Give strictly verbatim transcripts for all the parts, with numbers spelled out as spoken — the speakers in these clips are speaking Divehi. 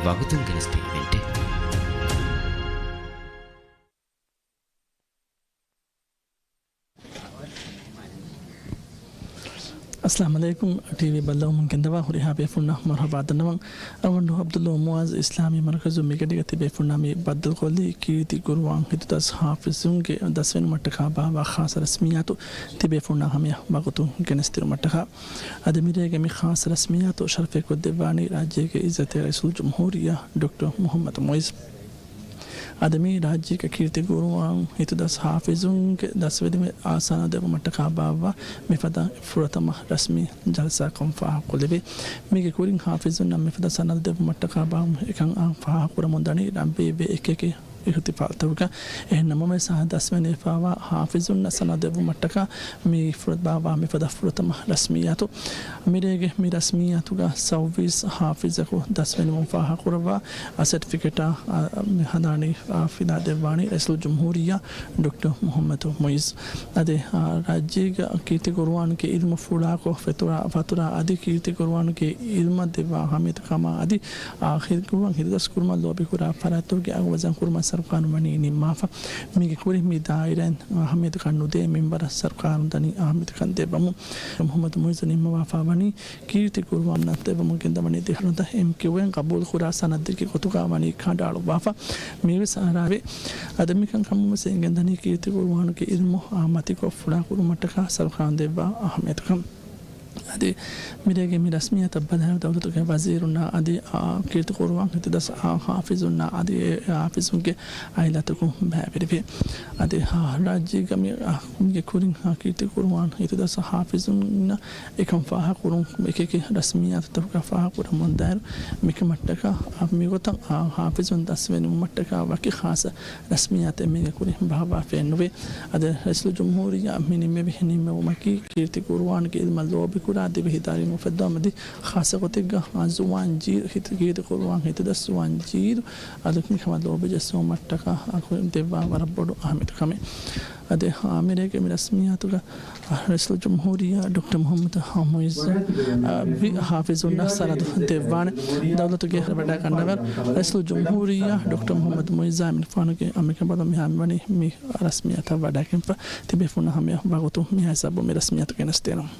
ވަގުތުން ގެނެސްދިން އިވެންޓެއް. އައްސަލާމު ޢަލައިކުމް. ޓީވީ ބައްލަވަމުން ގެންދަވާ ހުރިހާ ބޭފުންނަށް މަރުޙަބާ ދަންނަވަން. އަޅުގަނޑު ޢަބްދުﷲ މުޢާޒް އިސްލާމީ މަރުކަޒު މިގަޑީގަ ތިބޭފުންނާ މި ބައްދަލުކޮށްލީ ކީރިތި ޤުރުއާން ހިތުދަސް ޙާފިޒުންގެ ދަސްވެނުމަށްޓަކާ ބާއްވާ ޚާއްޞަ ރަސްމިއްޔާތު ތިބޭފުންނާ ހަމަޔަށް ވަގުތު ގެނެސްދިނުމަށްޓަކާ. އަދި މިރޭގެ މި ޚާއްޞަ ރަސްމިއްޔާތު ޝަރަފެއްކޮށްދެއްވާނީ ރާއްޖޭގެ ޢިއްޒަތްތެރި ރައީސުލްޖުމްހޫރިއްޔާ ޑޮކްޓަރ މުޙައްމަދު މުޢިއްޒު. އަދި މި ރާއްޖޭގެ ކީރިތި ޤުރުއާން ހިތުދަސް ޙާފިޒުންގެ ދަސްވެދިމެއް ސަނަދު ދެއްވުމަށްޓަކާ ބާއްވާ މިފަދަ ފުރަތަމަ ރަސްމީ ޖަލްސާކަން ފާހަގަކޮށްލެވޭ. މީގެ ކުރިން ޙާފިޒުންނަށް މިފަދަ ސަނަދު ދެއްވުމަށްޓަކާ ބާއްވާ އެކަން އާ ފާހަގަކުރަމުންދަނީ ރަންވެއްވޭ އެކިއެކި އިޙްތިފާލްތަކުގަ. އެހެންނަމަވެސް އާ ދަސްވެނިވެފައިވާ ޙާފިޒުންނަށް ސަނަދު ދެއްވުމަށްޓަކާ މި ފުރަތަމަ، ބާއްވާ މިފަދަ ފުރަތަމަ ރަސްމިއްޔާތު. މިރޭގެ މި ރަސްމިއްޔާތުގަ ސައުވީސް ޙާފިޒަކު ދަސްވެނިވުން ފާހަގަކުރައްވާ ސެޓްފިކެޓާ، އާ، މި ހަނދާނީ، އާ، ފިލާ ދެއްވާނީ ރައީސުލްޖުމްހޫރިއްޔާ ޑޮކްޓަރ މުޙައްމަދު މުޢިއްޒު. އަދި، އާ، ރާއްޖޭގަ ކީރިތި ޤުރުއާންގެ ޢިލްމު ފުޅާކޮށް ފެތުރާ، ފަތުރާ އަދި ކީރިތި ޤުރުއާންގެ ޢިލްމަށް ދެއްވާ އަހައްމިޔަތު ކަމާ އަދި، އާ، ޚި-، ޤުރުއާން ހިތުދަސް ކުރުމަށް ލޯބިކުރާ ފަރާތްތަކުގެ އަގު ވަޒަން ކުރުމަށް ސަރުކާރުން ވަނީ ނިންމާފަ. މީގެ ކުރިން މި ދާއިރާއިން އަހައްމިޔަތުކަން ނުދޭ މިންވަރަށް ސަރުކާރުން ދަނީ އަހައްމިޔަތުކަން ދެއްވަމުން. މުޙައްމަދު މުޢިއްޒު ނިންމަވާފަ ވަނީ ކީރިތި ޤުރުއާން ދެއްވަމުން ގެންދަވަނީ ދެ ހަނދަ އެމްކިއުއެން ޤަބޫލުކުރާ ސަނަދެއްގެ ގޮތުގަ ވަނީ ކަނޑައަޅުއްވާފަ. މިވެސް ރާވޭ. އަދި މިކަން ކަމުންވެސް އެނގެންދަނީ ކީރިތި ޤުރުއާނުގެ ޢިލްމު އާ މަތިކޮށް ފުޅާކުރުމަށްޓަކާ ސަރުކާރުން ދެއްވާ އަހައްމިޔަތުކަން. އަދި މިރޭގެ މި ރަސްމިއްޔާތަށް ބަލާނެ ދައުލަތުގެ ވަޒީރުންނާ އަދި، އާ، ކީރިތި ޤުރުއާން ހިތުދަސް އާ ޙާފިޒުންނާ އަދި އެ ޙާފިޒުންގެ ޢާއިލާތަކުން ބައިވެރިވޭ. އަދި، އާ، ރާއްޖޭގަ މި، އާ، މީގެ ކުރިން، އާ، ކީރިތި ޤުރުއާން ހިތުދަސް ޙާފިޒުންނަށް އެކަން ފާހަގަކުރުން އެކިއެކި ރަސްމިއްޔާތުތަކުގަ ފާހަގަކުރަމުންދާއިރު، މިކަމަށްޓަކާ، އާ، މިގޮތަށް، އާ، ޙާފިޒުން ދަސްވެނިވުމަށްޓަކާ ވަކި ޚާއްޞަ ރަސްމިއްޔާތެއް މީގެ ކުރިން ބާއްވާފައެއްނުވޭ. އަދި ރައީސުލްޖުމްހޫރިއްޔާ މި ނިންމެވި ނިންމެވުމަކީ، ކީރިތި ޤުރުއާންގެ ޢިލްމަށް ލޯބިކުރާ ދިވެހި ދަރިން އުފެއްދުމަށް އަދި ޚާއްޞަ ގޮތެއްގަ، އާ، ޒުވާން ޖީލު ހިތު-، ކީރިތި ޤުރުއާން ހިތުދަސް ޒުވާން ޖީލު އަދި މިކަމަށް ލޯބި ޖެއްސުމަށްޓަކާ އަކު ދެއްވާ ވަރަށް ބޮޑު އަހައްމިޔަތު ކަމެއް. އަދި އާ މިރޭގެ މި ރަސްމިއްޔާތުގަ ރައީސުލްޖުމްހޫރިއްޔާ ޑޮކްޓަރ މުޙައްމަދު މުޢިއްޒު، އާ، ވި ޙާފިޒުންނަށް ސަނަދު ދެއްވާނެ. ދައުލަތުގެ ވަޑައިގަންނަވާ ރައީސުލްޖުމްހޫރިއްޔާ ޑޮކްޓަރ މުޙައްމަދު މުޢިއްޒާ މި ފާނުގެ އަމިކަން ބަލަ މިހާ މިވަނީ މި ރަސްމިއްޔާތަށް ވަޑައިގެންފަ. ތިބޭފުންނަށް ހަމަޔަށް ވަގުތު މިހާ ހިސާބު މި ރަސްމިއްޔާތު ގެނެސްދޭނަން.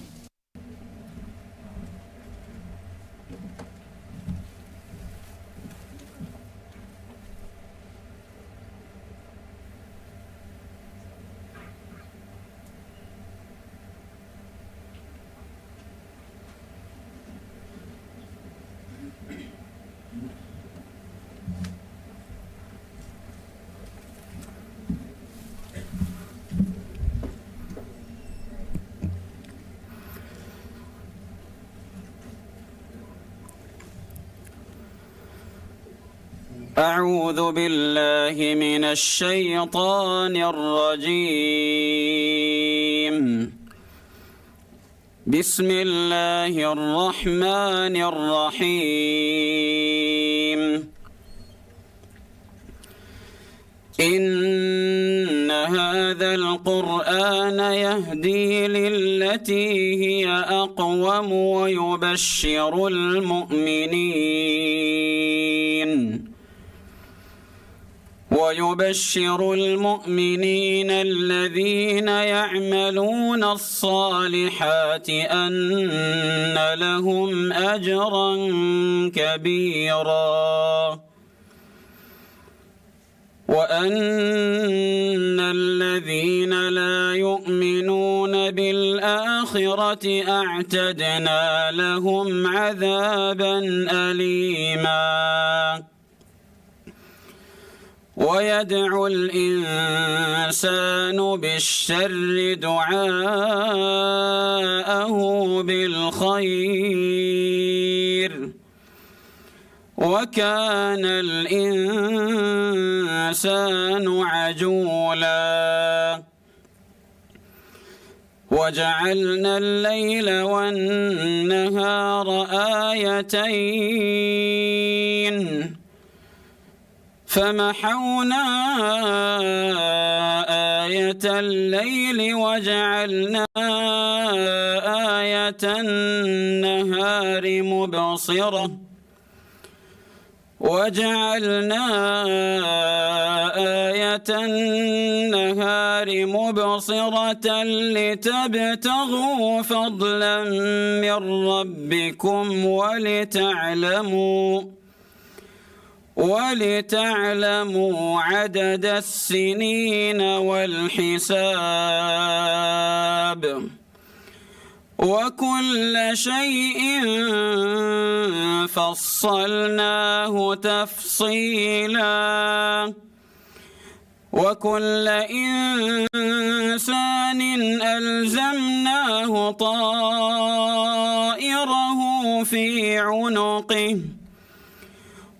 أعوذ بالله من الشيطان الرجيم. بسم الله الرحمن الرحيم. إن هذا القرآن يهدي للتي هي أقوم ويبشر المؤمنين ويبشر المؤمنين الذين يعملون الصالحات أن لهم أجرا كبيرا. وأن الذين لا يؤمنون بالآخرة أعتدنا لهم عذابا أليما. ويدعو الإنسان بالشر دعاءه بالخير، وكان الإنسان عجولا. وجعلنا الليل والنهار آيتين، فمحونا آية الليل وجعلنا آية النهار مبصرة، وجعلنا آية النهار مبصرة لتبتغوا فضلا من ربكم ولتعلموا، ولتعلموا عدد السنين والحساب، وكل شيء فصلناه تفصيلا، وكل إنسان ألزمناه طائره في عنقه،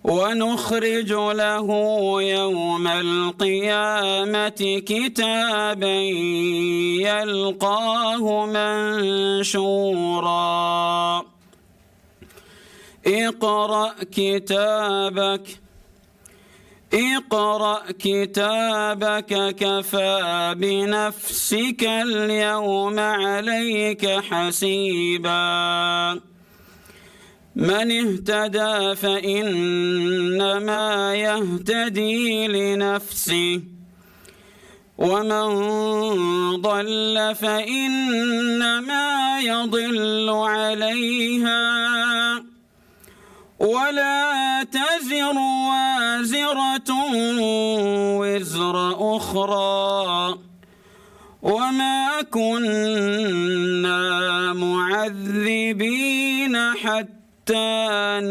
ونخرج له يوم القيامة كتابا يلقاه منشورا. اقرأ كتابك، اقرأ كتابك كفى بنفسك اليوم عليك حسيبا. من اهتدى فإنما يهتدي لنفسه، ومن ضل فإنما يضل عليها، ولا تزر وازرة وزر أخرى، وما كنا معذبين حتى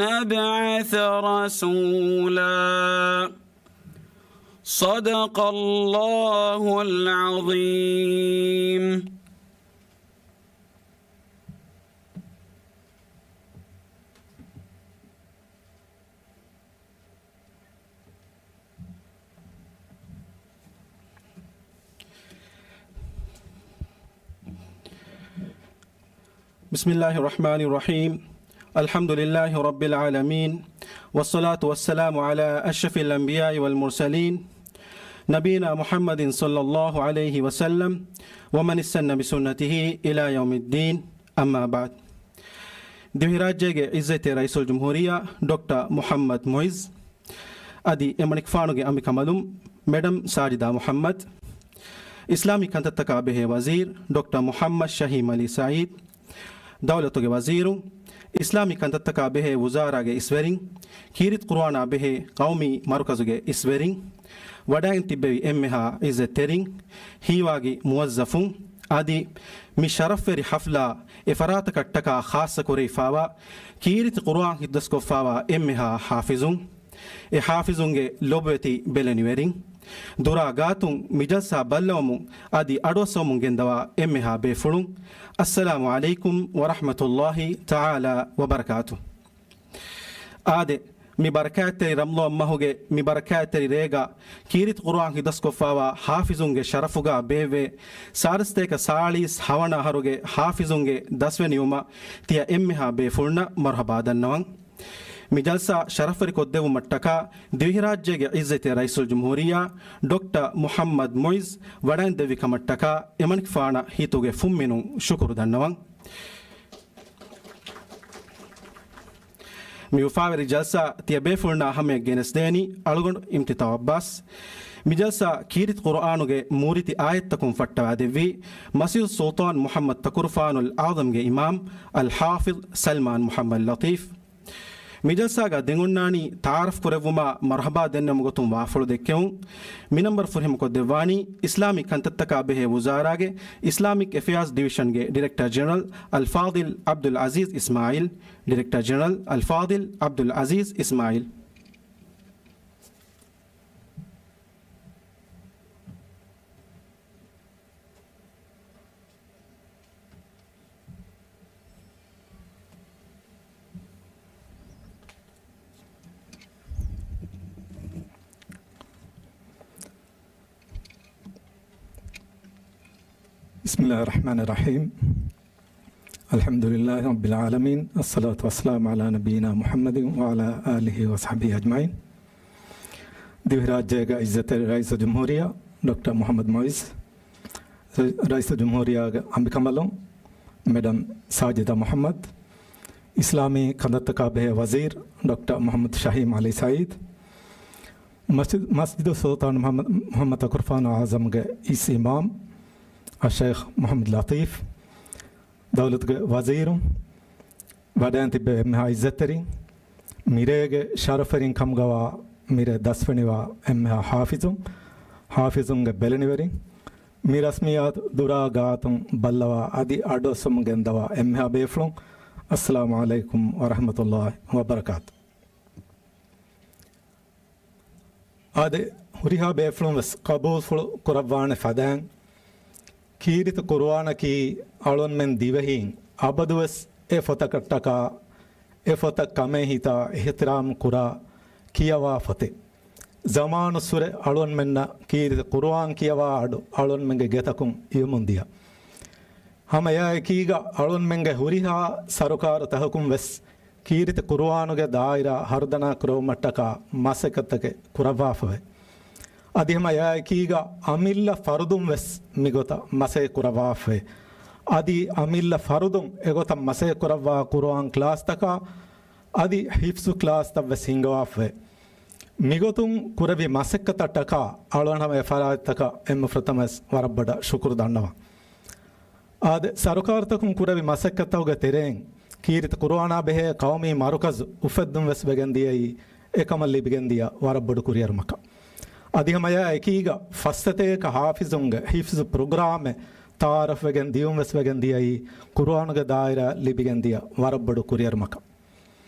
نبعث رسولا. صدق الله العظيم. بسم الله الرحمن الرحيم. الحمد لله رب العالمين. والصلاة والسلام على أشرف الأنبياء والمرسلين. نبينا محمد صلى الله عليه وسلم. ومن استن بسنته إلى يوم الدين. أما بعد. ދިވެހިރާއްޖޭގެ ޢިއްޒަތްތެރި ރައީސުލްޖުމްހޫރިއްޔާ ޑޮކްޓަރ މުޙައްމަދު މުޢިއްޒު، އަދި އެމަނިކުފާނުގެ އަނބިކަނބަލުން މެޑަމް ސާޖިދާ މުޙައްމަދު، އިސްލާމީ ކަންތައްތަކާ ބެހޭ ވަޒީރު ޑޮކްޓަރ މުޙައްމަދު ޝަހީމް ޢަލީ ސަޢީދު، ދައުލަތުގެ ވަޒީރުން، އިސްލާމީ ކަންތައްތަކާ ބެހޭ ވުޒާރާގެ އިސްވެރިން، ކީރިތި ޤުރުއާނާ ބެހޭ ޤައުމީ މަރުކަޒުގެ އިސްވެރިން، ވަޑައިން ތިއްބެވި އެންމެހާ ޢިއްޒަތްތެރިން، ހީވާގި މުވައްޒަފުން، އަދި މި ޝަރަފްވެރި ޙަފްލާ އެ ފަރާތަކަށްޓަކާ ޚާއްޞަ ކުރެވިފާވާ، ކީރިތި ޤުރުއާން ހިތުދަސްކޮށްފާވާ އެންމެހާ ޙާފިޒުން، އެ ޙާފިޒުންގެ ލޮބުވެތި ބެލެނިވެރިން، ދުރާ ގާތުން މި ޖަލްސާ ބައްލަވަމުން އަދި އަޑުއައްސަވަމުން ގެންދަވާ އެންމެހާ ބޭފުޅުން، އައްސަލާމު ޢަލައިކުމް ވަރަޙްމަތުﷲި ތަޢާލާ ވަބަރަކާތު. އާދެ، މި ބަރަކާތްތެރި ރަމަޟާން މަހުގެ މި ބަރަކާތްތެރި ރޭގަ ކީރިތި ޤުރުއާން ހިތުދަސްކޮށްފާވާ ޙާފިޒުންގެ ޝަރަފުގަ ބޭއްވޭ ސާދަސްތޭކަ ސާޅީސް ހަވަނަ އަހަރުގެ ޙާފިޒުންގެ ދަސްވެ ނިވުމަށް ތިޔަ އެންމެހާ ބޭފުޅުންނަށް މަރުޙަބާ ދަންނަވަން. މި ޖަލްސާ ޝަރަފްވެރި ކޮށްދެއްވުމަށްޓަކާ ދިވެހިރާއްޖޭގެ ޢިއްޒަތްތެރި ރައީސުލްޖުމްހޫރިއްޔާ ޑޮކްޓަރ މުޙައްމަދު މުޢިއްޒު ވަޑައިން ދެއްވި ކަމަށްޓަކާ އެމަނިކުފާނަށް ހިތުގެ ފުންމިނުން ޝުކުރު ދަންނަވަން. މި އުފާވެރި ޖަލްސާ ތިޔަބޭފުޅުންނާ ހަމަޔަށް ގެނެސްދޭނީ އަޅުގަނޑު އިމްތިތާ ޢައްބާސް. މި ޖަލްސާ ކީރިތި ޤުރުއާނުގެ މޫރިތި އާޔަތްތަކުން ފައްޓަވާދެއްވީ މަސްޖިދު ސުލްޠާން މުޙައްމަދު ތަކުރުފާނުލް އަޢުޡަމްގެ އިމާމް އަލްޙާފިޡް ސަލްމާން މުޙައްމަދު ލަޠީފް. މި ޖަލްސާގަ ދެން އޮންނާނީ ތަޢާރަފް ކުރެއްވުމާ މަރުޙަބާ ދެންނެވުމުގެ ގޮތުން ވާފުޅު ދެއްކެވުން. މި ނަންބަރު ފުރިހަމަކޮށްދެއްވާނީ އިސްލާމީ ކަންތައްތަކާ ބެހޭ ވުޒާރާގެ އިސްލާމިކް އެފެއާޒް ޑިވިޝަންގެ ޑިރެކްޓަރ ޖެނެރަލް އަލްފާޟިލް ޢަބްދުލް ޢަޒީޒް އިސްމާޢީލް. ޑިރެކްޓަރ ޖެނެރަލް އަލްފާޟިލް ޢަބްދުލް ޢަޒީޒް އިސްމާޢީލް. بسم الله الرحمن الرحيم. الحمد لله رب العالمين. الصلاة والسلام على نبينا محمد وعلى آله وصحبه أجمعين. ދިވެހިރާއްޖޭގެ ޢިއްޒަތްތެރި ރައީސުލްޖުމްހޫރިއްޔާ ޑޮކްޓަރ މުޙައްމަދު މުޢިއްޒު، ރައީސުލްޖުމްހޫރިއްޔާގެ އަނބިކަނބަލުން މެޑަމް ސާޖިދާ މުޙައްމަދު، އިސްލާމީ ކަންތައްތަކާ ބެހޭ ވަޒީރު ޑޮކްޓަރ މުޙައްމަދު ޝަހީމް ޢަލީ ސަޢީދު، މަސްޖިދު، މަސްޖިދު ސުލްޠާން މުޙައްމަދު، މުޙައްމަދު ތަކުރުފާނު އަޢުޡަމްގެ އިސް އިމާމް އައްޝައިޚް މުޙައްމަދު ލަޠީފް، ދައުލަތުގެ ވަޒީރުން، ވަޑައިން ތިއްބެވި އެންމެހާ އިއްޒަތްތެރިން، މިރޭގެ ޝަރަފުވެރިން ކަމުގަވާ މިރޭ ދަސްވެނިވާ އެންމެހާ ޙާފިޒުން، ޙާފިޒުންގެ ބެލެނިވެރިން، މި ރަސްމިއްޔާތު ދުރާ ގާތުން ބައްލަވާ އަދި އަޑުއައްސަމުން ގެންދަވާ އެންމެހާ ބޭފުޅުން، އައްސަލާމު ޢަލައިކުމް ވަރަޙްމަތުﷲ ވަބަރަކާތު. އާދެ، ހުރިހާ ބޭފުޅުން ވެސް ޤަބޫލުފުޅު ކުރައްވާނެ ފަދައިން، ކީރިތި ޤުރުއާނަކީ އަޅުންމެން ދިވެހީން އަބަދުވެސް އެ ފޮތަކަށްޓަކާ، އެ ފޮތަށް ކަމޭހިތާ އިޙްތިރާމް ކުރާ ކިޔަވާ ފޮތެއް. ޒަމާނުއްސުރެ އަޅުންމެންނަށް ކީރިތި ޤުރުއާން ކިޔަވާ އަޑު އަޅުންމެންގެ ގެތަކުން އިވެމުންދިޔަ. ހަމަ އެއާއެކީގަ އަޅުންމެންގެ ހުރިހާ ސަރުކާރު ތަކަކުން ވެސް ކީރިތި ޤުރުއާނުގެ ދާއިރާ ހަރުދަނާ ކުރެވުމަށްޓަކާ މަސައްކަތްތަކެއް ކުރައްވާފަވޭ. އަދި ހަމަ އެއާއެކީގަ އަމިއްލަ ފަރުދުން ވެސް މިގޮތަށް މަސައްކަތް ކުރައްވާފަވޭ. އަދި އަމިއްލަ ފަރުދުން އެގޮތަށް މަސައްކަތް ކުރައްވާ ޤުރުއާން ކްލާސްތަކާ އަދި ޙިފްޒު ކްލާސްތައް ވެސް ހިންގަވާފަވޭ. މިގޮތުން ކުރެއްވި މަސައްކަތަށްޓަކާ އަޅުގަނޑު ހަމަ އެ ފަރާތްތަކަށް އެންމެ ފުރަތަމަވެސް ވަރަށް ބޮޑަށް ޝުކުރު ދަންނަވަން. އާދެ، ސަރުކާރުތަކުން ކުރެއްވި މަސައްކަތްތަކުގެ ތެރެއިން ކީރިތި ޤުރުއާނާ ބެހޭ ޤައުމީ މަރުކަޒު އުފެއްދުން ވެސް ވެގެން ދިޔައީ އެކަމަށް ލިބިގެން ދިޔަ ވަރަށް ބޮޑު ކުރިއެރުމަކަށް. އަދި ހަމަ އެއާ އެކީގަ ފަސްސަތޭކަ ޙާފިޒުންގެ ޙިފްޒު ޕްރޮގްރާމެއް ތަޢާރަފް ވެގެން ދިޔުން ވެސް ވެގެން ދިޔައީ ޤުރުއާނުގެ ދާއިރާ ލިބިގެން ދިޔަ ވަރަށް ބޮޑު ކުރިއެރުމަކަށް.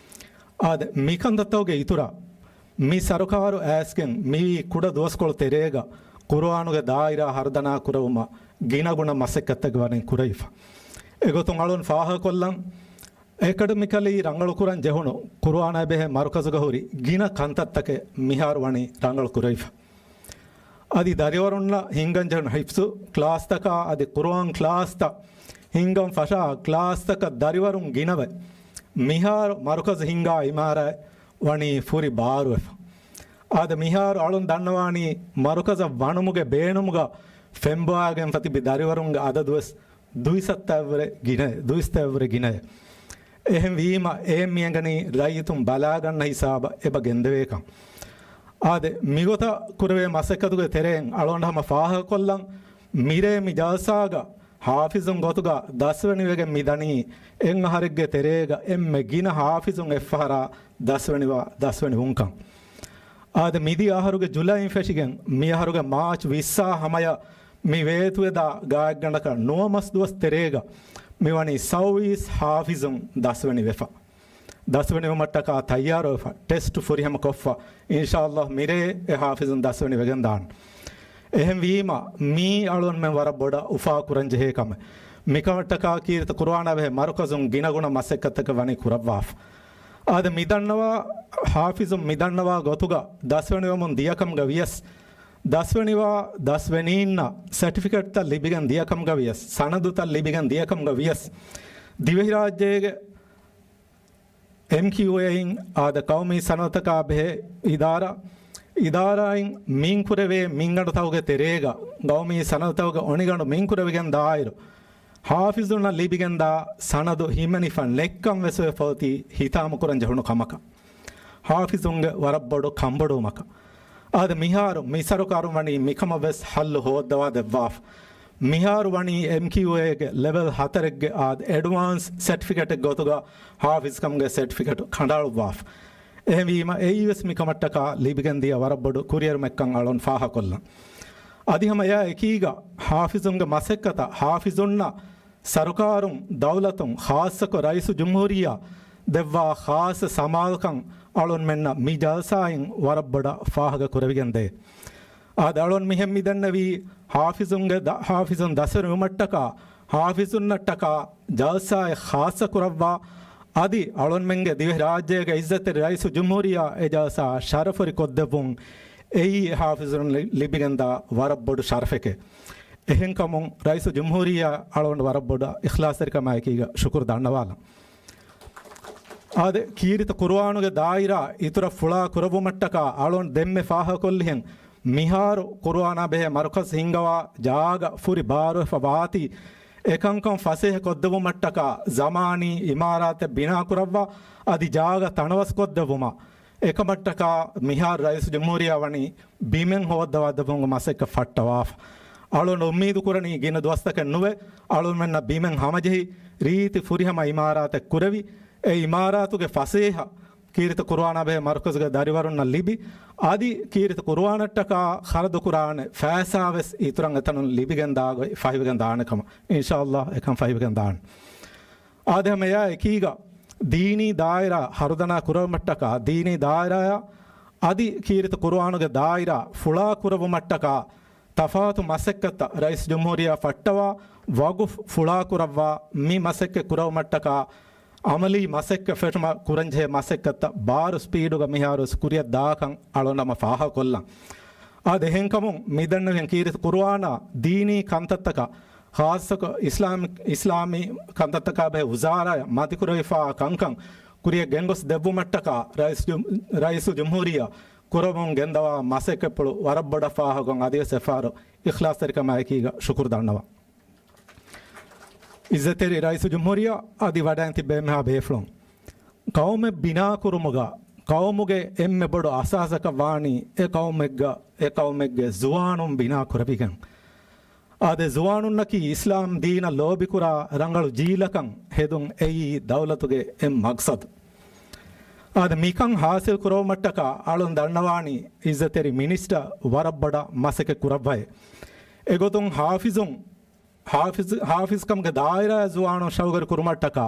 އާދެ، މި ކަންތައްތަކުގެ އިތުރަށް މި ސަރުކާރު އައިސްގެން މިވީ ކުޑަ ދުވަސްކޮޅު ތެރޭގަ ޤުރުއާނުގެ ދާއިރާ ހަރުދަނާ ކުރެވުމަށް ގިނަގުނަ މަސައްކަތްތަކެއް ވަނީ ކުރެވިފަ. އެގޮތުން އަޅުން ފާހަގަކޮށްލަން، އެކަޑަމިކަލީ ރަނގަޅުކުރަން ޖެހުނު ޤުރުއާނާ ބެހޭ މަރުކަޒުގަ ހުރި ގިނަ ކަންތައްތަކެއް މިހާރު ވަނީ ރަނގަޅު ކުރެވިފަ. އަދި ދަރިވަރުންނަށް ހިންގަން ޖެހުނު ޙިފްޒު ކްލާސްތަކާ އަދި ޤުރުއާން ކްލާސްތައް ހިންގަން ފަށާ ކްލާސްތަކަށް ދަރިވަރުން ގިނަވެ، މިހާރު މަރުކަޒު ހިންގާ އިމާރާތް ވަނީ ފުރި ބާރުވެފަ. އާދެ، މިހާރު އަޅުން ދަންނަވާނީ މަރުކަޒަށް ވަނުމުގެ ބޭނުމުގަ ފެންބޮއާގެންފަ ތިބި ދަރިވަރުންގެ އަދަދުވެސް ދުއިސައްތައެއްވުރެ ގިނައެއް، ދުއިސައްތައެއްވުރެ ގިނައެއް. އެހެންވީމަ، އެ މިއަނގަނީ ރައްޔިތުން ބަލާގަންނަ ހިސާބަށް އެބަ ގެންދެވޭކަން. އާދެ، މިގޮތަށް ކުރެވޭ މަސައްކަތުގެ ތެރެއިން އަޅުގަނޑު ހަމަ ފާހަގަކޮށްލަން، މިރޭ މި ޖަލްސާގަ ޙާފިޒުން ގޮތުގަ ދަސްވެނިވެގެން މި ދަނީ އެއް އަހަރެއްގެ ތެރޭގަ އެންމެ ގިނަ ޙާފިޒުން އެއްފަހަރާ ދަސްވެނިވާ ދަސްވެނިވުންކަން. އާދެ، މިދިޔަ އަހަރުގެ ޖުލައިން ފެށިގެން މި އަހަރުގެ މާޗް ވިއްސާ ހަމަޔަށް މި ވޭތުވެދާ ގާތްގަނޑަކަށް ނުވަ މަސް ދުވަސް ތެރޭގަ މިވަނީ ސައުވީސް ޙާފިޒުން ދަސްވެނިވެފަ. ދަސްވެނިވުމަށްޓަކާ ތައްޔާރުވެފަ، ޓެސްޓު ފުރިހަމަ ކޮށްފަ، އިންޝާﷲ މިރޭ އެ ޙާފިޒުން ދަސްވެނިވެގެން ދާން. އެހެންވީމަ، މީ އަޅުންމެން ވަރަށް ބޮޑަށް އުފާކުރަން ޖެހޭ ކަމެއް. މިކަމަށްޓަކާ ކީރިތި ޤުރުއާނާ ބެހޭ މަރުކަޒުން ގިނަގުނަ މަސައްކަތްތަކެއް ވަނީ ކުރައްވާފަ. އާދެ، މިދަންނަވާ ޙާފިޒުން މިދަންނަވާ ގޮތުގަ ދަސްވެނިވަމުން ދިޔަކަމުގަ ވިޔަސް، ދަސްވެނިވާ ދަސްވެނީންނަށް ސެޓިފިކެޓްތައް ލިބިގެން ދިޔަކަމުގަ ވިޔަސް، ސަނަދުތައް ލިބިގެން ދިޔަކަމުގަ ވިޔަސް، ދިވެހިރާއްޖޭގެ އެމްކިއުއޭއިން އާދެ، ޤައުމީ ސަނަދުތަކާ ބެހޭ އިދާރާ، އިދާރާއިން މިންކުރެވޭ މިންގަނޑުތަކުގެ ތެރޭގަ، ޤައުމީ ސަނަދުތަކުގެ އޮނިގަނޑު މިންކުރެވިގެން ދާއިރު، ޙާފިޒުންނަށް ލިބިގެންދާ ސަނަދު ހިމެނިފަ ނެއްކަން ވެސް އޮތް ފަހުތީ ހިތާމަކުރަން ޖެހުނު ކަމަކަށް. ޙާފިޒުންގެ ވަރަށް ބޮޑު ކަންބޮޑުވުމަކަށް. އާދެ، މިހާރު މި ސަރުކާރުން ވަނީ މިކަމަށް ވެސް ޙައްލު ހޯއްދަވާ ދެއްވާފަ. މިހާރު ވަނީ އެމްކިއުއޭގެ ލެވެލް ހަތަރެއްގެ އާދެ، އެޑްވާންސް ސެޓްފިކެޓެއް ގޮތުގަ ޙާފިޒްކަމުގެ ސެޓްފިކެޓު ކަނޑައަޅުއްވާފަ. އެހެންވީމަ، އެއީ ވެސް މިކަމަށްޓަކާ ލިބިގެން ދިޔަ ވަރަށް ބޮޑު ކުރިއެރުމެއްކަން އަޅުން ފާހަކޮށްލަން. އަދި ހަމަ އެއާ އެކީގަ، ޙާފިޒުންގެ މަސައްކަތަށް ޙާފިޒުންނަށް ސަރުކާރުން، ދައުލަތުން، ޚާއްޞަކޮށް ރައީސު ޖުމްހޫރިއްޔާ ދެއްވާ ޚާއްޞަ ސަމާލުކަން އަޅުންމެންނަށް މި ޖަލްސާއިން ވަރަށް ބޮޑަށް ފާހަގަ ކުރެވިގެންދޭ. އާދެ، އަޅުން މިހެން މިދެންނެވީ، ޙާފިޒުންގެ ދަ-، ޙާފިޒުން ދަސްވެރިވުމަށްޓަކާ، ޙާފިޒުންނަށްޓަކާ ޖަލްސާއެއް ޚާއްޞަ ކުރައްވާ، އަދި އަޅުންމެންގެ ދިވެހިރާއްޖޭގެ އިއްޒަތްތެރި ރައީސު ޖުމްހޫރިއްޔާ އެ ޖަލްސާ ޝަރަފުވެރި ކޮށްދެއްވުން އެއީ އެ ޙާފިޒުން ލި-، ލިބިގެންދާ ވަރަށް ބޮޑު ޝަރަފެކޭ. އެހެންކަމުން ރައީސު ޖުމްހޫރިއްޔާ އަޅުން ވަރަށް ބޮޑަށް އިޚްލާޞްތެރިކަމާއެކީގަ ޝުކުރު ދަންނަވާލަން. އާދެ، ކީރިތި ޤުރުއާނުގެ ދާއިރާ އިތުރަށް ފުޅާ ކުރައްވުމަށްޓަކާ އަޅުން ދެންމެ ފާހަގަކޮށްލިހެން، މިހާރު ޤުރުއާނާ ބެހޭ މަރުކަޒް ހިންގަވާ ޖާގަ ފުރި ބާރުވެފަ ވާތީ، އެކަންކަން ފަސޭހަ ކޮށްދެވުމަށްޓަކާ ޒަމާނީ އިމާރާތެއް ބިނާކުރައްވާ، އަދި ޖާގަ ތަނަވަސްކޮށްދެއްވުމަށް އެކަމަށްޓަކާ މިހާރު ރައީސު ޖުމްހޫރިއްޔާ ވަނީ ބިމެއް ހޯއްދަވާދެއްވުމުގެ މަސައްކަތް ފައްޓަވާފަ. އަޅުގަނޑު އުއްމީދު ކުރަނީ ގިނަ ދުވަސްތަކެއް ނުވެ، އަޅުގަނޑުމެންނަށް ބިމެއް ހަމަޖެހި، ރީތި ފުރިހަމަ އިމާރާތެއް ކުރެވި، އެ އިމާރާތުގެ ފަސޭހަ ކީރިތި ޤުރުއާނާ ބެހޭ މަރުކަޒުގެ ދަރިވަރުންނަށް ލިބި، އަދި ކީރިތި ޤުރުއާނަށްޓަކާ ޚަރަދުކުރާނެ ފައިސާވެސް އިތުރަށް އެތަނުން ލިބިގެންދާ ގޮތް ފަހިވެގެން ދާނެ ކަމަށް އިންޝާﷲ އެކަން ފަހިވެގެން ދާނެ. އާދެ، ހަމަ އެއާ އެކީގަ ދީނީ ދާއިރާ ހަރުދަނާ ކުރެވުމަށްޓަކާ ދީނީ ދާއިރާއާ އަދި ކީރިތި ޤުރުއާނުގެ ދާއިރާ ފުޅާ ކުރެވުމަށްޓަކާ ތަފާތު މަސައްކަތްތައް ރައީސް ޖުމްހޫރިއްޔާ ފައްޓަވާ ވަގުފް ފުޅާކުރައްވާ މި މަސައްކަތް ކުރެވުމަށްޓަކާ އަމަލީ މަސައްކަތް ފެށުމަށް ކުރަންޖެހޭ މަސައްކަތްތައް ބާރު ސްޕީޑުގަ މިހާރުވެސް ކުރިއަށް ދާކަން އަޅުގަނޑު ހަމަ ފާހަގަކޮށްލަން. އާދެ، އެހެންކަމުން މިދެންނެވިހެން ކީރިތި ޤުރުއާނާ ދީނީ ކަންތައްތަކަށް، ޚާއްޞަކޮށް އިސްލާމި، އިސްލާމީ ކަންތައްތަކާ ބެހޭ ވުޒާރާއަށް މަތިކުރެވިފާ ކަންކަން ކުރިއަށް ގެންގޮސް ދެއްވުމަށްޓަކާ ރައީސް ޖު، ރައީސު ޖުމްހޫރިއްޔާ ކުރަމުން ގެންދަވާ މަސައްކަތްޕުޅު ވަރަށް ބޮޑަށް ފާހަގަކޮށް އަދިވެސް އެއްފަހަރު އިޚްލާޞްތެރިކަމާއެކީގަ ޝުކުރު ދަންނަވަން. އިއްޒަތްތެރި ރައީސު ޖުމްހޫރިއްޔާ އަދި ވަޑައިން ތިއްބެވި އެންމެހާ ބޭފުޅުން. ޤައުމެއް ބިނާކުރުމުގަ ޤައުމުގެ އެންމެ ބޮޑު އަސާސަކަށް ވާނީ އެ ޤައުމެއްގަ، އެ ޤައުމެއްގެ ޒުވާނުން ބިނާ ކުރެވިގެން. އާދެ، ޒުވާނުންނަކީ އިސްލާމް ދީނަށް ލޯބިކުރާ ރަނގަޅު ޖީލަކަށް ހެދުން އެއީ ދައުލަތުގެ އެއް މަޤްޞަދު. އާދެ، މިކަން ޙާޞިލް ކުރެވުމަށްޓަކާ އަޅުން ދަންނަވާނީ އިއްޒަތްތެރި މިނިސްޓަރ ވަރަށް ބޮޑަށް މަސައްކަތް ކުރައްވައޭ. އެގޮތުން ޙާފިޒުން، ޙާފިޒު، ޙާފިޒްކަމުގެ ދާއިރާއަށް ޒުވާނުން ޝައުގުވެރި ކުރުމަށްޓަކާ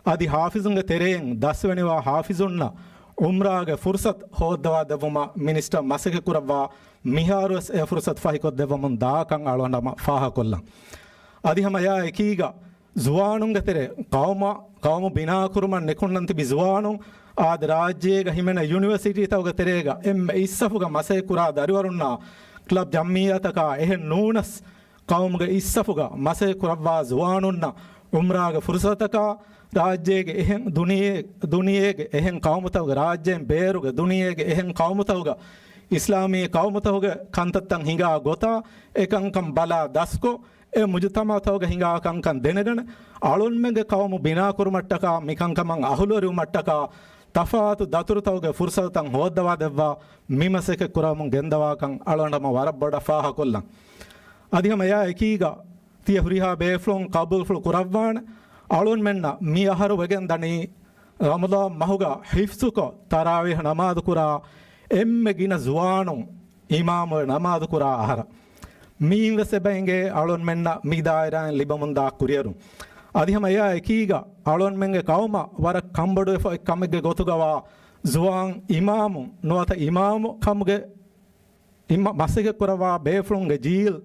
އަދި ޙާފިޒުންގެ ތެރެއިން ދަސްވެނިވާ ޙާފިޒުންނަށް ޢުމްރާގެ ފުރުޞަތު ހޯއްދަވާ ދެއްވުމަށް މިނިސްޓަރ މަސައްކަތް ކުރައްވާ، މިހާރުވެސް އެ ފުރުޞަތު ފަހިކޮށްދެއްވަމުން ދާކަން އަޅުގަނޑު ހަމަ ފާހަގަކޮށްލަން. އަދި ހަމަ އެއާ އެކީގަ ޒުވާނުންގެ ތެރޭ ޤައުމަށް، ޤައުމު ބިނާކުރުމަށް ނިކުންނަން ތިބި ޒުވާނުން އާދެ، ރާއްޖޭގަ ހިމެނޭ ޔުނިވަރސިޓީތަކުގެ ތެރޭގަ އެންމެ އިސްސަފުގަ މަސައްކަތް ކުރާ ދަރިވަރުންނާ ކްލަބް ޖަމްޢިއްޔާތަކާ އެހެން ނޫނަސް، ޤައުމުގެ އިސްސަފުގަ މަސައްކަތް ކުރައްވާ ޒުވާނުންނަށް ޢުމްރާގެ ފުރުޞަތަކާ، ރާއްޖޭގެ އެހެން ދުނިޔެ، ދުނިޔޭގެ އެހެން ޤައުމުތަކުގެ، ރާއްޖޭން ބޭރުގެ ދުނިޔޭގެ އެހެން ޤައުމުތަކުގަ އިސްލާމީ ޤައުމުތަކުގެ ކަންތައްތައް ހިނގާ ގޮތާ، އެކަންކަން ބަލާ ދަސްކޮށް، އެ މުޖުތަމަޢުތަކުގަ ހިނގާ ކަންކަން ދެނެގަނެ، އަޅުންމެންގެ ޤައުމު ބިނާކުރުމަށްޓަކާ، މިކަންކަމަށް އަހުލުވެރިވުމަށްޓަކާ، ތަފާތު ދަތުރުތަކުގެ ފުރުޞަތުތައް ހޯއްދަވާ ދެއްވާ، މި މަސައްކަތް ކުރަމުން ގެންދަވާކަން އަޅުގަނޑު ހަމަ ވަރަށް ބޮޑަށް ފާހަގަކޮށްލަން. އަދި ހަމަ އެއާ އެކީގަ، ތިޔަ ހުރިހާ ބޭފުޅުން ޤަބޫލުފުޅު ކުރައްވާނެ. އަޅުންމެންނަށް މި އަހަރު ވެގެން ދަނީ، ރަމަޟާން މަހުގަ ޙިފްޒުކޮށް، ތަރާވީޙް ނަމާދު ކުރާ، އެންމެ ގިނަ ޒުވާނުން އިމާމުވެ ނަމާދު ކުރާ އަހަރަށް. މިއިން ވެސް އެބަ އެނގޭ އަޅުންމެންނަށް މި ދާއިރާއިން ލިބެމުންދާ ކުރިއެރުން. އަދި ހަމަ އެއާ އެކީގަ، އަޅުންމެންގެ ޤައުމަށް ވަރަށް ކަންބޮޑުވެފަ އޮތް ކަމެއްގެ ގޮތުގަވާ، ޒުވާން އިމާމުން ނުވަތަ އިމާމު ކަމުގެ އިމް، މަސައްކަތް ކުރައްވާ ބޭފުޅުންގެ ޖީލް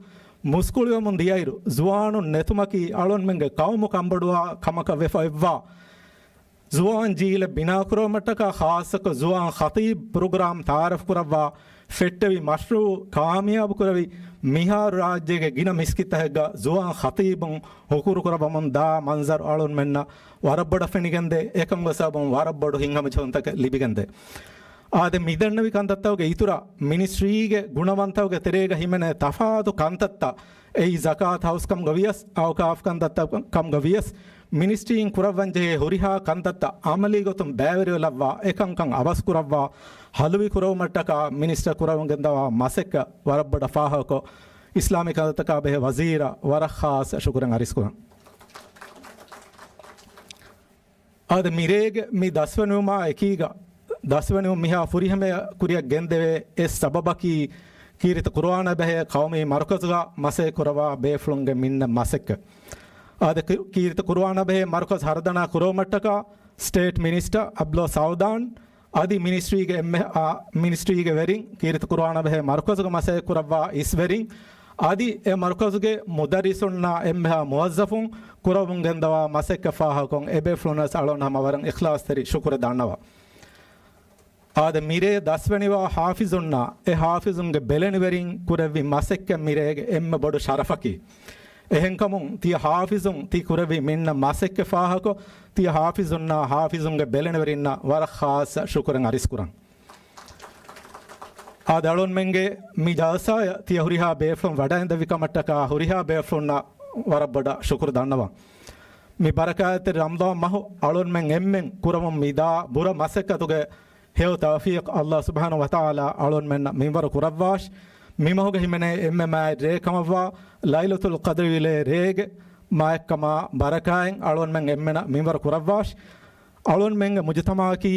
މުސްކުޅިވަމުން ދިޔައިރު، ޒުވާނުން ނެތުމަކީ އަޅުންމެންގެ ޤައުމު ކަންބޮޑުވާ ކަމަކަށް ވެފަ އޮތްވާ، ޒުވާން ޖީލެއް ބިނާކުރުވުމަށްޓަކާ، ޚާއްޞަކޮށް ޒުވާން ޚަޠީބް ޕްރޮގްރާމް ތަޢާރަފް ކުރައްވާ ފެއްޓެވި މަޝްރޫޢު ކާމިޔާބު ކުރެވި، މިހާރު ރާއްޖޭގެ ގިނަ މިސްކިތްތަކެއްގަ ޒުވާން ޚަޠީބުން ހުކުރު ކުރައްވަމުން ދާ މަންޒަރު އަޅުންމެންނަށް ވަރަށް ބޮޑަށް ފެނިގެންދޭ. އެކަމުގެ ސަބަބުން ވަރަށް ބޮޑު ހިތްހަމަޖެހުންތަކެއް ލިބިގެންދޭ. އާދެ، މިދެންނެވި ކަންތައްތަކުގެ އިތުރަށް މިނިސްޓްރީގެ ގުނަވަންތަކުގެ ތެރޭގަ ހިމެނޭ ތަފާތު ކަންތައްތައް، އެއީ ޒަކާތު ހައުސް ކަމުގަ ވިޔަސް، އައުޤާފް ކަންތައްތައް ކަމުގަ ވިޔަސް، މިނިސްޓްރީއިން ކުރައްވަންޖެހޭ ހުރިހާ ކަންތައްތައް އަމަލީ ގޮތުން ބައިވެރިވެލައްވާ، އެކަންކަން އަވަސްކުރައްވާ، ހަލުވި ކުރެވުމަށްޓަކާ މިނިސްޓަރ ކުރަމުން ގެންދަވާ މަސައްކަތް ވަރަށް ބޮޑަށް ފާހަގަކޮށް، އިސްލާމީ ކަންތައްތަކާ ބެހޭ ވަޒީރަށް ވަރަށް ޚާއްޞަ ޝުކުރެއް އަރިސްކުރަން. އާދެ، މިރޭގެ މި ދަސްވެނިވުމާ އެކީގަ، ދަސްވެނިވުން މިހާ ފުރިހަމަޔަށް ކުރިއަށް ގެންދެވޭ އެއް ސަބަބަކީ، ކީރިތި ޤުރުއާނާ ބެހޭ ޤައުމީ މަރުކަޒުގަ މަސައްކަތް ކުރައްވާ ބޭފުޅުންގެ މިންނަ މަސައްކަތް. އާދެ، ކީ، ކީރިތި ޤުރުއާނާ ބެހޭ މަރުކަޒު ހަރުދަނާ ކުރުވުމަށްޓަކާ، ސްޓޭޓް މިނިސްޓަރ އަބްދުﷲ ސަޢުދާން، އަދި މިނިސްޓްރީގެ އެންމެ، އާ، މިނިސްޓްރީގެ ވެރިން، ކީރިތި ޤުރުއާނާ ބެހޭ މަރުކަޒުގަ މަސައްކަތް ކުރައްވާ އިސްވެރިން، އަދި އެ މަރުކަޒުގެ މުދައްރިސުންނާ އެންމެހާ މުވައްޒަފުން ކުރަމުން ގެންދަވާ މަސައްކަތް ފާހަގަކޮށް، އެބޭފުޅުންނަށް އަޅުގަނޑު ހަމަ ވަރަށް އިޚްލާޞްތެރި ޝުކުރެއް ދަންނަވަން. އާދެ، މިރޭ ދަސްވެނިވާ ޙާފިޒުންނާ އެ ޙާފިޒުންގެ ބެލެނިވެރިން ކުރެއްވި މަސައްކަތް މިރޭގެ އެންމެ ބޮޑު ޝަރަފަކީ. އެހެންކަމުން، ތިޔަ ޙާފިޒުން ތި ކުރެއްވި މިންނަ މަސައްކަތް ފާހަގަކޮށް، ތިޔަ ޙާފިޒުންނާ ޙާފިޒުންގެ ބެލެނިވެރިންނަށް ވަރަށް ޚާއްޞަ ޝުކުރެއް އަރިސްކުރަން. އާދެ، އަޅުންމެންގެ މި ޖަލްސާއަށް ތިޔަ ހުރިހާ ބޭފުޅުން ވަޑައިންދެވި ކަމަށްޓަކާ ހުރިހާ ބޭފުޅުންނަށް ވަރަށް ބޮޑަށް ޝުކުރު ދަންނަވަން. މި ބަރަކާތްތެރި ރަމަޟާން މަހު އަޅުންމެން އެންމެން ކުރަމުން މިދާ ބުރަ މަސައްކަތުގެ ހެޔޮ ތައުފީޤް ﷲ ސުބްޙާނަހޫ ވަތަޢާލާ އަޅުންމެންނަށް މިންވަރު ކުރައްވާށި. މި މަހުގެ ހިމެނޭ އެންމެ މާތް ރޭ ކަމަށްވާ ލައިލަތުލް ޤަދްރި ވިލޭ ރޭގެ މާތްކަމާ ބަރަކާތް އަޅުންމެން އެންމެނަށް މިންވަރު ކުރައްވާށި. އަޅުންމެންގެ މުޖުތަމަޢަކީ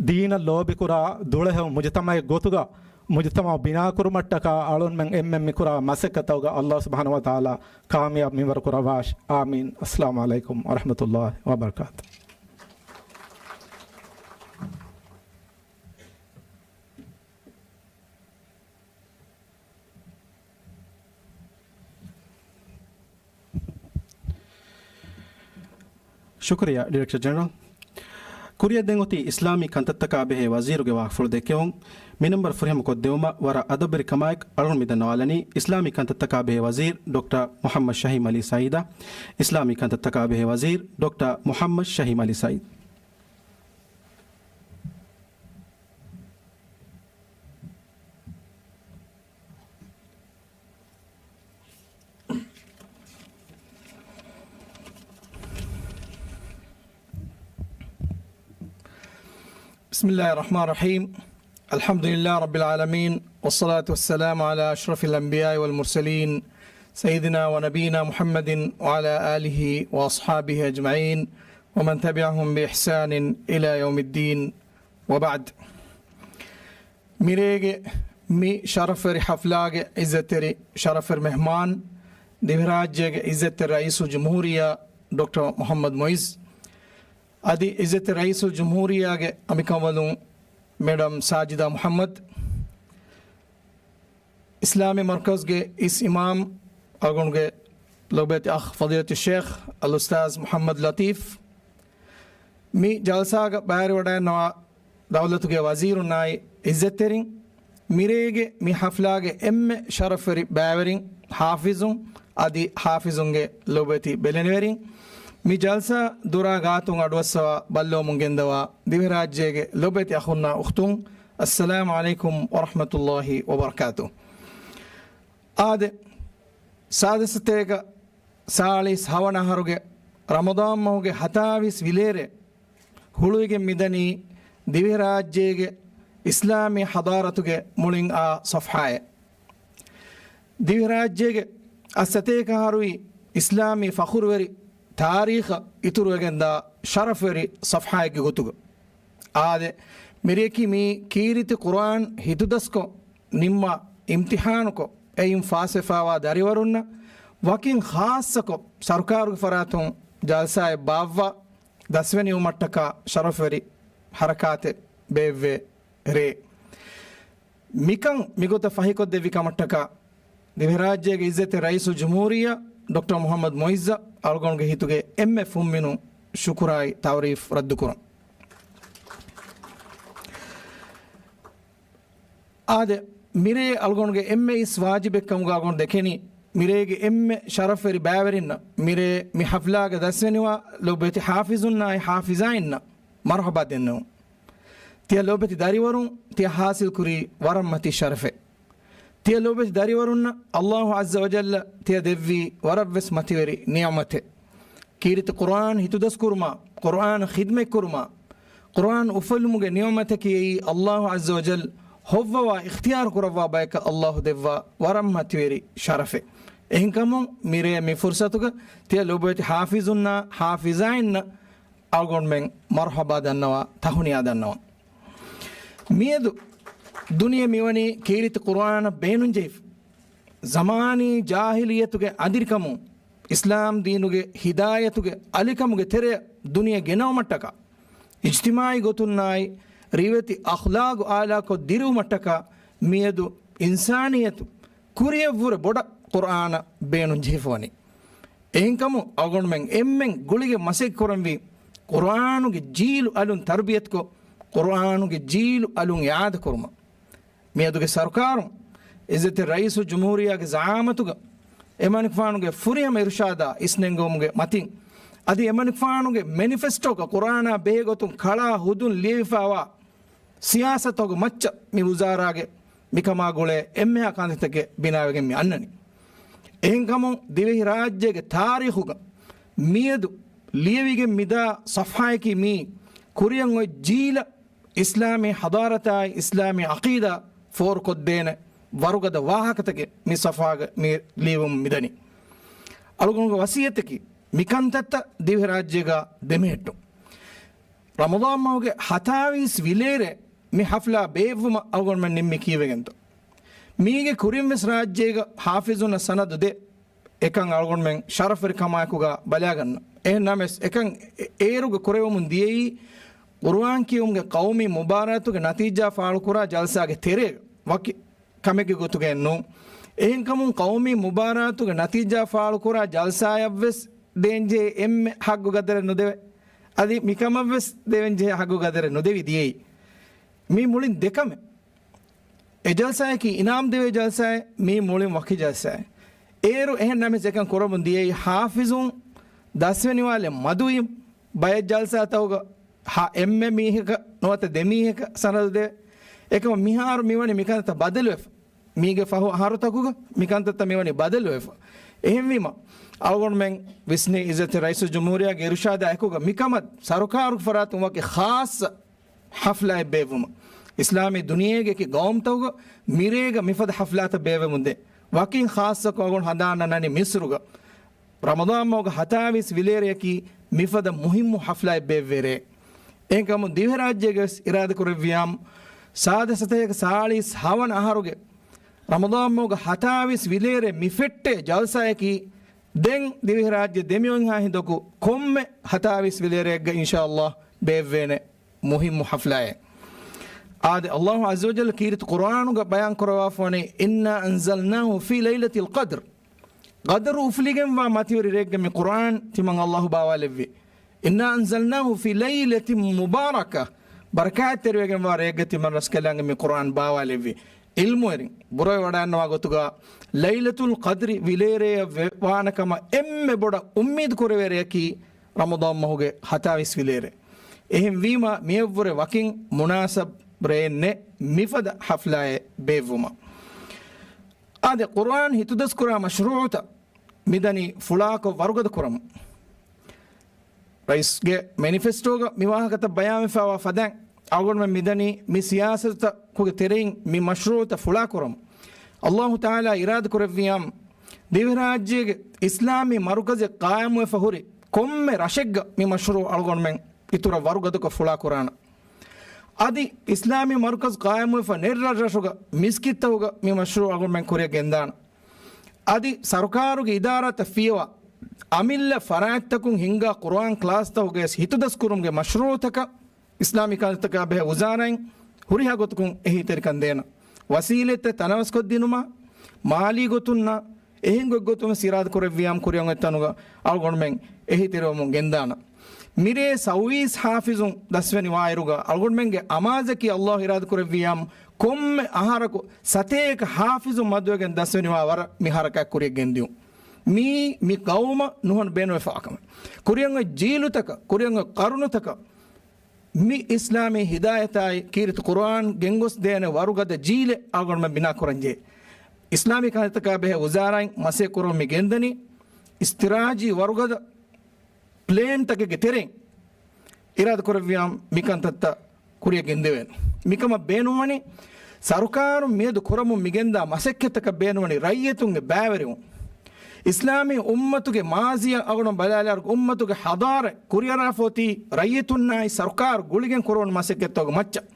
ދީނަށް ލޯބިކުރާ ދުޅަހެޔޮ މުޖުތަމަޢެއް ގޮތުގަ މުޖުތަމަޢު ބިނާކުރުމަށްޓަކާ އަޅުންމެން އެންމެން މިކުރާ މަސައްކަތްތަކުގަ ﷲ ސުބްޙާނަހޫ ވަތަޢާލާ ކާމިޔާބު މިންވަރު ކުރައްވާށި. އާމީން. އައްސަލާމު ޢަލައިކުމް ވަރަޙްމަތުﷲ ވަބަރަކާތު. ޝުކުރިއްޔާ، ޑިރެކްޓަރ ޖެނެރަލް. ކުރިއަށް ދެން އޮތީ އިސްލާމީ ކަންތައްތަކާ ބެހޭ ވަޒީރުގެ ވާހަކަފުޅު ދެއްކެވުން. މި ނަންބަރު ފުރިހަމަ ކޮށްދެވުމަށް ވަރަށް އަދަބުވެރިކަމާއެކު އަޅުން މި ދަންނަވާލަނީ އިސްލާމީ ކަންތައްތަކާ ބެހޭ ވަޒީރު ޑޮކްޓަރ މުޙައްމަދު ޝަހީމް ޢަލީ ސަޢީދަށް. އިސްލާމީ ކަންތައްތަކާ ބެހޭ ވަޒީރު ޑޮކްޓަރ މުޙައްމަދު ޝަހީމް ޢަލީ ސަޢީދު. بسم الله الرحمن الرحيم. الحمد لله رب العالمين، والصلاة والسلام على أشرف الأنبياء والمرسلين، سيدنا ونبينا محمد وعلى آله وأصحابه أجمعين، ومن تبعهم بإحسان إلى يوم الدين، وبعد. މިރޭގެ މި ޝަރަފްވެރި ޙަފްލާގެ ޢިއްޒަތްތެރި ޝަރަފްވެރި މެހްމާން، ދިވެހިރާއްޖޭގެ ޢިއްޒަތްތެރި ރައީސުލްޖުމްހޫރިއްޔާ ޑޮކްޓަރ މުޙައްމަދު މުޢިއްޒު، އަދި ޢިއްޒަތްތެރި ރައީސުލްޖުމްހޫރިއްޔާގެ އަނބިކަނބަލުން މެޑަމް ސާޖިދާ މުޙައްމަދު، އިސްލާމީ މަރުކަޒުގެ އިސް އިމާމް އަޅުގަނޑުގެ ލޮބުވެތި އަޚް ފަޟީލަތު ޝޭޚް އަލްއުސްތާޛް މުޙައްމަދު ލަތީފް، މި ޖަލްސާގަ ބައިވެރިވަޑައިންނަވާ ދައުލަތުގެ ވަޒީރުންނާއި ޢިއްޒަތްތެރިން، މިރޭގެ މި ޙަފްލާގެ އެންމެ ޝަރަފްވެރި ބައިވެރިން، ޙާފިޒުން، އަދި ޙާފިޒުންގެ ލޮބުވެތި ބެލެނިވެރިން، މި ޖަލްސާ ދުރާ ގާތުން އަޑުއައްސަވާ ބައްލަވަމުން ގެންދަވާ ދިވެހިރާއްޖޭގެ ލޮބުވެތި އަޚުންނާ އުޚްތުން، އައްސަލާމު ޢަލައިކުމް ވަރަޙްމަތުﷲ ވަބަރަކާތު. އާދެ، ސާދަ ސަތޭކަ ސާޅީސް ހަވަނަ އަހަރުގެ ރަމަޟާން މަހުގެ ހަތާވީސް ވިލޭރޭ ހުޅުވިގެން މިދަނީ ދިވެހިރާއްޖޭގެ އިސްލާމީ ޙަޟާރަތުގެ މުޅިން އާ ޞަފްޙާއެއް. ދިވެހިރާއްޖޭގެ އަށް ސަތޭކަ އަހަރުވީ އިސްލާމީ ފަޚުރުވެރި ތާރީޚަށް އިތުރުވެގެންދާ ޝަރަފްވެރި ޞަފްޙާއެއްގެ ގޮތުގަ. އާދެ، މިރެއަކީ މީ ކީރިތި ޤުރުއާން ހިތުދަސްކޮށް، ނިންމާ އިމްތިޙާނުކޮށް، އެއިން ފާސްވެފާވާ ދަރިވަރުންނަށް ވަކިން ޚާއްޞަކޮށް ސަރުކާރުގެ ފަރާތުން ޖަލްސާއެއް ބާއްވާ ދަސްވެނިވުމަށްޓަކާ ޝަރަފްވެރި ޙަރަކާތެއް ބޭއްވޭ ރޭ. މިކަން މިގޮތަށް ފަހިކޮށްދެއްވި ކަމަށްޓަކާ ދިވެހިރާއްޖޭގެ ޢިއްޒަތްތެރި ރައީސުލްޖުމްހޫރިއްޔާ ޑޮކްޓަރ މުޙައްމަދު މުޢިއްޒަށް އަޅުގަނޑުގެ ހިތުގެ އެންމެ ފުންމިނުން ޝުކުރާއި ތަޢުރީފް ރައްދުކުރަން. އާދެ، މިރޭ އަޅުގަނޑުގެ އެންމެ އިސް ވާޖިބެއްކަމުގަ އަޅުގަނޑު ދެކެނީ، މިރޭގެ އެންމެ ޝަރަފްވެރި ބައިވެރިންނަށް، މިރޭ މި ޙަފްލާގަ ދަސްވެނިވާ ލޮބުވެތި ޙާފިޒުންނާއި ޙާފިޒާއިންނަށް މަރުޙަބާ ދެންނެވުން. ތިޔަ ލޮބުވެތި ދަރިވަރުން ތިޔަ ޙާޞިލްކުރީ ވަރަށްމަތީ ޝަރަފެއް. ތިޔަ ލޮބުވެތި ދަރިވަރުންނަށް ﷲ ޢައްޒަ ވަޖައްލަ ތިޔަ ދެއްވީ ވަރަށްވެސް މަތިވެރި ނިޢުމަތެއް. ކީރިތި ޤުރުއާން ހިތުދަސްކުރުމާ، ޤުރުއާނަށް ޚިދްމަތްކުރުމާ، ޤުރުއާން އުފުލުމުގެ ނިޢުމަތަކީ އެއީ ﷲ ޢައްޒަ ވަޖައްލަ ހޮއްވަވާ އިޚްތިޔާރު ކުރައްވާ ބަޔަކަށް ﷲ ދެއްވާ ވަރަށް މަތިވެރި ޝަރަފެއް. އެހެންކަމުން މިރޭ މި ފުރުޞަތުގަ ތިޔަ ލޮބުވެތި ޙާފިޒުންނާ ޙާފިޒާއިންނަށް އަޅުގަނޑުމެން މަރުޙަބާ ދަންނަވާ، ތަހުނިޔާ ދަންނަވަން. މިއަދު ދުނިޔެ މިވަނީ ކީރިތި ޤުރުއާނަށް ބޭނުންޖެހިފަ. ޒަމާނީ ޖާހިލިއްޔަތުގެ އަނދިރިކަމުން އިސްލާމް ދީނުގެ ހިދާޔަތުގެ އަލިކަމުގެ ތެރެއަށް ދުނިޔެ ގެނައުމަށްޓަކާ، އިޖްތިމާޢީ ގޮތުންނާއި ރިވެތި އަޚްލާގު އާލާކޮށް ދިރިއުމަށްޓަކާ މިއަދު އިންސާނިއްޔަތު ކުރިއަށްވުރެ ބޮޑަށް ޤުރުއާނަށް ބޭނުން ޖެހިފަވަނީ. އެހެންކަމުން އަޅުގަނޑުމެން އެންމެން ގުޅިގެން މަސައްކަތް ކުރަންވީ، ޤުރުއާނުގެ ޖީލު އަލުން ތަރުބިޔަތުކޮށް، ޤުރުއާނުގެ ޖީލު އަލުން އިޢާދަ ކުރުމަށް. މިއަދުގެ ސަރުކާރުން އިއްޒަތްތެރި ރައީސުލްޖުމްހޫރިއްޔާގެ ޒަޢާމަތުގަ އެމަނިކުފާނުގެ ފުރިހަމަ އިރުޝާދާ އިސްނެންގެވުމުގެ މަތިން، އަދި އެމަނިކުފާނުގެ މެނިފެސްޓޯގަ ޤުރުއާނާ ބެހޭގޮތުން ކަޅާ ހުދުން ލިޔެވިފައިވާ ސިޔާސަތުގެ މައްޗަށް މި ވުޒާރާގެ މިކަމާ ގުޅޭ އެންމެހާ ކަންތައްތަކެއް ބިނާވެގެން މި އަންނަނީ. އެހެންކަމުން ދިވެހިރާއްޖޭގެ ތާރީޚުގަ މިއަދު ލިޔެވިގެން މިދާ ޞަފްޙާއަކީ މީ ކުރިއަށް އޮތް ޖީލަށް އިސްލާމީ ޙަޟާރަތާއި އިސްލާމީ ޢަޤީދާ ފޯރުކޮށްދޭނެ ވަރުގަދަ ވާހަކަތަކެއް މި ޞަފްޙާގަ މި ލިޔެވުމުން މިދަނީ. އަޅުގަނޑުގެ ވަޞިއްޔަތަކީ މިކަންތައްތައް ދިވެހިރާއްޖޭގަ ދެމެހެއްޓުން. ރަމަޟާން މަހުގެ ހަތާވީސް ވިލޭރޭ މި ޙަފްލާ ބޭއްވުމަށް އަޅުގަނޑުމެން ނިންމީ ކީއްވެގެންތޯ؟ މީގެ ކުރިންވެސް ރާއްޖޭގަ ޙާފިޒުންނަށް ސަނަދު ދޭ. އެކަން އަޅުގަނޑުމެން ޝަރަފުވެރި ކަމާއެކުގަ ބަލާގަންނަ. އެހެން ނަމަވެސް، އެކަން އޭރުގަ ކުރެވެމުން ދިޔައީ ޤުރުއާން ކިޔުމުގެ ޤައުމީ މުބާރާތުގެ ނަތީޖާ ފާޅުކުރާ ޖަލްސާގެ ތެރޭގަ ވަކި ކަމެއްގެ ގޮތުގައެއް ނޫން. އެހެންކަމުން ޤައުމީ މުބާރާތުގެ ނަތީޖާ ފާޅުކުރާ ޖަލްސާއަށްވެސް ދޭންޖެހޭ އެންމެ ޙައްޤު ގަދަރެއް ނުދެވޭ. އަދި މިކަމަށްވެސް ދެވެންޖެހޭ ޙައްޤު ގަދަރެއް ނުދެވި ދިޔައީ. މީ މުޅިން ދެކަމެއް. އެ ޖަލްސާއަކީ އިނާމް ދެވޭ ޖަލްސާއެއް، މީ މުޅިން ވަކި ޖަލްސާއެއް. އޭރު އެހެން ނަމަވެސް އެކަން ކުރަމުން ދިޔައީ ޙާފިޒުން ދަސްވެނިވާލެއް މަދުވީމަ ބައެއް ޖަލްސާތަކުގަ ހަ-، އެންމެ މީހަކަށް ނުވަތަ ދެ މީހަކަށް ސަނަދު ދެވޭ. އެކަމަ މިހާރު މިވަނީ މިކަންތައް ބަދަލުވެފަ. މީގެ ފަހު އަހަރުތަކުގަ މިކަންތައްތައް މިވަނީ ބަދަލުވެފަ. އެހެންވީމަ، އަޅުގަނޑުމެން ވިސްނޭ އިއްޒަތްތެރި ރައީސުލްޖުމްހޫރިއްޔާގެ އިރުޝާދާ އެކުގަ މިކަމަށް ސަރުކާރުގެ ފަރާތުން ވަކި ޚާއްޞަ ޙަފްލާއެއް ބޭއްވުމަށް. އިސްލާމީ ދުނިޔޭގެ އެކި ގައުމުތަކުގަ މިރޭގަ މިފަދަ ޙަފްލާތައް ބޭއްވެމުންދޭ. ވަކިން ޚާއްޞަކޮށް އަޅުގަނޑު ހަނދާން އަންނަނީ މިޞްރުގަ ރަމަޟާން މަހުގެ ހަތާވީސް ވިލޭރެއަކީ މިފަދަ މުހިއްމު ޙަފްލާއެއް ބޭއްވޭ ރޭ. އެހެންކަމުން ދިވެހިރާއްޖޭގަވެސް އިރާދަކުރެއްވިޔާމު، ސާދަ ސަތޭކަ ސާޅީސް ހަވަނަ އަހަރުގެ ރަމަޟާން މަހުގެ ހަތާވީސް ވިލޭރޭ މި ފެއްޓޭ ޖަލްސާއަކީ ދެން ދިވެހިރާއްޖެ ދެމިއޮތްހާ ހިނދަކު ކޮންމެ ހަތާވީސް ވިލޭރެއެއްގަ އިންޝާﷲ ބޭއްވޭނެ މުހިއްމު ޙަފްލާއެއް. އާދެ، ﷲ ޢައްޒަ ވަޖައްލަ ކީރިތި ޤުރްއާނުގަ ބަޔާން ކުރައްވާފަވަނީ، "إِنَّا أَنزَلْنَاهُ فِي لَيْلَةِ الْقَدْرِ." ޤަދްރު އުފުލިގެންވާ މަތިވެރި ރެއެއްގަ މި ޤުރްއާން ތިމަން ﷲ ބާވާލެއްވި. "إِنَّا أَنزَلْنَاهُ فِي لَيْلَةٍ مُبَارَكَةٍ." ބަރަކާތްތެރިވެގެންވާ ރެއެއްގަ ތިމަން ރަސްކަލާނގެ މި ޤުރްއާން ބާވާލެއްވި. ޢިލްމުވެރިން ބުރަވެވަޑައިގަންނަވާ ގޮތުގަ ލައިލަތުލް ޤަދްރި ވިލޭރޭއަށް ވެ-، ވާނެ ކަމަށް އެންމެ ބޮޑަށް އުއްމީދު ކުރެވޭ ރެއަކީ ރަމަޟާން މަހުގެ ހަތާވީސް ވިލޭރޭ. އެހެންވީމަ، މިއަށްވުރެ ވަކިން މުނާސަބް ރެއެއް ނެތް މިފަދަ ޙަފްލާއެއް ބޭއްވުމަށް. އާދެ، ޤުރްއާން ހިތުދަސްކުރާ މަޝްރޫޢުތައް މިދަނީ ފުޅާކޮށް ވަރުގަދަ ކުރަމުން. ރައީސްގެ މެނިފެސްޓޯގަ މި ވާހަކަތައް ބަޔާންވެފައިވާ ފަދައިން، އަޅުގަނޑުމެން މިދަނީ މި ސިޔާސަތުތަކުގެ ތެރެއިން މި މަޝްރޫޢުތައް ފުޅާކުރަމުން. ﷲ ތަޢާލާ އިރާދަކުރެއްވިޔާމު، ދިވެހިރާއްޖޭގެ އިސްލާމީ މަރުކަޒެއް ޤާއިމުވެފަ ހުރި ކޮންމެ ރަށެއްގަ މި މަޝްރޫޢު އަޅުގަނޑުމެން އިތުރަށް ވަރުގަދަކޮށް ފުޅާކުރާނަން. އަދި އިސްލާމީ މަރުކަޒު ޤާއިމުވެފަ ނެތް ރަށްރަށުގަ މިސްކިތްތަކުގަ މި މަޝްރޫޢު އަޅުގަނޑުމެން ކުރިއަށް ގެންދާނަން. އަދި ސަރުކާރުގެ އިދާރާތައް ފިޔަވާ، އަމިއްލަ ފަރާތްތަކުން ހިންގާ ޤުރުއާން ކްލާސްތަކުގައި ހިތުދަސްކުރުމުގެ މަޝްރޫޢުތަކަށް އިސްލާމީ ކަންތަކާ ބެހޭ ވުޒާރާއިން ހުރިހާ ގޮތަކުން އެހީތެރިކަން ދޭނަން. ވަސީލަތްތައް ތަނަވަސްކޮށްދިނުމާ، މާލީ ގޮތުންނާ، އެހެން ގޮތްގޮތުން ވެސް އިރާދަކުރެއްވިޔާމު ކުރިއަށް އޮތް ތަނުގަ އަޅުގަނޑުމެން އެހީތެރިވަމުން ގެންދާނަން. މިރޭ ސައުވީސް ޙާފިޒުން ދަސްވެނިވާއިރުގަ އަޅުގަނޑުމެންގެ އަމާޒަކީ ﷲ އިރާދަކުރެއްވިޔާމު ކޮންމެ އަހަރަކު ސަތޭކަ ޙާފިޒުން މަދުވެގެން ދަސްވެނިވާ ވަރަށް މި ޙަރަކާތް ކުރިއަށް ގެންދިޔުން. މީ މި ޤައުމަށް ނުހަނު ބޭނުންވެފަވާ ކަމެއް. ކުރިއަށް އޮތް ޖީލުތަކަށް، ކުރިއަށް އޮތް ޤަރުނުތަކަށް މި އިސްލާމީ ހިދާޔަތާއި ކީރިތި ޤުރުއާން ގެންގޮސްދޭނެ ވަރުގަދަ ޖީލެއް އަޅުގަނޑުމެން ބިނާކުރަންޖެހޭ. އިސްލާމީ ކަންތަކާ ބެހޭ ވުޒާރާއިން މަސައްކަތް ކުރަމުން މި ގެންދަނީ އިސްތިރާޖީ ވަރުގަދަ ޕްލޭންތަކެއްގެ ތެރެއިން. އިރާދަކުރެއްވިޔާމު މިކަންތައްތައް ކުރިއަށް ގެންދެވޭނެ. މިކަމަށް ބޭނުންވަނީ، ސަރުކާރުން މިއަދު ކުރަމުން މިގެންދާ މަސައްކަތްތަކަށް ބޭނުންވަނީ ރައްޔިތުންގެ ބައިވެރިވުން. އިސްލާމީ އުއްމަތުގެ މާޒީއަށް އަޅުގަނޑު ބަލާލާއިރު، އުއްމަތުގެ ޙަޟާރަތް ކުރިއަރާފަ އޮތީ ރައްޔިތުންނާއި ސަރުކާރު ގުޅިގެން ކުރެވުނު މަސައްކަތްތަކުގެ މައްޗަށް.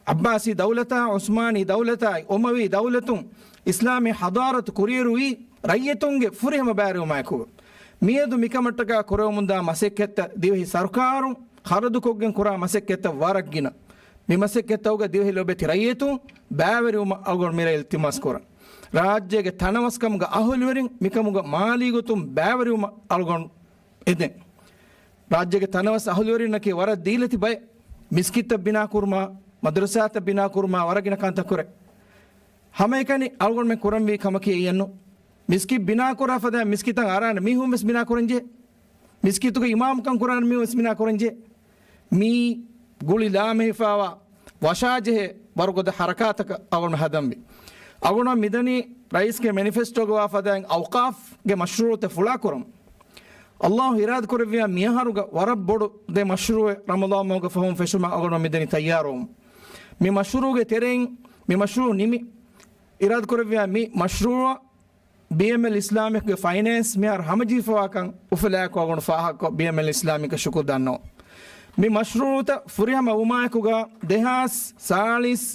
ޢައްބާސީ ދައުލަތާ، ޢުސްމާނީ ދައުލަތާއި، އުމަވީ ދައުލަތުން އިސްލާމީ ޙަޟާރަތު ކުރިއެރުވީ ރައްޔިތުންގެ ފުރިހަމަ ބައިވެރިވުމާއެކު. މިއަދު މިކަމަށްޓަކާ ކުރެވެމުންދާ މަސައްކަތްތައް ދިވެހި ސަރުކާރުން ޚަރަދުކޮށްގެން ކުރާ މަސައްކަތްތައް ވަރަށް ގިނަ. މި މަސައްކަތްތަކުގަ ދިވެހި ލޯބިވެތި ރައްޔިތުން ބައިވެރިވުމަށް އަޅުގަނޑު މިރޭ އިލްތިމާސް ކުރަން. ރާއްޖޭގެ ތަނަވަސްކަމުގެ އަހުލުވެރިން މިކަމުގަ މާލީ ގޮތުން ބައިވެރިވުމަށް އަޅުގަނޑު އެދެން. ރާއްޖޭގެ ތަނަވަސް އަހުލުވެރިންނަކީ ވަރަށް ދީލަތި ބައެއް. މިސްކިތްތައް ބިނާކުރުމާ، މަދްރަސާތައް ބިނާކުރުމާ ވަރަށް ގިނަ ކަންތައް ކުރޭ. ހަމައެކަނި އަޅުގަނޑުމެން ކުރަންވީ ކަމަކީ އެއްޔެއްނު. މިސްކިތް ބިނާކުރާ ފަދައިން މިސްކިތަށް އަރާނެ މީހުން ވެސް ބިނާކުރަންޖެހޭ. މިސްކިތުގެ އިމާމުކަން ކުރާނެ މީހުން ވެސް ބިނާކުރަންޖެހޭ. މީ ގުޅި ލާމެހިފާވާ ވަށާޖެހޭ ވަރުގަދަ ހަރަކާތަކަށް އަޅުގަނޑު ހަދަންވީ. އަޅުގަނޑު މިދަނީ ރައީސްގެ މެނިފެސްޓޯގަ ވާ ފަދައިން އައުޤާފްގެ މަޝްރޫޢުތައް ފުޅާކުރަން. އައްލާހު އިރާދަކުރެއްވިއްޔާ މިއަހަރުގަ ވަރަށް ބޮޑު ދެ މަޝްރޫޢެއް ރަމަޟާން މަހުގަ ފަހުން ފެށުމަށް އަޅުގަނޑު މިދަނީ ތައްޔާރުވަމުން. މި މަޝްރޫޢުގެ ތެރެއިން މި މަޝްރޫޢު ނިމި، އިރާދަކުރެއްވިއްޔާ މި މަޝްރޫޢަށް ބީއެމްއެލް އިސްލާމިކްގެ ފައިނޭންސް މިހާރު ހަމަޖެހިފަވާކަން އުފުލާއެކު އަޅުގަނޑު ފާހަގަކޮށް ބީއެމްއެލް އިސްލާމިކަށް ޝުކުރު ދަންނަވަން. މި މަޝްރޫޢުތައް ފުރިހަމަ ވުމާއެކުގަ ދެހާސް ސާޅީސް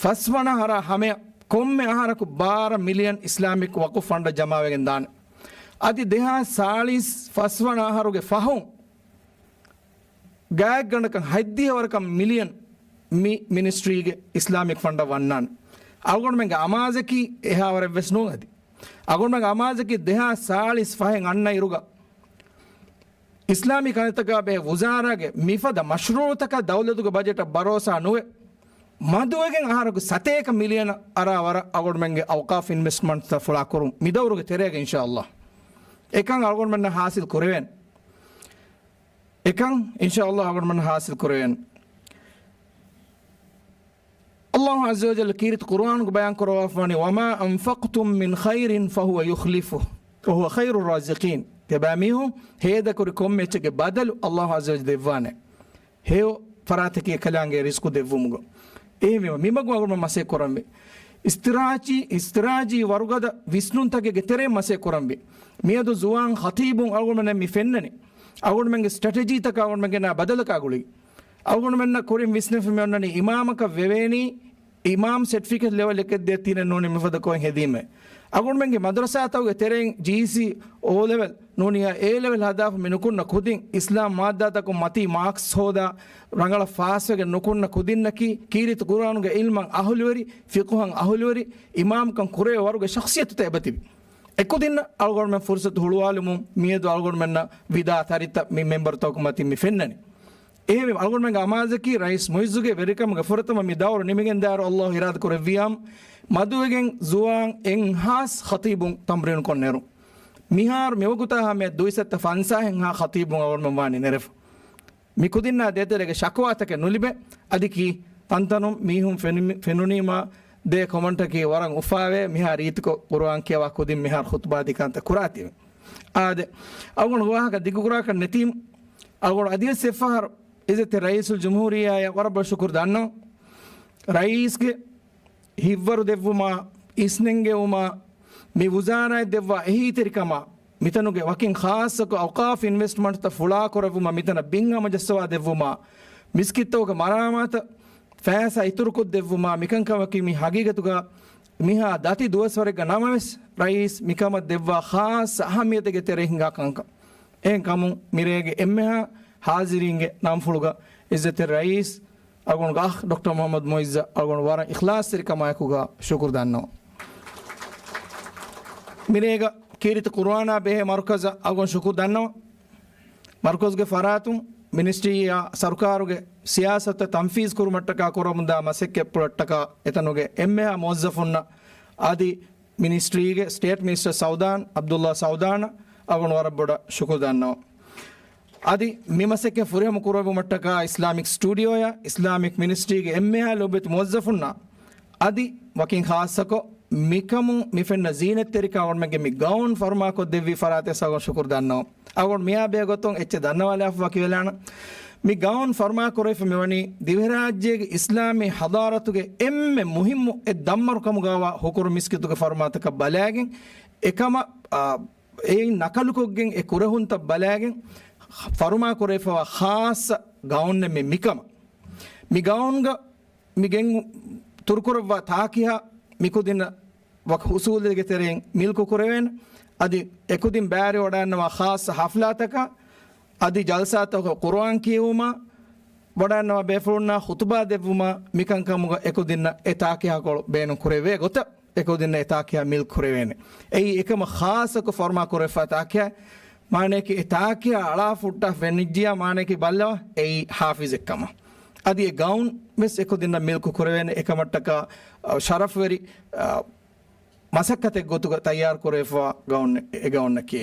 ފަސްވަނަ އަހަރާ ހަމަޔަށް ކޮންމެ އަހަރަކު ބާރަ މިލިއަން އިސްލާމިކް ވަޤުފް ފަންޑަށް ޖަމާވެގެން ދާނެ. އަދި ދެހާސް ސާޅީސް ފަސްވަނަ އަހަރުގެ ފަހުން ގާތްގަނޑަކަށް ހަތްދިހަ ވަރަކަށް މިލިއަން މި މިނިސްޓްރީގެ އިސްލާމިކް ފަންޑަށް ވަންނާނެ. އަޅުގަނޑުމެންގެ އަމާޒަކީ އެހާވަރެއްވެސް ނޫން އަދި. އަޅުގަނޑުމެންގެ އަމާޒަކީ ދެހާސް ސާޅީސް ފަހެއް އަންނަ އިރުގަ އިސްލާމީ ކަންތަކާ ބެހޭ ވުޒާރާގެ މިފަދަ މަޝްރޫޢުތަކަށް ދައުލަތުގެ ބަޖެޓަށް ބަރޯސާ ނުވެ، މަދުވެގެން އަހަރަކު ސަތޭކަ މިލިއަނަށް އަރާ ވަރަށް އަޅުގަނޑުމެންގެ އައުޤާފް އިންވެސްޓްމަންޓްތައް ފުޅާކުރުން މިދައުރުގެ ތެރޭގަ އިންޝާﷲ. އެކަން އަޅުގަނޑުމެންނަށް ޙާޞިލް ކުރެވޭނެ. އެކަން އިންޝާﷲ އަޅުގަނޑުމެންނަށް ޙާޞިލް ކުރެވޭނެ. އައްލާހު ޢައްޒަ ވަޖައްލަ ކީރިތި ޤުރުއާނުގަ ބަޔާން ކުރައްވާފަވަނީ، "وما أنفقتم من خير فهو يخلفه وهو خير الرازقين." ތިޔަބައިމީހުން ހޭދަކުރި ކޮންމެ އެއްޗެއްގެ ބަދަލު އައްލާހު ޢައްޒަ ވަޖައްލަ ދެއްވާނެ. ހެޔޮ ފަރާތަކީ އެކަލާނގެ ރިޒްޤު ދެއްވުމުގަ. އެހެންވީމަ، މި މަގު އަޅުގަނޑުމެން މަސައްކަތް ކުރަންވީ. އިސްތިރާޖީ، އިސްތިރާޖީ ވަރުގަދަ ވިސްނުންތަކެއްގެ ތެރެއިން މަސައްކަތް ކުރަންވީ. މިއަދު ޒުވާން ޚަތީބުން އަޅުގަނޑުމެންނަށް މި ފެންނަނީ. އަޅުގަނޑުމެންގެ ސްޓްރެޓެޖީތަކަށް އަޅުގަނޑުމެން ގެންނަ ބަދަލަކާ ގުޅި. އަޅުގަނޑުމެންނަށް ކުރިން ވިސްނެފަ މި އޮންނަނީ އިމާމަކަށް ވެވޭނީ، އިމާމް ސެޓްފިކެޓް ލެވެލް އެކެއް ދޭ ތިނެއް ނޫނީ މިފަދަ ކޮއެއް ހެދީމޭ. އަޅުގަނޑުމެންގެ މަދުރަސާތަކުގެ ތެރެއިން ޖީސީ އޯ ލެވެލް ނޫނީ އޭ ލެވެލް ހަދާފަ މި ނުކުންނަ ކުދިން، އިސްލާމް މާއްދާތަކުން މަތީ މާކްސް ހޯދާ، ރަނގަޅަށް ފާސްވެގެން ނުކުންނަ ކުދިންނަކީ، ކީރިތި ޤުރުއާނުގެ ޢިލްމަށް އަހުލުވެރި، ފިޤުހަށް އަހުލުވެރި، އިމާމްކަން ކުރެވޭ ވަރުގެ ޝަޚްޞިއްޔަތުތައް އެބަތިބި. އެކުދިންނަށް އަޅުގަނޑުމެން ފުރުޞަތު ހުޅުވާލުމުން މިއަދު އަޅުގަނޑުމެންނަށް ވިދާ ތަރިތައް މި މެމްބަރުތަކު މަތިން މި ފެންނަނީ. އެހެންވެ، އަޅުގަނޑުމެންގެ އަމާޒަކީ ރައީސް މުއިއްޒުގެ ވެރިކަމުގެ ފުރަތަމަ މި ދައުރު ނިމިގެންދާއިރު އައްލާހު އިރާދަކުރެއްވިއްޔާ، މަދުވެގެން ޒުވާން އެއްހާސް ޚަތީބުން ތަމްރީނު ކޮށްނެރުން. މިހާރު މިވަގުތާ ހަމަޔަށް ދުއިސައްތަ ފަންސާހެއްހާ ޚަތީބުން އަޅުގަނޑުމެން ވާނީ ނެރެފަ. މި ކުދިންނާ ދޭތެރޭގެ ޝަކުވާތަކެއް ނުލިބޭ. އަދި ކީ ތަންތަނުން މީހުން ފެނުމި-، ފެނުނީމާ ދޭ ކޮމެންޓަކީ ވަރަށް އުފާވޭ، މިހާ ރީތިކޮށް ޤުރުއާން ކިޔަވާ ކުދިން މިހާރު ޚުތުބާ އަދި ކަންތައް ކުރާތީވެ. އާދެ، އަޅުގަނޑު ވާހަކަ ދިގުކުރާކަށް ނެތީމު، އަޅުގަނޑު އަދިވެސް އެއްފަހަރު ޢިއްޒަތްތެރި ރައީސުލްޖުމްހޫރިއްޔާއަށް ވަރަށް ބޮޑަށް ޝުކުރު ދަންނަވަން. ރައީސްގެ ހިތްވަރު ދެއްވުމާ، އިސްނެންގެވުމާ، މި ވުޒާރާއަށް ދެއްވާ އެހީތެރިކަމާ، މިތަނުގެ ވަކިން ޚާއްޞަކޮށް އައުޤާފް އިންވެސްޓްމަންޓްތައް ފުޅާކުރެއްވުމަށް، މިތަނަށް ބިން ހަމަޖައްސަވާ ދެއްވުމާ، މިސްކިތްތަކުގެ މަރާމާތަށް ފައިސާ އިތުރުކޮށްދެއްވުމާ، މިކަންކަމަކީ މި ހަގީގަތުގަ މިހާ ދަތި ދުވަސްވަރެއްގަ ނަމަވެސް، ރައީސް މިކަމަށް ދެއްވާ ޚާއްޞަ އަހައްމިޔަތެއްގެ ތެރެއިން ހިނގާ ކަންކަން. އެހެންކަމުން މިރޭގެ އެންމެހާ ހާޒިރީންގެ ނަންފުޅުގަ ޢިއްޒަތްތެރި ރައީސް އަޅުގަނޑުގެ އަޚް ޑޮކްޓަރ މުޙައްމަދު މުޢިއްޒަށް އަޅުގަނޑު ވަރަށް އިޚްލާޞްތެރިކަމާއެކުގަ ޝުކުރު ދަންނަވަން. މިރޭގަ ކީރިތި ޤުރުއާނާ ބެހޭ މަރުކަޒަށް އަޅުގަނޑު ޝުކުރު ދަންނަވަން. މަރުކަޒުގެ ފަރާތުން މިނިސްޓްރީއާ ސަރުކާރުގެ ސިޔާސަތުތައް ތަންފީޒް ކުރުމަށްޓަކާ ކުރަމުންދާ މަސައްކަތްޕުޅަށްޓަކާ އެތަނުގެ އެންމެހާ މުވައްޒަފުންނަށް އަދި މިނިސްޓްރީގެ ސްޓޭޓް މިނިސްޓަރ ސައުދާން، ޢަބްދުﷲ ސައުދާނަށް އަޅުގަނޑު ވަރަށް ބޮޑަށް ޝުކުރު ދަންނަވަން. އަދި މި މަސައްކަތް ފުރިހަމަ ކުރެއްވުމަށްޓަކާ އިސްލާމިކް ސްޓޫޑިއޯއަށް، އިސްލާމިކް މިނިސްޓްރީގެ އެންމެހާ ލޯބިވެތި މުވައްޒަފުންނާ އަދި ވަކިން ޚާއްޞަކޮށް، މިކަމުން މި ފެންނަ ޒީނަތްތެރިކަން އަޅުގަނޑުމެންގެ މި ގައުން ފަރުމާކޮށްދެއްވި ފަރާތަށް އަޅުގަނޑު ޝުކުރު ދަންނަވަން. އަޅުގަނޑު މިއާ ބެހޭގޮތުން އެއްޗެއް ދަންނަވާލާފަ ވަކިވެލާނަން. މި ގައުން ފަރުމާކުރެވިފަ މިވަނީ ދިވެހިރާއްޖޭގެ އިސްލާމީ ޙަޟާރަތުގެ އެންމެ މުހިއްމު އެއް ދަންމަރުކަމުގައިވާ ހުކުރު މިސްކިތުގެ ފަރުމާތަކަށް ބަލާގެން، އެކަމަށް، އާ، އެއިން ނަކަލުކޮށްގެން އެ ކުރެހުންތައް ބަލާގެން ފަރުމާކުރެވިފައިވާ ޚާއްޞަ ގައުނެއް މި މިކަމަށް. މި ގައުންގަ މި ގެން ތުރުކުރައްވާ ތާކިހާ މިކުދިންނަށް ވަކި އުސޫލެއްގެ ތެރެއިން މިލްކު ކުރެވޭނެ. އަދި އެކުދިން ބައިވެރިވަޑައިގަންނަވާ ޚާއްޞަ ޙަފްލާތަކާ، އަދި ޖަލްސާތަކަށް ޤުރުއާން ކިޔެވުމާ، ވަޑައިގަންނަވާ ބޭފުޅުންނާ ޚުތުބާ ދެއްވުމާ، މިކަންކަމުގަ އެކުދިންނަށް އެ ތާކިހާކޮޅު ބޭނުން ކުރެވޭ ގޮތަށް އެކުދިންނަށް އެ ތާކިހާ މިލްކު ކުރެވޭނެ. އެއީ އެކަމަށް ޚާއްޞަކޮށް ފަރުމާ ކުރެވިފައި ތާކިހާ، މާނަޔަކީ އެ ތާކިހާ އަޅާ ފުއްޓާ ފެނިއްޖިޔާ މާނަޔަކީ ބައްލަވާ އެއީ ޙާފިޒެއް ކަމަށް. އަދި އެ ގައުން ވެސް އެކުދިންނަށް މިލްކު ކުރެވޭނެ. އެކަމަށްޓަކާ، އަ، ޝަރަފްވެރި، އަ، މަސައްކަތެއް ގޮތުގަ ތައްޔާރު ކުރެވިފައިވާ ގައުން، އެ ގައުންނަކީ.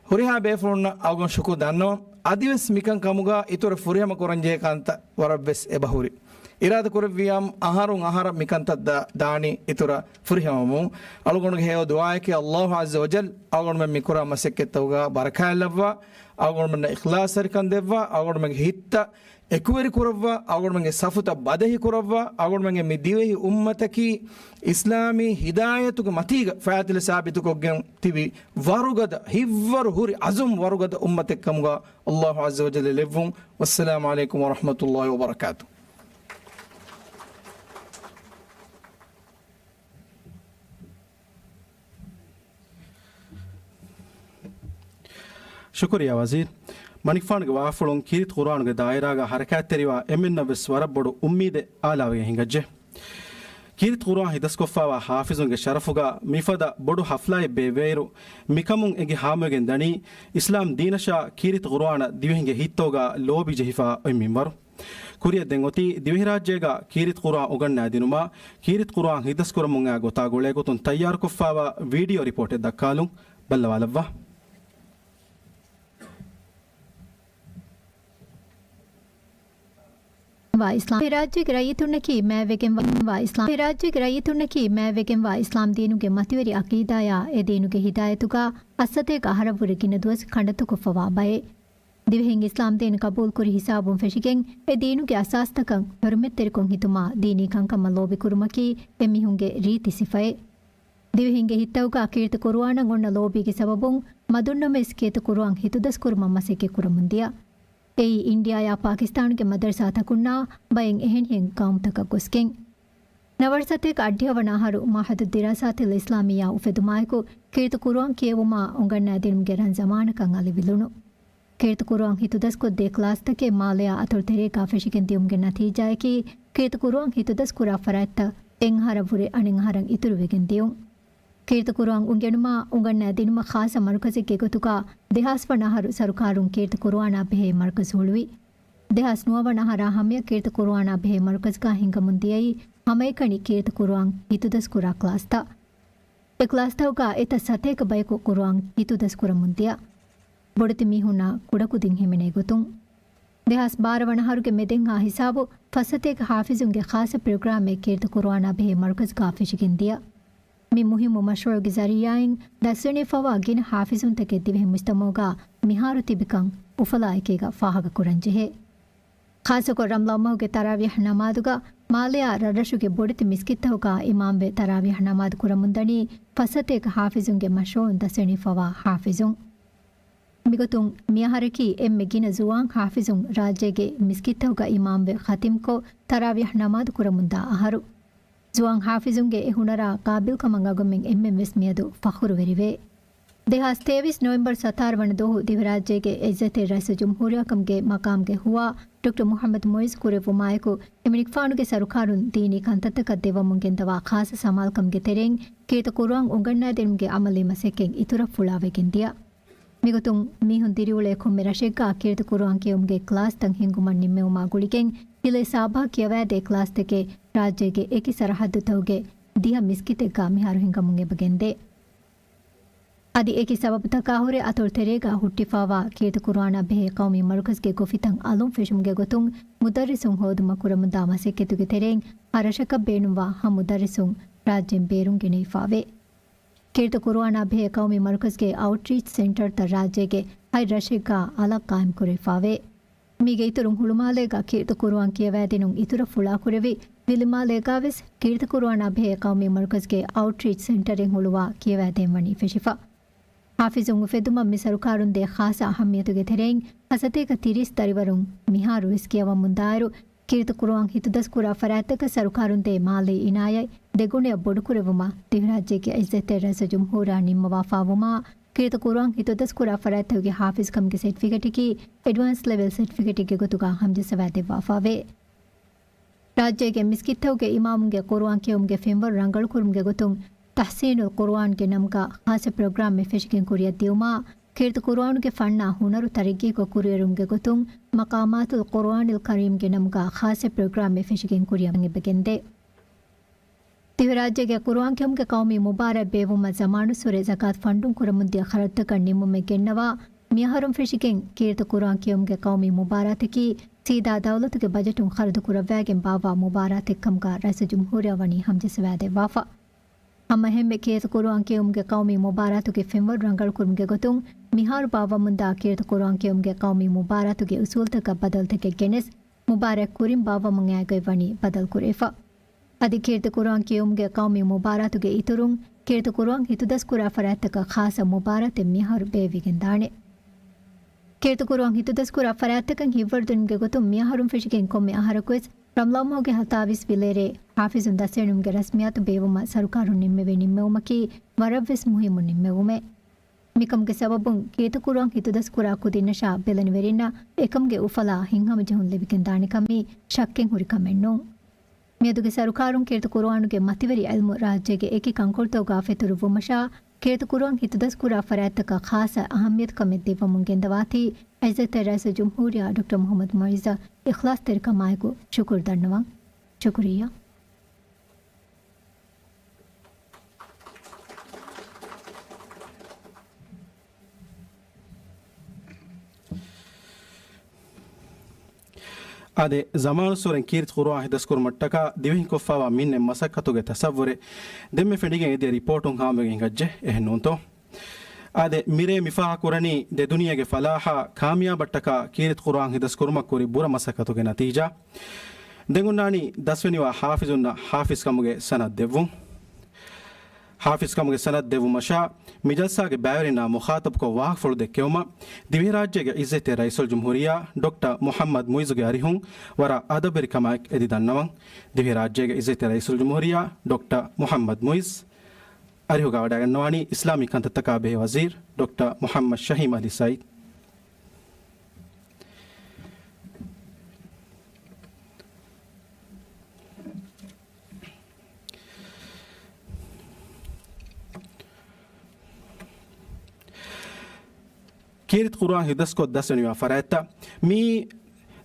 ހުރިހާ ބޭފުޅުންނަށް އަޅުގަނޑު ޝުކުރު ދަންނަވަން. އަދިވެސް މިކަން ކަމުގަ އިތުރަށް ފުރިހަމަ ކުރަންޖެހޭ ކަންތައް ވަރަށްވެސް އެބަހުރި. އިރާދަ ކުރެއްވިޔާމު އަހަރުން އަހަރަށް މިކަންތައް ދާ-، ދާނީ އިތުރަށް ފުރިހަމަވަމުން. އަޅުގަނޑުގެ ހެޔޮ ދުޢާއަކީ ﷲ ޢައްޒަ ވަޖައްލަ އަޅުގަނޑުމެން މިކުރާ މަސައްކަތްތަކުގަ ބަރަކާތްލައްވާ، އަޅުގަނޑުމެންނަށް އިޚްލާޞްތެރިކަން ދެއްވާ، އަޅުގަނޑުމެންގެ ހިތްތައް އެކުވެރި ކުރައްވާ، އަޅުގަނޑުމެންގެ ސަފުތައް ބަދަހި ކުރައްވާ، އަޅުގަނޑުމެންގެ މި ދިވެހި އުއްމަތަކީ އިސްލާމީ ހިދާޔަތުގެ މަތީގަ ފައިތިލަ ސާބިތުކޮށްގެން ތިބި ވަރުގަދަ، ހިތްވަރު ހުރި އަޒުމް ވަރުގަދަ އުއްމަތެއްކަމުގަ ﷲ ޢައްޒަ ވަޖައްލަ ލެއްވުން. ވައްސަލާމު ޢަލައިކުމް ވަރަޙްމަތުﷲ ވަބަރަކާތުހު. ޝުކުރިއްޔާ ވަޒީރު. މަނިކުފާނުގެ ވާހަކަފުޅުން ކީރިތި ޤުރުއާނުގެ ދާއިރާގަ ޙަރަކާތްތެރިވާ އެންމެންނަށްވެސް ވަރަށް ބޮޑު އުއްމީދެއް އާލާވެގެން ހިނގައްޖެ. ކީރިތި ޤުރުއާން ހިތުދަސްކޮށްފާވާ ޙާފިޒުންގެ ޝަރަފުގަ މިފަދަ ބޮޑު ޙަފްލާއެއް ބޭއްވިއިރު، މިކަމުން އެނގި ހާމަވެގެން ދަނީ، އިސްލާމް ދީނަށާ ކީރިތި ޤުރުއާނަށް ދިވެހިންގެ ހިތްތަކުގަ ލޯބި ޖެހިފާ އޮތް މިންވަރު. ކުރިއަށް ދެން އޮތީ ދިވެހިރާއްޖޭގަ ކީރިތި ޤުރުއާން އުނގަންނާދިނުމާ، ކީރިތި ޤުރުއާން ހިތުދަސްކުރަމުން އާ ގޮތާ ގުޅޭގޮތުން ތައްޔާރުކޮށްފާވާ ވީޑިއޯ ރިޕޯޓެއް ދައްކާލުން. ބައްލަވާލައްވާ. ވާ އިސްލާމް ރާއްޖޭގެ ރައްޔިތުންނަކީ މާތްވެގެންވާ، ވާ އިސްލާމް ރާއްޖޭގެ ރައްޔިތުންނަކީ މާތްވެގެންވާ އިސްލާމް ދީނުގެ މަތިވެރި ޢަޤީދާޔާ އެ ދީނުގެ ހިދާޔަތުގަ އަށްސަތޭކަ އަހަރަށްވުރެ ގިނަ ދުވަސް ކަނޑަތުކޮށްފަވާ ބައެއް. ދިވެހިން އިސްލާމް ދީން ޤަބޫލުކުރި ހިސާބުން ފެށިގެން އެ ދީނުގެ އަސާސްތަކަށް ޙުރުމަތްތެރިކޮށް ހިތުމާ ދީނީ ކަންކަމަށް ލޯބިކުރުމަކީ އެމީހުންގެ ރީތި ސިފައެއް. ދިވެހިންގެ ހިތްތަކުގަ ކީރިތި ޤުރުއާނަށް އޮންނަ ލޯބީގެ ސަބަބުން މަދުންނަމަވެސް ކީރިތި ޤުރުއާން ހިތުދަސްކުރުމަށް މަސައްކަތް ކުރަމުންދިޔަ. އެއީ އިންޑިއާޔާ ޕާކިސްތާނުގެ މަދަރުސާތަކުންނާ ބައެއް އެހެނިހެން ޤައުމުތަކަށް ގޮސްގެން. ނަވާރަ ސަތޭކަ އަށްޑިހަ ވަނަ އަހަރު މަޢުހަދު ދިރާސާތިލް އިސްލާމިއްޔާ އުފެދުމާއެކު، ކީރިތި ޤުރުއާން ކިޔެވުމާ އުނގަންނާދިނުމުގެ ރަން ޒަމާނަކަށް އަލިވިލުނު. ކީރިތި ޤުރުއާން ހިތުދަސްކޮށްދޭ ކްލާސްތަކެއް މާލެއާ އަތޮޅު ތެރޭގަ ފެށިގެން ދިޔުމުގެ ނަތީޖާއަކީ، ކީރިތި ޤުރުއާން ހިތުދަސްކުރާ ފަރާތްތައް އެއްއަހަރަށްވުރެ އަނެއްއަހަރަށް އިތުރުވެގެން ދިޔުން. ކީރިތި ޤުރުއާން އުނގެނުމާ އުނގަންނާދިނުމަށް ޚާއްޞަ މަރުކަޒެއްގެ ގޮތުގަ ދެހާސް ވަނަ އަހަރު ސަރުކާރުން ކީރިތި ޤުރުއާނާ ބެހޭ މަރުކަޒު ހުޅުވި. ދެހާސް ނުވަ ވަނަ އަހަރާ ހަމަޔަށް ކީރިތި ޤުރުއާނާ ބެހޭ މަރުކަޒުގަ ހިނގަމުން ދިޔައީ ހަމައެކަނި ކީރިތި ޤުރުއާން ހިތުދަސްކުރާ ކްލާސްތައް. އެ ކްލާސްތަކުގަ އެތައް ސަތޭކަ ބަޔަކު ޤުރުއާން ހިތުދަސްކުރަމުން ދިޔަ. ބޮޑެތި މީހުންނާ ކުޑަކުދިން ހިމެނޭ ގޮތުން. ދެހާސް ބާރަ ވަނަ އަހަރުގެ މެދެންހާ ހިސާބު ފައްސަތޭކަ ޙާފިޒުންގެ ޚާއްޞަ ޕްރޮގްރާމެއް ކީރިތި ޤުރުއާނާ ބެހޭ މަރުކަޒުގަ ފެށިގެން ދިޔަ. މި މުހިއްމު މަޝްރޫޢުގެ ޒަރީޢާއިން ދަސްވެނިފަވާ ގިނަ ޙާފިޒުންތަކެއް ދިވެހި މުޖްތަމަޢުގަ މިހާރު ތިބިކަން އުފަލާއެކީގަ ފާހަގަކުރަންޖެހޭ. ޚާއްޞަކޮށް ރަމްޟާން މަހުގެ ތަރާވީޙް ނަމާދުގަ މާލެއާ ރަށްރަށުގެ ބޮޑެތި މިސްކިތްތަކުގަ އިމާމްވެ ތަރާވީޙް ނަމާދު ކުރަމުންދަނީ ފައްސަތޭކަ ޙާފިޒުންގެ މަޝްރޫޢުން ދަސްވެނިފަވާ ޙާފިޒުން. މިގޮތުން މިއަހަރަކީ އެންމެ ގިނަ ޒުވާން ޙާފިޒުން ރާއްޖޭގެ މިސްކިތްތަކުގަ އިމާމްވެ ޚަތިމްކޮށް ތަރާވީޙް ނަމާދު ކުރަމުންދާ އަހަރު. ޒުވާން ޙާފިޒުންގެ އެ ހުނަރާ ޤާބިލްކަމަށް އަގުމެން އެންމެންވެސް މިއަދު ފަޚުރުވެރިވޭ. ދެހާސް ތޭވީސް ނޮވެމްބަރު ސަތާރަ ވަނަ ދުވަހު ދިވެހިރާއްޖޭގެ ޢިއްޒަތްތެރި ރައީސުލްޖުމްހޫރިއްޔާކަމުގެ މަޤާމްގެ ހުވާ ޑޮކްޓަރ މުޙައްމަދު މުޢިއްޒު ކުރެއްވުމާއެކު، އެމަނިކުފާނުގެ ސަރުކާރުން ދީނީ ކަންތައްތަކަށް ދެއްވަމުން ގެންދަވާ ޚާއްޞަ ސަމާލުކަމުގެ ތެރެއިން ކީރިތި ޤުރުއާން އުނގަންނާދިނުމުގެ ޢަމަލީ މަސައްކަތް އިތުރަށް ފުޅާވެގެން ދިޔަ. މިގޮތުން މީހުން ދިރިއުޅޭ ކޮންމެ ރަށެއްގަ ކީރިތި ޤުރުއާން ކިޔެވުމުގެ ކްލާސްތައް ހިންގުމަށް ނިންމެވުމާ ގުޅިގެން، ހިލޭ ސާބަހަށް ކިޔަވާދޭ ކްލާސްތަކެއް ރާއްޖޭގެ އެކި ސަރަޙައްދުތަކުގެ ދިހަ މިސްކިތެއްގަ މިހާރު ހިނގަމުން އެބަގެންދޭ. އަދި އެކި ސަބަބުތަކާހުރެ އަތޮޅު ތެރޭގަ ހުއްޓިފާވާ ކީރިތި ޤުރުއާނާ ބެހޭ ޤައުމީ މަރުކަޒުގެ ގޮފިތައް އަލުން ފެށުމުގެ ގޮތުން މުދައްރިސުން ހޯދުމަށް ކުރަމުންދާ މަސައްކަތުގެ ތެރެއިން ހަ ރަށަކަށް ބޭނުންވާ ހަ މުދައްރިސުން ރާއްޖޭން ބޭރުން ގެނެވިފާވޭ. ކީރިތި ޤުރުއާނާ ބެހޭ ޤައުމީ މަރުކަޒުގެ އައުޓްރީޗް ސެންޓަރތައް ރާއްޖޭގެ ހަތް ރަށެއްގަ އަލަށް ޤާއިމް ކުރެވިފާވޭ. މީގެ އިތުރުން ހުޅުމާލޭގަ ކީރިތި ޤުރުއާން ކިޔަވާދިނުން އިތުރަށް ފުޅާކުރެވި، ވިލިމާލޭގަވެސް ކީރިތި ޤުރުއާނާ ބެހޭ ޤައުމީ މަރުކަޒުގެ އައުޓްރީޗް ސެންޓަރެއް ހުޅުވާ ކިޔަވާދޭން ވަނީ ފެށިފަ. ޙާފިޒުން އުފެއްދުމަށް މި ސަރުކާރުން ދޭ ޚާއްޞަ އަހައްމިޔަތުގެ ތެރެއިން ހަ ސަތޭކަ ތިރީސް ދަރިވަރުން މިހާރު ވެސް ކިޔަވަމުންދާއިރު، ކީރިތި ޤުރުއާން ހިތުދަސްކުރާ ފަރާތްތަކަށް ސަރުކާރުން ދޭ މާލީ އިނާޔަތް ދެގުނައަށް ބޮޑުކުރެއްވުމަށް ދިވެހިރާއްޖޭގެ ޢިއްޒަތްތެރި ރައީސުލްޖުމްހޫރިއްޔާ ނިންމަވާފާވުމާ، ކީރިތި ޤުރުއާން ހިތުދަސްކުރާ ފަރާތްތަކުގެ ޙާފިޒުކަމުގެ ސެޓްފިކެޓަކީ އެޑްވާންސް ލެވެލް ސެޓްފިކެޓެއްގެ ގޮތުގަ ހަމަޖައްސަވާ ދެއްވާފާވޭ. ރާއްޖޭގެ މިސްކިތްތަކުގެ އިމާމުންގެ ޤުރުއާން ކިޔެވުމުގެ ފެންވަރު ރަނގަޅުކުރުމުގެ ގޮތުން ތަޙްސީނުލް ޤުރުއާންގެ ނަމުގަ ޚާއްޞަ ޕްރޮގްރާމެއް ފެށިގެން ކުރިއަށް ދިޔުމާ، ކީރިތި ޤުރުއާނުގެ ފަންނާ ހުނަރު ތަރައްގީކޮށް ކުރިއެރުމުގެ ގޮތުން މަޤާމާތުލް ޤުރުއާނިލް ކަރީމްގެ ނަމުގަ ޚާއްޞަ ޕްރޮގްރާމެއް ފެށިގެން ކުރިއަށް އެބަގެންދޭ. ދިވެހިރާއްޖޭގެ ޤުރުއާން ކިޔުމުގެ ޤައުމީ މުބާރާތް ބޭއްވުމަށް ޒަމާނުއްސުރެ ޒަކާތު ފަންޑުން ކުރަމުންދިޔަ ޚަރަދުތަކަށް ނިންމުމެއް ގެންނަވާ، މިއަހަރުން ފެށިގެން ކީރިތި ޤުރުއާން ކިޔުމުގެ ޤައުމީ މުބާރާތަކީ ސީދާ ދައުލަތުގެ ބަޖެޓުން ޚަރަދު ކުރައްވާގެން ބާއްވާ މުބާރާތެއްކަމުގަ ރައީސުލްޖުމްހޫރިއްޔާ ވަނީ ހަމަޖައްސަވާދެއްވާފަ. ހަމައެހެންމެ ކީރިތި ޤުރުއާން ކިޔެވުމުގެ ޤައުމީ މުބާރާތުގެ ފެންވަރު ރަނގަޅުކުރުމުގެ ގޮތުން މިހާރު ބާއްވަމުންދާ ކީރިތި ޤުރުއާން ކިޔެވުމުގެ ޤައުމީ މުބާރާތުގެ އުސޫލުތަކަށް ބަދަލުތަކެއް ގެނެސް، މުބާރާތް ކުރިން ބާއްވަމުން އައިގޮތް ވަނީ ބަދަލުކުރެވިފަ. އަދި ކީރިތި ޤުރުއާން ކިޔެވުމުގެ ޤައުމީ މުބާރާތުގެ އިތުރުން، ކީރިތި ޤުރުއާން ހިތުދަސްކުރާ ފަރާތްތަކަށް ޚާއްޞަ މުބާރާތެއް މިހާރު ބޭއްވިގެންދާނެ. ކީރިތި ޤުރުއާން ހިތުދަސްކުރާ ފަރާތްތަކަށް ހިތްވަރުދިނުމުގެ ގޮތުން މިއަހަރުން ފެށިގެން ކޮންމެ އަހަރަކުވެސް ރަމަޟާން މަހުގެ ހަތާވީސް ވިލޭރޭ ޙާފިޒުން ދަސްވެނުމުގެ ރަސްމިއްޔާތު ބޭއްވުމަށް ސަރުކާރުން ނިންމެވޭ ނިންމެވުމަކީ ވަރަށްވެސް މުހިއްމު ނިންމެވުމެއް. މިކަމުގެ ސަބަބުން ކީރިތި ޤުރުއާން ހިތުދަސްކުރާ ކުދިންނަށާ ބެލެނިވެރިންނަށް އެކަމުގެ އުފަލާ ހިތްހަމަޖެހުން ލިބިގެންދާނެކަން މީ ޝައްކެއް ހުރި ކަމެއް ނޫން. މިއަދުގެ ސަރުކާރުން ކީރިތި ޤުރުއާނުގެ މަތިވެރި ޢިލްމު ރާއްޖޭގެ އެކި ކަންކޮޅުތަކުގަ ފެތުރުއްވުމަށާ، ކީރިތި ޤުރުއާން ހިތުދަސްކުރާ ފަރާތްތަކަށް ޚާއްޞަ އަހައްމިޔަތުކަމެއް ދެއްވަމުން ގެންދަވާތީ، ޢިއްޒަތްތެރި ރައީސުލްޖުމްހޫރިއްޔާ ޑޮކްޓަރ މުޙައްމަދު މުޢިއްޒަށް އިޚްލާޞްތެރިކަމާއެކު ޝުކުރު ދަންނަވަން. ޝުކުރިއްޔާ. އާދެ، ޒަމާނުއްސުރެން ކީރިތި ޤުރުއާން ހިތުދަސްކުރުމަށްޓަކާ ދިވެހިން ކޮށްފައިވާ މިންނެތް މަސައްކަތުގެ ތަޞައްވުރެއް ދެންމެ ފެނިގެން އެދިޔަ ރިޕޯޓުން ހާމަވެގެން ހިނގައްޖެ. އެހެން ނޫންތޯ؟ އާދެ، މިރޭ މި ފާހަގަކުރަނީ ދެ ދުނިޔޭގެ ފަލާޙާ ކާމިޔާބަށްޓަކާ ކީރިތި ޤުރުއާން ހިތުދަސްކުރުމަށް ކުރި ބުރަ މަސައްކަތުގެ ނަތީޖާ. ދެން އޮންނާނީ ދަސްވެނިވާ ޙާފިޒުންނަށް ޙާފިޒްކަމުގެ ސަނަދު ދެއްވުން. ޙާފިޒްކަމުގެ ސަނަދު ދެއްވުމަށާ، މި ޖަލްސާގެ ބައިވެރިންނާ މުޚާޠަބުކޮށް ވާހަކަފުޅު ދެއްކެވުމަށް، ދިވެހިރާއްޖޭގެ ޢިއްޒަތްތެރި ރައީސުލްޖުމްހޫރިއްޔާ ޑޮކްޓަރ މުޙައްމަދު މުޢިއްޒުގެ އަރިހުން ވަރަށް އަދަބުވެރިކަމާއެކު އެދި ދަންނަވަން. ދިވެހިރާއްޖޭގެ ޢިއްޒަތްތެރި ރައީސުލްޖުމްހޫރިއްޔާ ޑޮކްޓަރ މުޙައްމަދު މުޢިއްޒު އަރިހުގަ ވަޑައިގަންނަވާނީ އިސްލާމީ ކަންތައްތަކާ ބެހޭ ވަޒީރު ޑޮކްޓަރ މުޙައްމަދު ޝަހީމް ޢަލީ ސައީދު. ކީރިތި ޤުރުއާން ހިތުދަސްކޮށް ދަސްވެނިވާ ފަރާތްތައް. މިއީ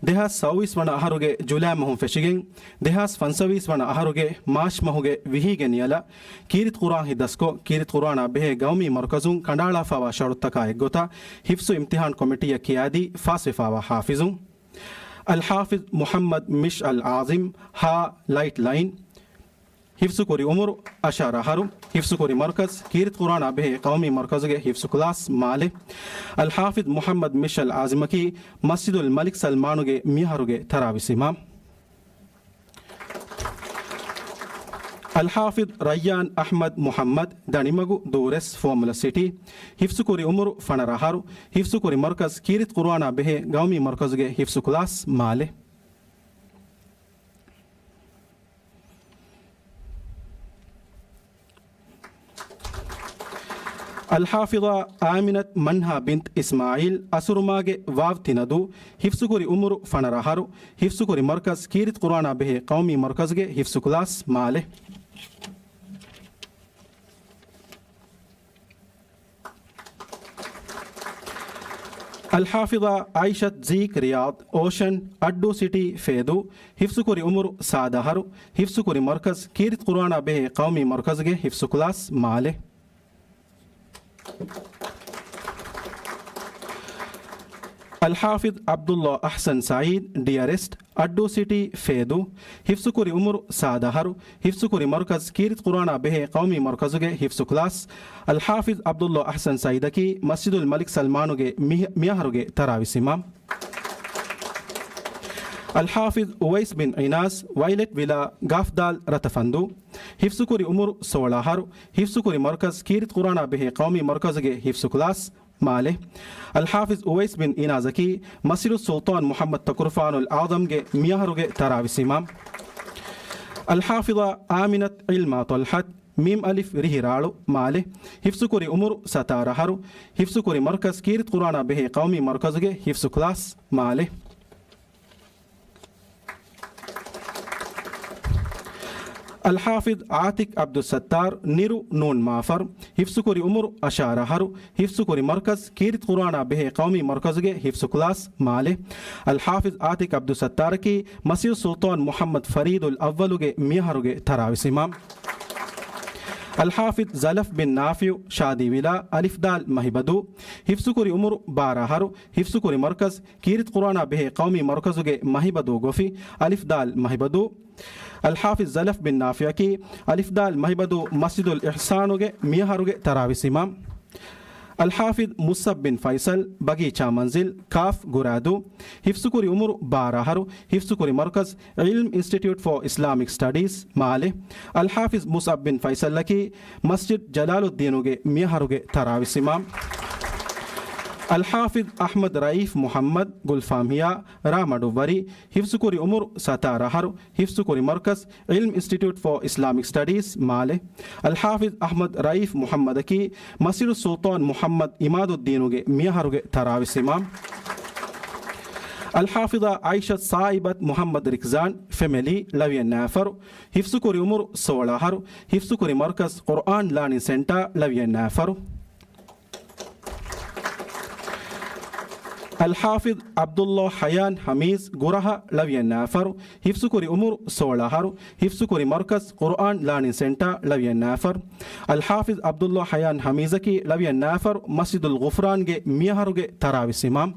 ދެހާސް ސައުވީސް ވަނަ އަހަރުގެ ޖުލައި މަހުން ފެށިގެން، ދެހާސް ފަންސަވީސް ވަނަ އަހަރުގެ މާޗް މަހުގެ ވިހީގެ ނިޔަލަށް ކީރިތި ޤުރުއާން ހިތުދަސްކޮށް، ކީރިތި ޤުރުއާނާ ބެހޭ ގައުމީ މަރުކަޒުން ކަނޑައަޅާފައިވާ ޝަރުތުތަކާ އެއްގޮތަށް ޙިފްޒު އިމްތިޙާން ކޮމިޓީއަށް ކިޔާދީ ފާސްވެފައިވާ ޙާފިޒުން. އަލްޙާފިޒް މުޙައްމަދު މިޝްޢަލް ޢާޒިމް، ހާ، ލައިޓް ލައިން. ޙިފްޒުކުރި ޢުމުރު އަށާރަ އަހަރު. ޙިފްޒުކުރި މަރުކަޒު ކީރިތި ޤުރުއާނާ ބެހޭ ޤައުމީ މަރުކަޒުގެ ޙިފްޒު ކްލާސް މާލެ. އަލްޙާފިޒް މުޙައްމަދު މިޝްޢަލް ޢާޒިމަކީ މަސްޖިދުލް މަލިކް ސަލްމާނުގެ މިއަހަރުގެ ތަރާވީސް އިމާމް. އަލްޙާފިޒް ރައްޔާން އަޙްމަދު މުޙައްމަދު، ދަނޑިމަގު، ދޫރެސް، ފުވައްމުލައް ސިޓީ. ޙިފްޒުކުރި ޢުމުރު ފަނަރަ އަހަރު. ޙިފްޒުކުރި މަރުކަޒު ކީރިތި ޤުރުއާނާ ބެހޭ ޤައުމީ މަރުކަޒުގެ ޙިފްޒު ކްލާސް މާލެ. އަލްޙާފިޡާ އާމިނަތު މަންހާ ބިންތު އިސްމާޢީލް، އަސުރުމާގެ ވާވް ތިނަދޫ، ޙިފްޒުކުރި ޢުމުރު ފަނަރަ އަހަރު، ޙިފްޒުކުރި މަރުކަޒު ކީރިތި ޤުރުއާނާ ބެހޭ ޤައުމީ މަރުކަޒުގެ ޙިފްޒު ކްލާސް މާލެ. އަލްޙާފިޡާ ޢާއިޝަތު ޒީކް ރިޔާޟް އޯޝަން އައްޑޫ ސިޓީ ފޭދޫ، ޙިފްޒުކުރި ޢުމުރު ސާދަ އަހަރު، ޙިފްޒުކުރި މަރުކަޒު ކީރިތި ޤުރުއާނާ ބެހޭ ޤައުމީ މަރުކަޒުގެ ޙިފްޒު ކްލާސް މާލެ. އަލްޙާފިޡް ޢަބްދުﷲ އަޙްސަން ސަޢީދު، ޑިއަރެސްޓް، އައްޑޫ ސިޓީ ފޭދޫ، ޙިފްޒުކުރި ޢުމުރު ސާދަ އަހަރު، ޙިފްޒުކުރި މަރުކަޒު ކީރިތި ޤުރުއާނާ ބެހޭ ޤައުމީ މަރުކަޒުގެ ޙިފްޒު ކްލާސް. އަލްޙާފިޡް ޢަބްދުﷲ އަޙްސަން ސަޢީދަކީ މަސްޖިދުލް މަލިކް ސަލްމާނުގެ މި-، މިއަހަރުގެ ތަރާވީސް އިމާމް. އަލްޙާފިޡް އުވައިސް ބިން އިނާސް، ވައިލެޓް ވިލާ، ގާފްދާލް ރަތަފަންދޫ، ޙިފްޒުކުރި ޢުމުރު ސޯޅަ އަހަރު، ޙިފްޒުކުރި މަރުކަޒު ކީރިތި ޤުރުއާނާ ބެހޭ ޤައުމީ މަރުކަޒުގެ ޙިފްޒު ކްލާސް މާލެ. އަލްޙާފިޡް އުވައިސް ބިން އިނާސްއަކީ މަސްޖިދު ސުލްޠާން މުޙައްމަދު ތަކުރުފާނުލް އަޢުޡަމްގެ މިއަހަރުގެ ތަރާވީސް އިމާމް. އަލްޙާފިޡާ އާމިނަތު ޢިލްމާ ޠަލްޙަތު، މީމް އަލިފް ރިހި ރާޅު، މާލެ. ޙިފްޒުކުރި ޢުމުރު ސަތާރަ އަހަރު، ޙިފްޒުކުރި މަރުކަޒު ކީރިތި ޤުރުއާނާ ބެހޭ ޤައުމީ މަރުކަޒުގެ ޙިފްޒު ކްލާސް މާލެ. އަލްޙާފިޡް ޢާތިޤް ޢަބްދުއްސައްތާރު، ނިރު ނޫން މާފަރު، ޙިފްޒުކުރި ޢުމުރު އަށާރަ އަހަރު، ޙިފްޒުކުރި މަރުކަޒު ކީރިތި ޤުރުއާނާ ބެހޭ ޤައުމީ މަރުކަޒުގެ ޙިފްޒު ކްލާސް މާލެ. އަލްޙާފިޡް ޢާތިޤް ޢަބްދުއްސައްތާރަކީ މަސްޖިދު ސުލްޠާން މުޙައްމަދު ފަރީދުލް އައްވަލުގެ މިއަހަރުގެ ތަރާވީސް އިމާމް. އަލްޙާފިޡް ޒަލަފް ބިން ނާފިޢު، ޝާދީ ވިލާ، އަލިފްދާލް މަހިބަދޫ، ހިފްޒުކުރި އުމުރު ބާރަ އަހަރު، ހިފްޒުކުރި މަރުކަޒް ކީރިތި ޤުރުއާނާ ބެހޭ ޤައުމީ މަރުކަޒުގެ މަހިބަދޫ ގޮފި، އަލިފް ދާލް މަހިބަދޫ. އަލްޙާފިޒް ޒަލަފް ބިން ނާފިޢަކީ އަލިފް ދާލް މަހިބަދޫ މަސްޖިދުލް އިޙްސާނުގެ މިއަހަރުގެ ތަރާވީސް އިމާމް. އަލްޙާފިޒް މުޞްޢަބް ބިން ފައިޞަލް، ބަގީޗާ މަންޒިލް، ކާފް، ގުރާދޫ، ހިފްޒުކުރި އުމުރު ބާރަ އަހަރު، ހިފްޒުކުރި މަރުކަޒް ޢިލްމް އިންސްޓިޓިއުޓް ފޯ އިސްލާމިކް ސްޓަޑީސް، މާލެ. އަލްޙާފިޒް މުޞްޢަބް ބިން ފައިޞަލްއަކީ މަސްޖިދް ޖަލާލުއްދީނުގެ މިއަހަރުގެ ތަރާވީސް އިމާމް. އަލްޙާފިޒް އަޙްމަދު ރައީފް މުޙައްމަދު، ގުލްފާމް ހިޔާ، ރ. މަޑުއްވަރީ، ހިފްޒުކުރި އުމުރު ސަތާރަ އަހަރު، ހިފްޒުކުރި މަރުކަޒް ޢިލްމް އިންސްޓިޓިއުޓް ފޯ އިސްލާމިކް ސްޓަޑީސް، މާލެ. އަލްޙާފިޒް އަޙްމަދު ރައީފް މުޙައްމަދަކީ މަސްޖިދު ސުލްޠާން މުޙައްމަދު ޢިމާދުއްދީނުގެ މިއަހަރުގެ ތަރާވީސް އިމާމް. އަލްޙާފިޒާ ޢާއިޝަތު ސާއިބަތު މުޙައްމަދު ރިކްޒާން، ފެމެލީ، ޅަވިޔަން ނައިފަރު، ހިފްޒުކުރި އުމުރު ސޯޅަ އަހަރު، ހިފްޒުކުރި މަރުކަޒް ޤުރުއާން ލާނިން ސެންޓާ، ޅަވިޔަން ނައިފަރު. އަލްޙާފިޒް ޢަބްދުﷲ ޙަޔާން ޙަމީޒް، ގުރަހަ، ޅަވިޔަން ނައިފަރު، ހިފްޒުކުރި އުމުރު ސޯޅަ އަހަރު، ހިފްޒުކުރި މަރުކަޒް ޤުރުއާން ލާނިން ސެންޓާ، ޅަވިޔަން ނައިފަރު. އަލްޙާފިޒް ޢަބްދުﷲ ޙަޔާން ޙަމީޒަކީ ޅަވިޔަން ނައިފަރު، މަސްޖިދުލް ޣުފްރާންގެ މިއަހަރުގެ ތަރާވީސް އިމާމް.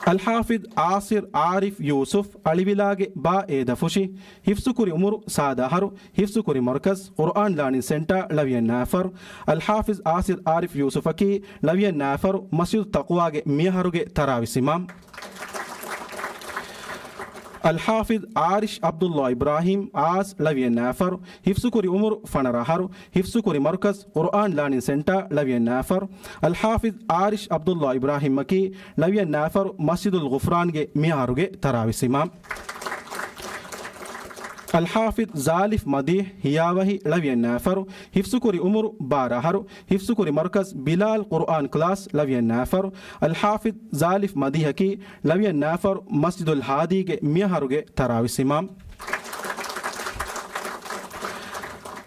އަލްޙާފިޒް އާސިރް ޢާރިފް ޔޫސުފް، އަޅިވިލާގެ ބާ އޭދަފުށި، ހިފްޒުކުރި އުމުރު ސާދަ އަހަރު، ހިފްޒުކުރި މަރުކަޒް ޤުރުއާން ލާނިން ސެންޓާ، ޅަވިޔަން ނައިފަރު. އަލްޙާފިޒް އާސިރް ޢާރިފް ޔޫސުފަކީ ޅަވިޔަން ނައިފަރު، މަސްޖިދު ތަޤްވާގެ މިއަހަރުގެ ތަރާވީސް އިމާމް. އަލްޙާފިޒް އާރިޝް ޢަބްދުﷲ އިބްރާހީމް، އާސް، ޅަވިޔަން ނައިފަރު، ހިފްޒުކުރި އުމުރު ފަނަރަ އަހަރު، ހިފްޒުކުރި މަރުކަޒް ޤުރުއާން ލާނިން ސެންޓާ، ޅަވިޔަން ނައިފަރު. އަލްޙާފިޒް އާރިޝް ޢަބްދުﷲ އިބްރާހީމްއަކީ ޅަވިޔަން ނައިފަރު، މަސްޖިދުލް ޣުފްރާންގެ މިއަހަރުގެ ތަރާވީސް އިމާމް. އަލްޙާފިޒް ޒާލިފް މަދީޙް ހިޔާވަހި، ޅަވިޔަން ނައިފަރު، ހިފްޒުކުރި އުމުރު ބާރަ އަހަރު، ހިފްޒުކުރި މަރުކަޒް ބިލާލް ޤުރުއާން ކްލާސް، ޅަވިޔަން ނައިފަރު. އަލްޙާފިޒް ޒާލިފް މަދީޙަކީ ޅަވިޔަން ނައިފަރު، މަސްޖިދުލް ހާދީގެ މިއަހަރުގެ ތަރާވީސް އިމާމް.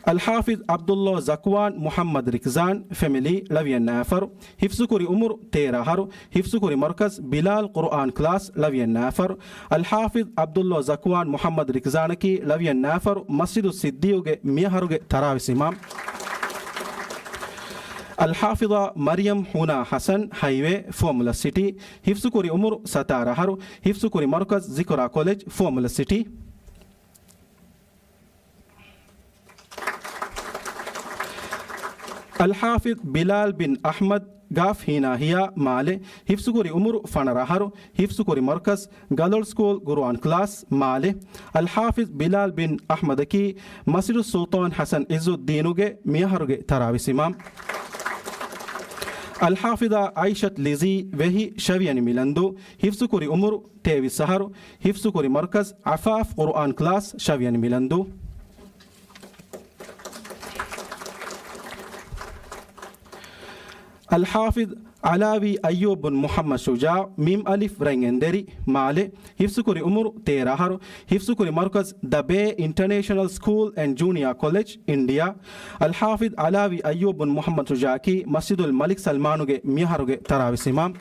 އަލްޙާފިޒް ޢަބްދުﷲ ޒަކްވާން މުޙައްމަދު ރިކްޒާން، ފެމިލީ، ޅަވިޔަން ނައިފަރު، ހިފްޒުކުރި އުމުރު ތޭރަ އަހަރު، ހިފްޒުކުރި މަރުކަޒް ބިލާލް ޤުރުއާން ކްލާސް، ޅަވިޔަން ނައިފަރު. އަލްޙާފިޒް ޢަބްދުﷲ ޒަކްވާން މުޙައްމަދު ރިކްޒާނަކީ ޅަވިޔަން ނައިފަރު، މަސްޖިދު ޞިއްދީޤުގެ މިއަހަރުގެ ތަރާވީސް އިމާމް. އަލްޙާފިޒާ މަރިޔަމް ހުނާ ޙަސަން، ހައިވޭ، ފުވައްމުލައް ސިޓީ، ހިފްޒުކުރި އުމުރު ސަތާރަ އަހަރު، ހިފްޒުކުރި މަރުކަޒް ޒިކުރާ ކޮލެޖް، ފުވައްމުލައް ސިޓީ. އަލްޙާފިޒް ބިލާލް ބިން އަޙްމަދު ގާފް ހީނާ ހިޔާ، މާލެ، ހިފްޒުކުރި އުމުރު ފަނަރަ އަހަރު، ހިފްޒުކުރި މަރުކަޒް ގަލޮޅު ސްކޫލް ޤުރުއާން ކްލާސް، މާލެ. އަލްޙާފިޒް ބިލާލް ބިން އަޙްމަދަކީ މަސްޖިދު ސުލްޠާން ޙަސަން ޢިއްޒުއްދީނުގެ މިއަހަރުގެ ތަރާވީސް އިމާމް. އަލްޙާފިޒާ ޢައިޝަތު ލިޒީ ވެހި، ށަވިޔަނި މިލަންދޫ، ހިފްޒުކުރި އުމުރު ތޭވީސް އަހަރު، ހިފްޒުކުރި މަރުކަޒް ޢަފާފް ޤުރުއާން ކްލާސް، ށަވިޔަނި މިލަންދޫ. އަލްޙާފިޒް ޢަލާވީ އައްޔޫބު ބުން މުޙައްމަދު ޝުޖާޢު، މީމް އަލިފް ރަތް އެނދެރި، މާލެ، ހިފްޒުކުރި އުމުރު ތޭރަ އަހަރު، ހިފްޒުކުރި މަރުކަޒް ދަ ބޭ އިންޓަނޭޝަނަލް ސްކޫލް އެންޑް ޖޫނިއާ ކޮލެޖް، އިންޑިއާ. އަލްޙާފިޒް ޢަލާވީ އައްޔޫބު ބުން މުޙައްމަދު ޝުޖާޢަކީ މަސްޖިދުލް މަލިކް ސަލްމާނުގެ މިއަހަރުގެ ތަރާވީސް އިމާމް.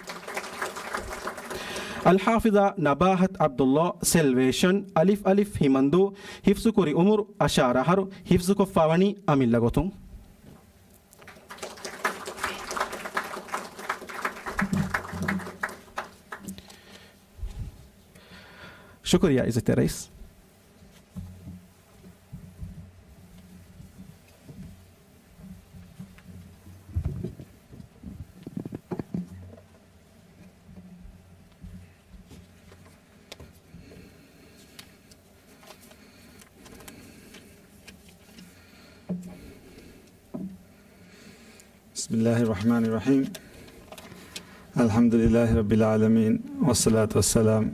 އަލްޙާފިޒާ ނަބާހަތު ޢަބްދުﷲ، ސެލްވޭޝަން، އަލިފް އަލިފް ހިމަންދޫ، ހިފްޒުކުރި އުމުރު އަށާރަ އަހަރު، ހިފްޒުކޮށްފަވަނީ އަމިއްލަ ގޮތުން. ޝުކުރިއްޔާ އިއްޒަތްތެރި ރައީސް. بسم الله الرحمن الرحيم. الحمد لله رب العالمين، والصلاة والسلام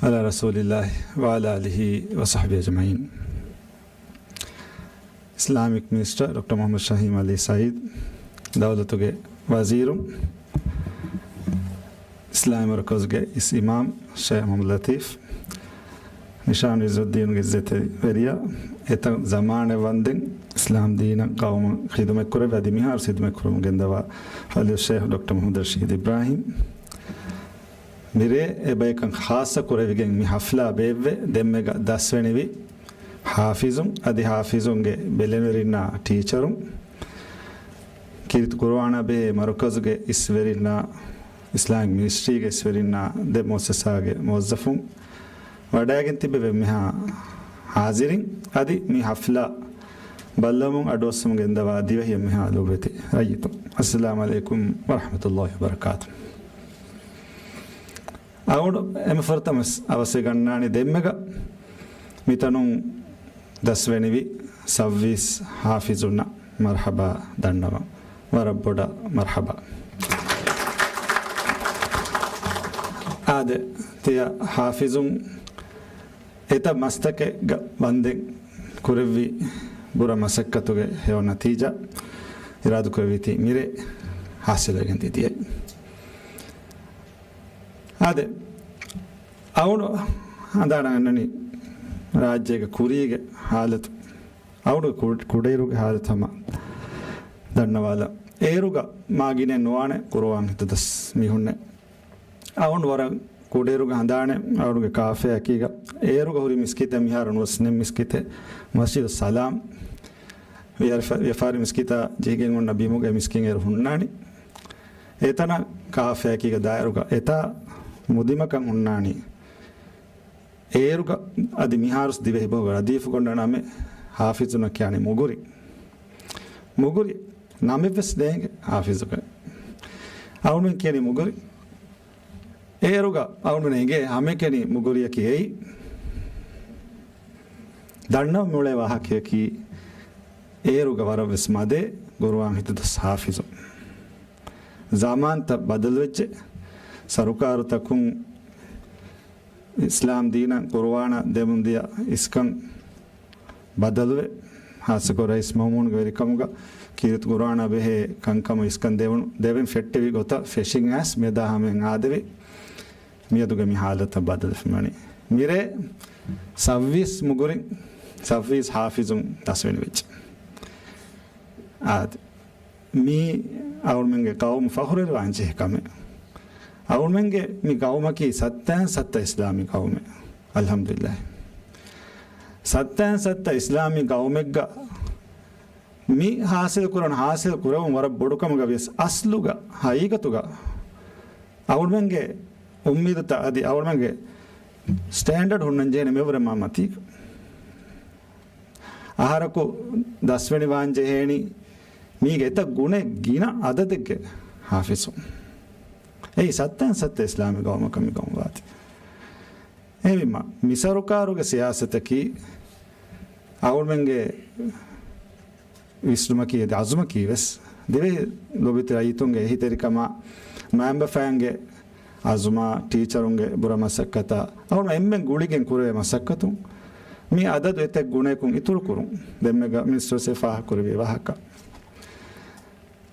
على رسول الله وعلى آله وصحبه أجمعين. އިސްލާމިކް މިނިސްޓަރ ޑޮކްޓަރ މުޙައްމަދު ޝަހީމް ޢަލީ ސަޢީދު، ދައުލަތުގެ ވަޒީރު، އިސްލާމީ މަރުކަޒުގެ އިސް އިމާމް ޝޭޚް މުޙައްމަދު ލަތީފް، ނިޝާން ޢިއްޒުއްދީނުގެ އިއްޒަތްތެރިވެރިޔާ، އެތައް ޒަމާނެއް ވަންދެން އިސްލާމް ދީނަށް ޤައުމަށް ޚިދުމަތްކުރެއްވި އަދި މިހާރު ޚިދުމަތްކުރަމުން ގެންދަވާ ފަޟީލަތު ޝޭޚް ޑޮކްޓަރ މުޙައްމަދު ރަޝީދު އިބްރާހީމް، މިރޭ އެބަޔަކަށް ޚާއްޞަ ކުރެވިގެން މި ޙަފްލާ ބޭއްވެ ދެންމެގަ ދަސްވެނިވި ޙާފިޒުން އަދި ޙާފިޒުންގެ ބެލެނިވެރިންނާ ޓީޗަރުން، ކީރިތި ޤުރުއާނާ ބެހޭ މަރުކަޒުގެ އިސްވެރިންނާ، އިސްލާމިކް މިނިސްޓްރީގެ އިސްވެރިންނާ، ދެ މުއައްސަސާގެ މުވައްޒަފުން، ވަޑައިގެން ތިބެވި އެންމެހާ ހާޒިރިން، އަދި މި ޙަފްލާ ބައްލަވަމުން އަޑުއައްސަމުން ގެންދަވާ ދިވެހި އެންމެހާ ލޮބުވެތި ރައްޔިތުން، އައްސަލާމު ޢަލައިކުމް ވަރަޙްމަތުﷲި ވަބަރަކާތު. އަޅުގަނޑު އެންމެ ފުރަތަމަ ވެސް އަވަސްވެ ގަންނާނީ ދެންމެގަ މިތަނުން ދަސްވެނިވި ސައްވީސް ޙާފިޒުންނަށް މަރްޙަބާ ދަންނަވަން. ވަރަށް ބޮޑަށް މަރްޙަބާ. އާދެ، ތިޔަ ޙާފިޒުން އެތައް މަސްތަކެއްގަ ވަންދެން ކުރެއްވި ބުރަ މަސައްކަތުގެ ހެޔޮ ނަތީޖާ އިރާދުކުރެއްވީތީ މިރޭ ޙާޞިލުވެގެން ދިޔައީ. އާދެ، އަޅުގަނޑު ހަނދާނަށް އަންނަނީ ރާއްޖޭގެ ކުރީގެ ހާލަތު، އަޅުގަނޑު ކު-، ކުޑައިރުގެ ހާލަތު ހަމަ ދަންނަވާލަން. އޭރުގަ މާ ގިނައެއް ނުވާނެ ޤުރުއާން ހިތުދަސް މީހުންނެއް. އަޅުގަނޑު ވަރަށް ކުޑައިރުގަ ހަނދާނެ އަޅުގަނޑުގެ ކާފަޔަކީގަ އޭރުގަ ހުރި މިސްކިތެއް މިހާރު ނުވަސް ނެތް މިސްކިތެއް، މަސްޖިދު ސަލާމް. ވިޔަފާ-، ވިޔަފާރި މިސްކިތާ ޖެހިގެން އޮންނަ ބިމުގަ މިސްކިތް އޭރު ހުންނާނީ. އެތަނަށް ކާފަޔަކީގަ ދާއިރުގަ އެތާ މުދިމަކަށް ހުންނާނީ. އޭރުގަ އަދި މިހާރުސް ދިވެހި ބަހުގަ ރަދީފު ކޮށްނަ ނަމެއް ޙާފިޒުންނަށް ކިޔާނީ މުގުރި. މުގުރި ނަމެއްވެސް ނޭނގެ ޙާފިޒުގެ. އަޅުގަނޑުމެން ކިޔަނީ މުގުރި. އޭރުގަ އަޅުގަނޑުމެން އެނގޭ ހަމައެކަނި މުގުރިއަކީ އެއީ. ދަންނަވަން މިއުޅޭ ވާހަކަޔަކީ އޭރުގަ ވަރަށްވެސް މަދޭ ޤުރުއާން ހިތުދަސް ޙާފިޒު. ޒަމާންތައް ބަދަލުވެއްޖެ. ސަރުކާރުތަކުން އިސްލާމް ދީނަށް ޤުރުއާނަށް ދެމުން ދިޔަ އިސްކަން ބަދަލުވެ، ހާއްސަކޮށް ރައީސް މައުމޫންގެ ވެރިކަމުގަ ކީރިތި ޤުރުއާނާ ބެހޭ ކަންކަމަށް އިސްކަން ދެވުނު، ދެވެން ފެއްޓެވި ގޮތަށް ފެށިން އައިސް މިއަދާ ހަމައަށް އާދެވި. މިއަދުގެ މި ހާލަތަށް ބަދަލުވެފަ މިވަނީ. މިރޭ ސައްވީސް މުގުރި، ސައްވީސް ޙާފިޒުން ދަސްވެނިވެއްޖެ. އާދެ. މީ އަޅުގަނޑުމެންގެ ޤައުމު ފަޚުރުވެރިވާން ޖެހޭ ކަމެއް. އަޅުގަނޑުމެންގެ މި ޤައުމަކީ ސައްތައިން ސައްތަ އިސްލާމީ ޤައުމެއް. އަލްޙަމްދުލިއްލާހި. ސައްތައިން ސައްތަ އިސްލާމީ ޤައުމެއްގަ މި ޙާޞިލު ކުރަން، ޙާޞިލު ކުރެވުން ވަރަށް ބޮޑު ކަމުގަ ވިޔަސް އަސްލުގަ، ޙަޤީޤަތުގަ އަޅުގަނޑުމެންގެ އުއްމީދުތައް އަދި އަޅުގަނޑުމެންގެ ސްޓޭންޑަޑް ހުންނަން ޖެހޭނެ މިވަރަށް މާ މަތީގަ. އަހަރަކު ދަސްވެނިވާން ޖެހޭނީ މީގެ އެތައް ގުނައެއް ގިނަ އަދަދެއްގެ ޙާފިޒު. އެއީ ސައްތައިން ސައްތަ އިސްލާމީ ޤައުމަކަށް މި ޤައުމު ވާތީ. އެހެންވީމަ، މި ސަރުކާރުގެ ސިޔާސަތަކީ އަޅުގަނޑުމެންގެ ވިސްނުމަކީ އަދި އަޒުމަކީ ވެސް ދިވެހި ލޮބުވެތި ރައްޔިތުންގެ އެހީތެރިކަމާ، މައިންބަފައިންގެ އަޒުމާ، ޓީޗަރުންގެ ބުރަ މަސައްކަތާ، އަޅުގަނޑު އެންމެން ގުޅިގެން ކުރެވޭ މަސައްކަތުން މި އަދަދު އެތައް ގުނައަކުން އިތުރު ކުރުން. ދެންމެގަ މިނިސްޓަރސް ފާހަގަކުރެއްވި ވާހަކަ.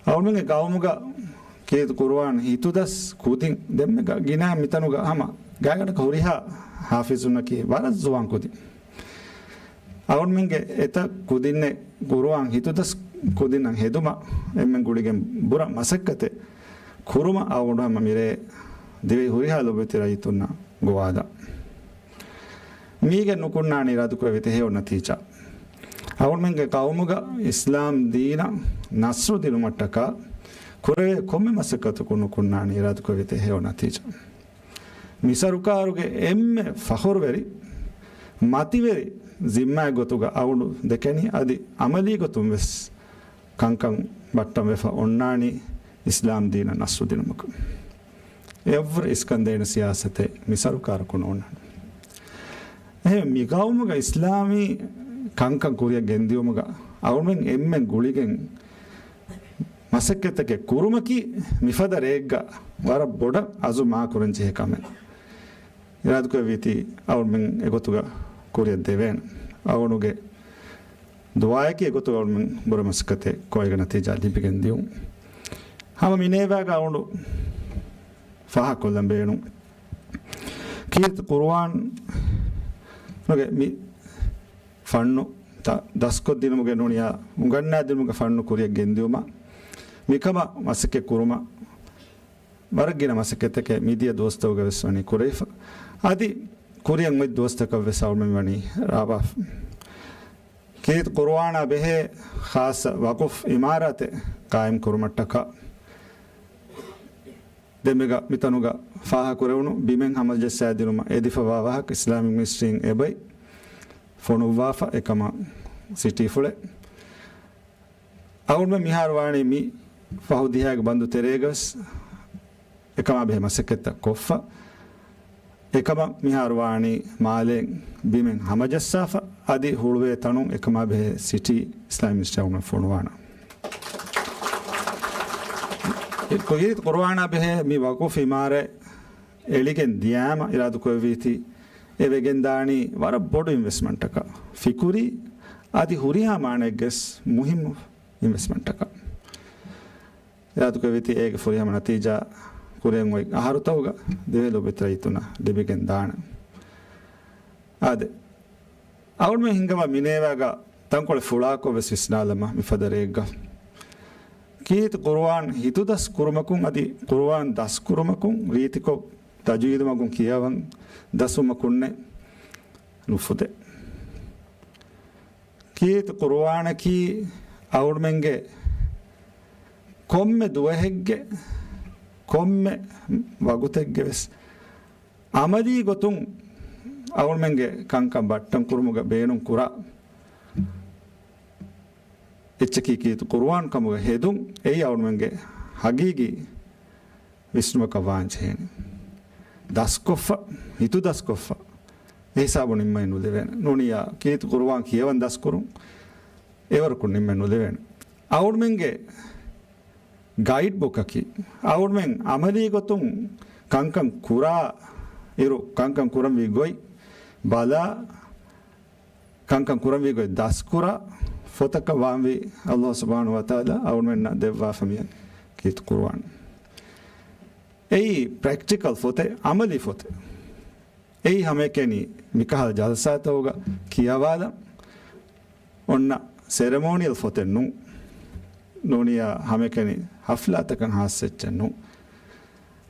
އަޅުގަނޑުމެންގެ ޤައުމުގަ ކީރިތި ޤުރުއާން ހިތުދަސް ކުދިން ދެންމެގަ ގިނަ މިތަނުގަ ހަމަ ގާތްގަނޑަކަށް ހުރިހާ ޙާފިޒުންނަކީ ވަރަށް ޒުވާން ކުދިން. އަޅުގަނޑުމެންގެ އެތައް ކުދިންނެއް ޤުރުއާން ހިތުދަސް ކުދިންނަށް ހެދުމަށް އެންމެން ގުޅިގެން ބުރަ މަސައްކަތެއް ކުރުމަށް އަޅުގަނޑު ހަމަ މިރޭ ދިވެހި ހުރިހާ ލޮބުވެތި ރައްޔިތުންނަށް ގޮވާލަން. މީގެ ނުކުންނާނީ އިރާދަކުރެއްވި ހެޔޮ ނަތީޖާ. އަޅުގަނޑުމެންގެ ޤައުމުގަ އިސްލާމް ދީނަށް ނަޞްރު ދިނުމަށްޓަކާ ކުރެވޭ ކޮންމެ މަސައްކަތަކުން ނުކުންނާނީ އިރާދަކުރެއްވި ހެޔޮ ނަތީޖާ. މި ސަރުކާރުގެ އެންމެ ފަޚުރުވެރި، މަތިވެރި ޒިންމާއެއް ގޮތުގަ އަޅުގަނޑު ދެކެނީ އަދި އަމަލީ ގޮތުން ވެސް ކަންކަން ބައްޓަން ވެފަ އޮންނާނީ އިސްލާމް ދީނަށް ނަޞްރު ދިނުމަކުން. އެއަށްވުރެ އިސްކަން ދޭނެ ސިޔާސަތެއް މި ސަރުކާރަކު ނޯންނާނެ. އެހެން މި ޤައުމުގަ އިސްލާމީ ކަންކަން ކުރިއަށް ގެންދިޔުމުގަ އަޅުމެން އެންމެން ގުޅިގެން މަސައްކަތްތަކެއް ކުރުމަކީ މިފަދަ ރެއެއްގަ ވަރަށް ބޮޑަށް އަޒުމާ ކުރަން ޖެހޭ ކަމެއް. އިރާދަކުރެއްވީތީ އަޅުމެން އެގޮތުގަ ކުރިއަށް ދެވޭނެ. އަޅުގަނޑުގެ ދުޢާއަކީ އެގޮތުގަ އަޅުމެން ބުރަ މަސައްކަތެއް ކޮށްގެން ނަތީޖާ ލިބިގެން ދިޔުން. ހަމަ މިނޭވާގަ އަޅުގަނޑު ފާހަގަކޮށްލަން ބޭނުން. ކީރިތި ޤުރުއާންގެ މި ފަންނު ތަ-، ދަސްކޮށްދިނުމުގެ ނޫނިއްޔާ އުނގަންނާދިނުމުގެ ފަންނު ކުރިއަށް ގެންދިއުމަށް މިކަމަށް މަސައްކަތް ކުރުމަށް ވަރަށް ގިނަ މަސައްކަތްތަކެއް މިދިޔަ ދުވަސްތަކުގަ ވެސް ވަނީ ކުރެވިފަ. އަދި ކުރިއަށް އޮތް ދުވަސްތަކަށް ވެސް އަޅުމެން ވަނީ ރާވާފަ. ކީރިތި ޤުރުއާނާ ބެހޭ ޚާއްޞަ ވަޤުފް އިމާރާތެއް ޤާއިމް ކުރުމަށްޓަކާ، ދެންމެގަ މިތަނުގަ ފާހަގަކުރެވުނު ބިމެއް ހަމަޖައްސާދިނުމަށް އެދިފަވާ ވާހަކަ އިސްލާމިކް މިނިސްޓްރީން އެބައި ފޮނުއްވާފަ، އެކަމަށް ސިޓީފުޅެއް. އަޅުގަނޑުމެން މިހާރު ވާނީ މި ފަހު ދިހައިގެ ބަންދު ތެރޭގަވެސް އެކަމާ ބެހޭ މަސައްކަތްތައް ކޮށްފަ. އެކަމަށް މިހާރު ވާނީ މާލޭން ބިމެއް ހަމަޖައްސާފަ، އަދި ހުޅުވޭ ތަނުން އެކަމާ ބެހޭ ސިޓީ އިސްލާމިކް މިނިސްޓްރީ އަޅުގަނޑުމެން ފޮނުވާނަން. ކީރިތި ޤުރުއާނާ ބެހޭ މި ވަޤުފް އިމާރާތް އެޅިގެން ދިޔާމަ އިރާދަކުރެއްވީތީ، އެ ވެގެންދާނީ ވަރަށް ބޮޑު އިންވެސްޓްމަންޓަކަށް، ފިކުރީ އަދި ހުރިހާ މާނައެއްގަސް މުހިއްމު އިންވެސްޓްމަންޓަކަށް. އިރާދަކުރެއްވީތީ އޭގެ ފުރިހަމަ ނަތީޖާ ކުރިއަށް އޮތް އަހަރުތަކުގަ ދިވެހި ލޯބިވެތި ރައްޔިތުންނަށް ލިބިގެން ދާނެ. އާދެ، އަޅުގަނޑުމެން ހިންގަވާ މިނޭވާގަ ތަންކޮޅެއް ފުޅާކޮށް ވެސް ވިސްނާލަމާ މިފަދަ ރެއެއްގަ ކީރިތި ޤުރުއާން ހިތުދަސް ކުރުމަކުން އަދި ޤުރުއާން ދަސްކުރުމަކުން ރީތިކޮށް ތަޖުވީދު މަގުން ކިޔަވަން ދަސްވުމަކުންނެއް ނުފުދޭ. ކީރިތި ޤުރުއާނަކީ އަޅުގަނޑުމެންގެ ކޮންމެ ދުވަހެއްގެ ކޮންމެ ވަގުތެއްގެ ވެސް އަމަލީ ގޮތުން އަޅުގަނޑުމެންގެ ކަންކަން ބައްޓަން ކުރުމުގަ ބޭނުން ކުރާ އެއްޗަކީ ކީރިތި ޤުރުއާން ކަމުގަ ހެދުން، އެއީ އަޅުގަނޑުމެންގެ ހަގީގީ ވިސްނުމަކަށް ވާން ޖެހޭނެ. ދަސްކޮށްފަ، ހިތުދަސްކޮށްފަ، އެ ހިސާބުން ނިންމައެއް ނުލެވޭނެ. ނޫނިއްޔާ ކީރިތި ޤުރުއާން ކިޔަވަން ދަސްކުރުން އެވަރަކުން ނިންމައެއް ނުލެވޭނެ. އަޅުގަނޑުމެންގެ ގައިޑް ބުކަކީ، އަޅުގަނޑުމެން އަމަލީ ގޮތުން ކަންކަން ކުރާ އިރު، ކަންކަން ކުރަންވީ ގޮތް ބަލާ، ކަންކަން ކުރަންވީ ގޮތް ދަސްކުރާ ފޮތަކަށް ވާންވީ އަﷲ ސުބްޙާނަހޫ ވަތަޢާލާ އަޅުގަނޑުމެންނަށް ދެއްވާފަ މި ކީރިތި ޤުރުއާން. އެއީ ޕްރެކްޓިކަލް ފޮތެއް، އަމަލީ ފޮތެއް. އެއީ ހަމައެކަނި މިކަހަލަ ޖަލްސާތަކުގަ ކިޔަވާލަން އޮންނަ ސެރެމޯނިއަލް ފޮތެއް ނޫން. ނޫނިއްޔާ ހަމައެކަނި ޙަފްލާތަކަށް ޚާއްޞަ އެއްޗެއް ނޫން.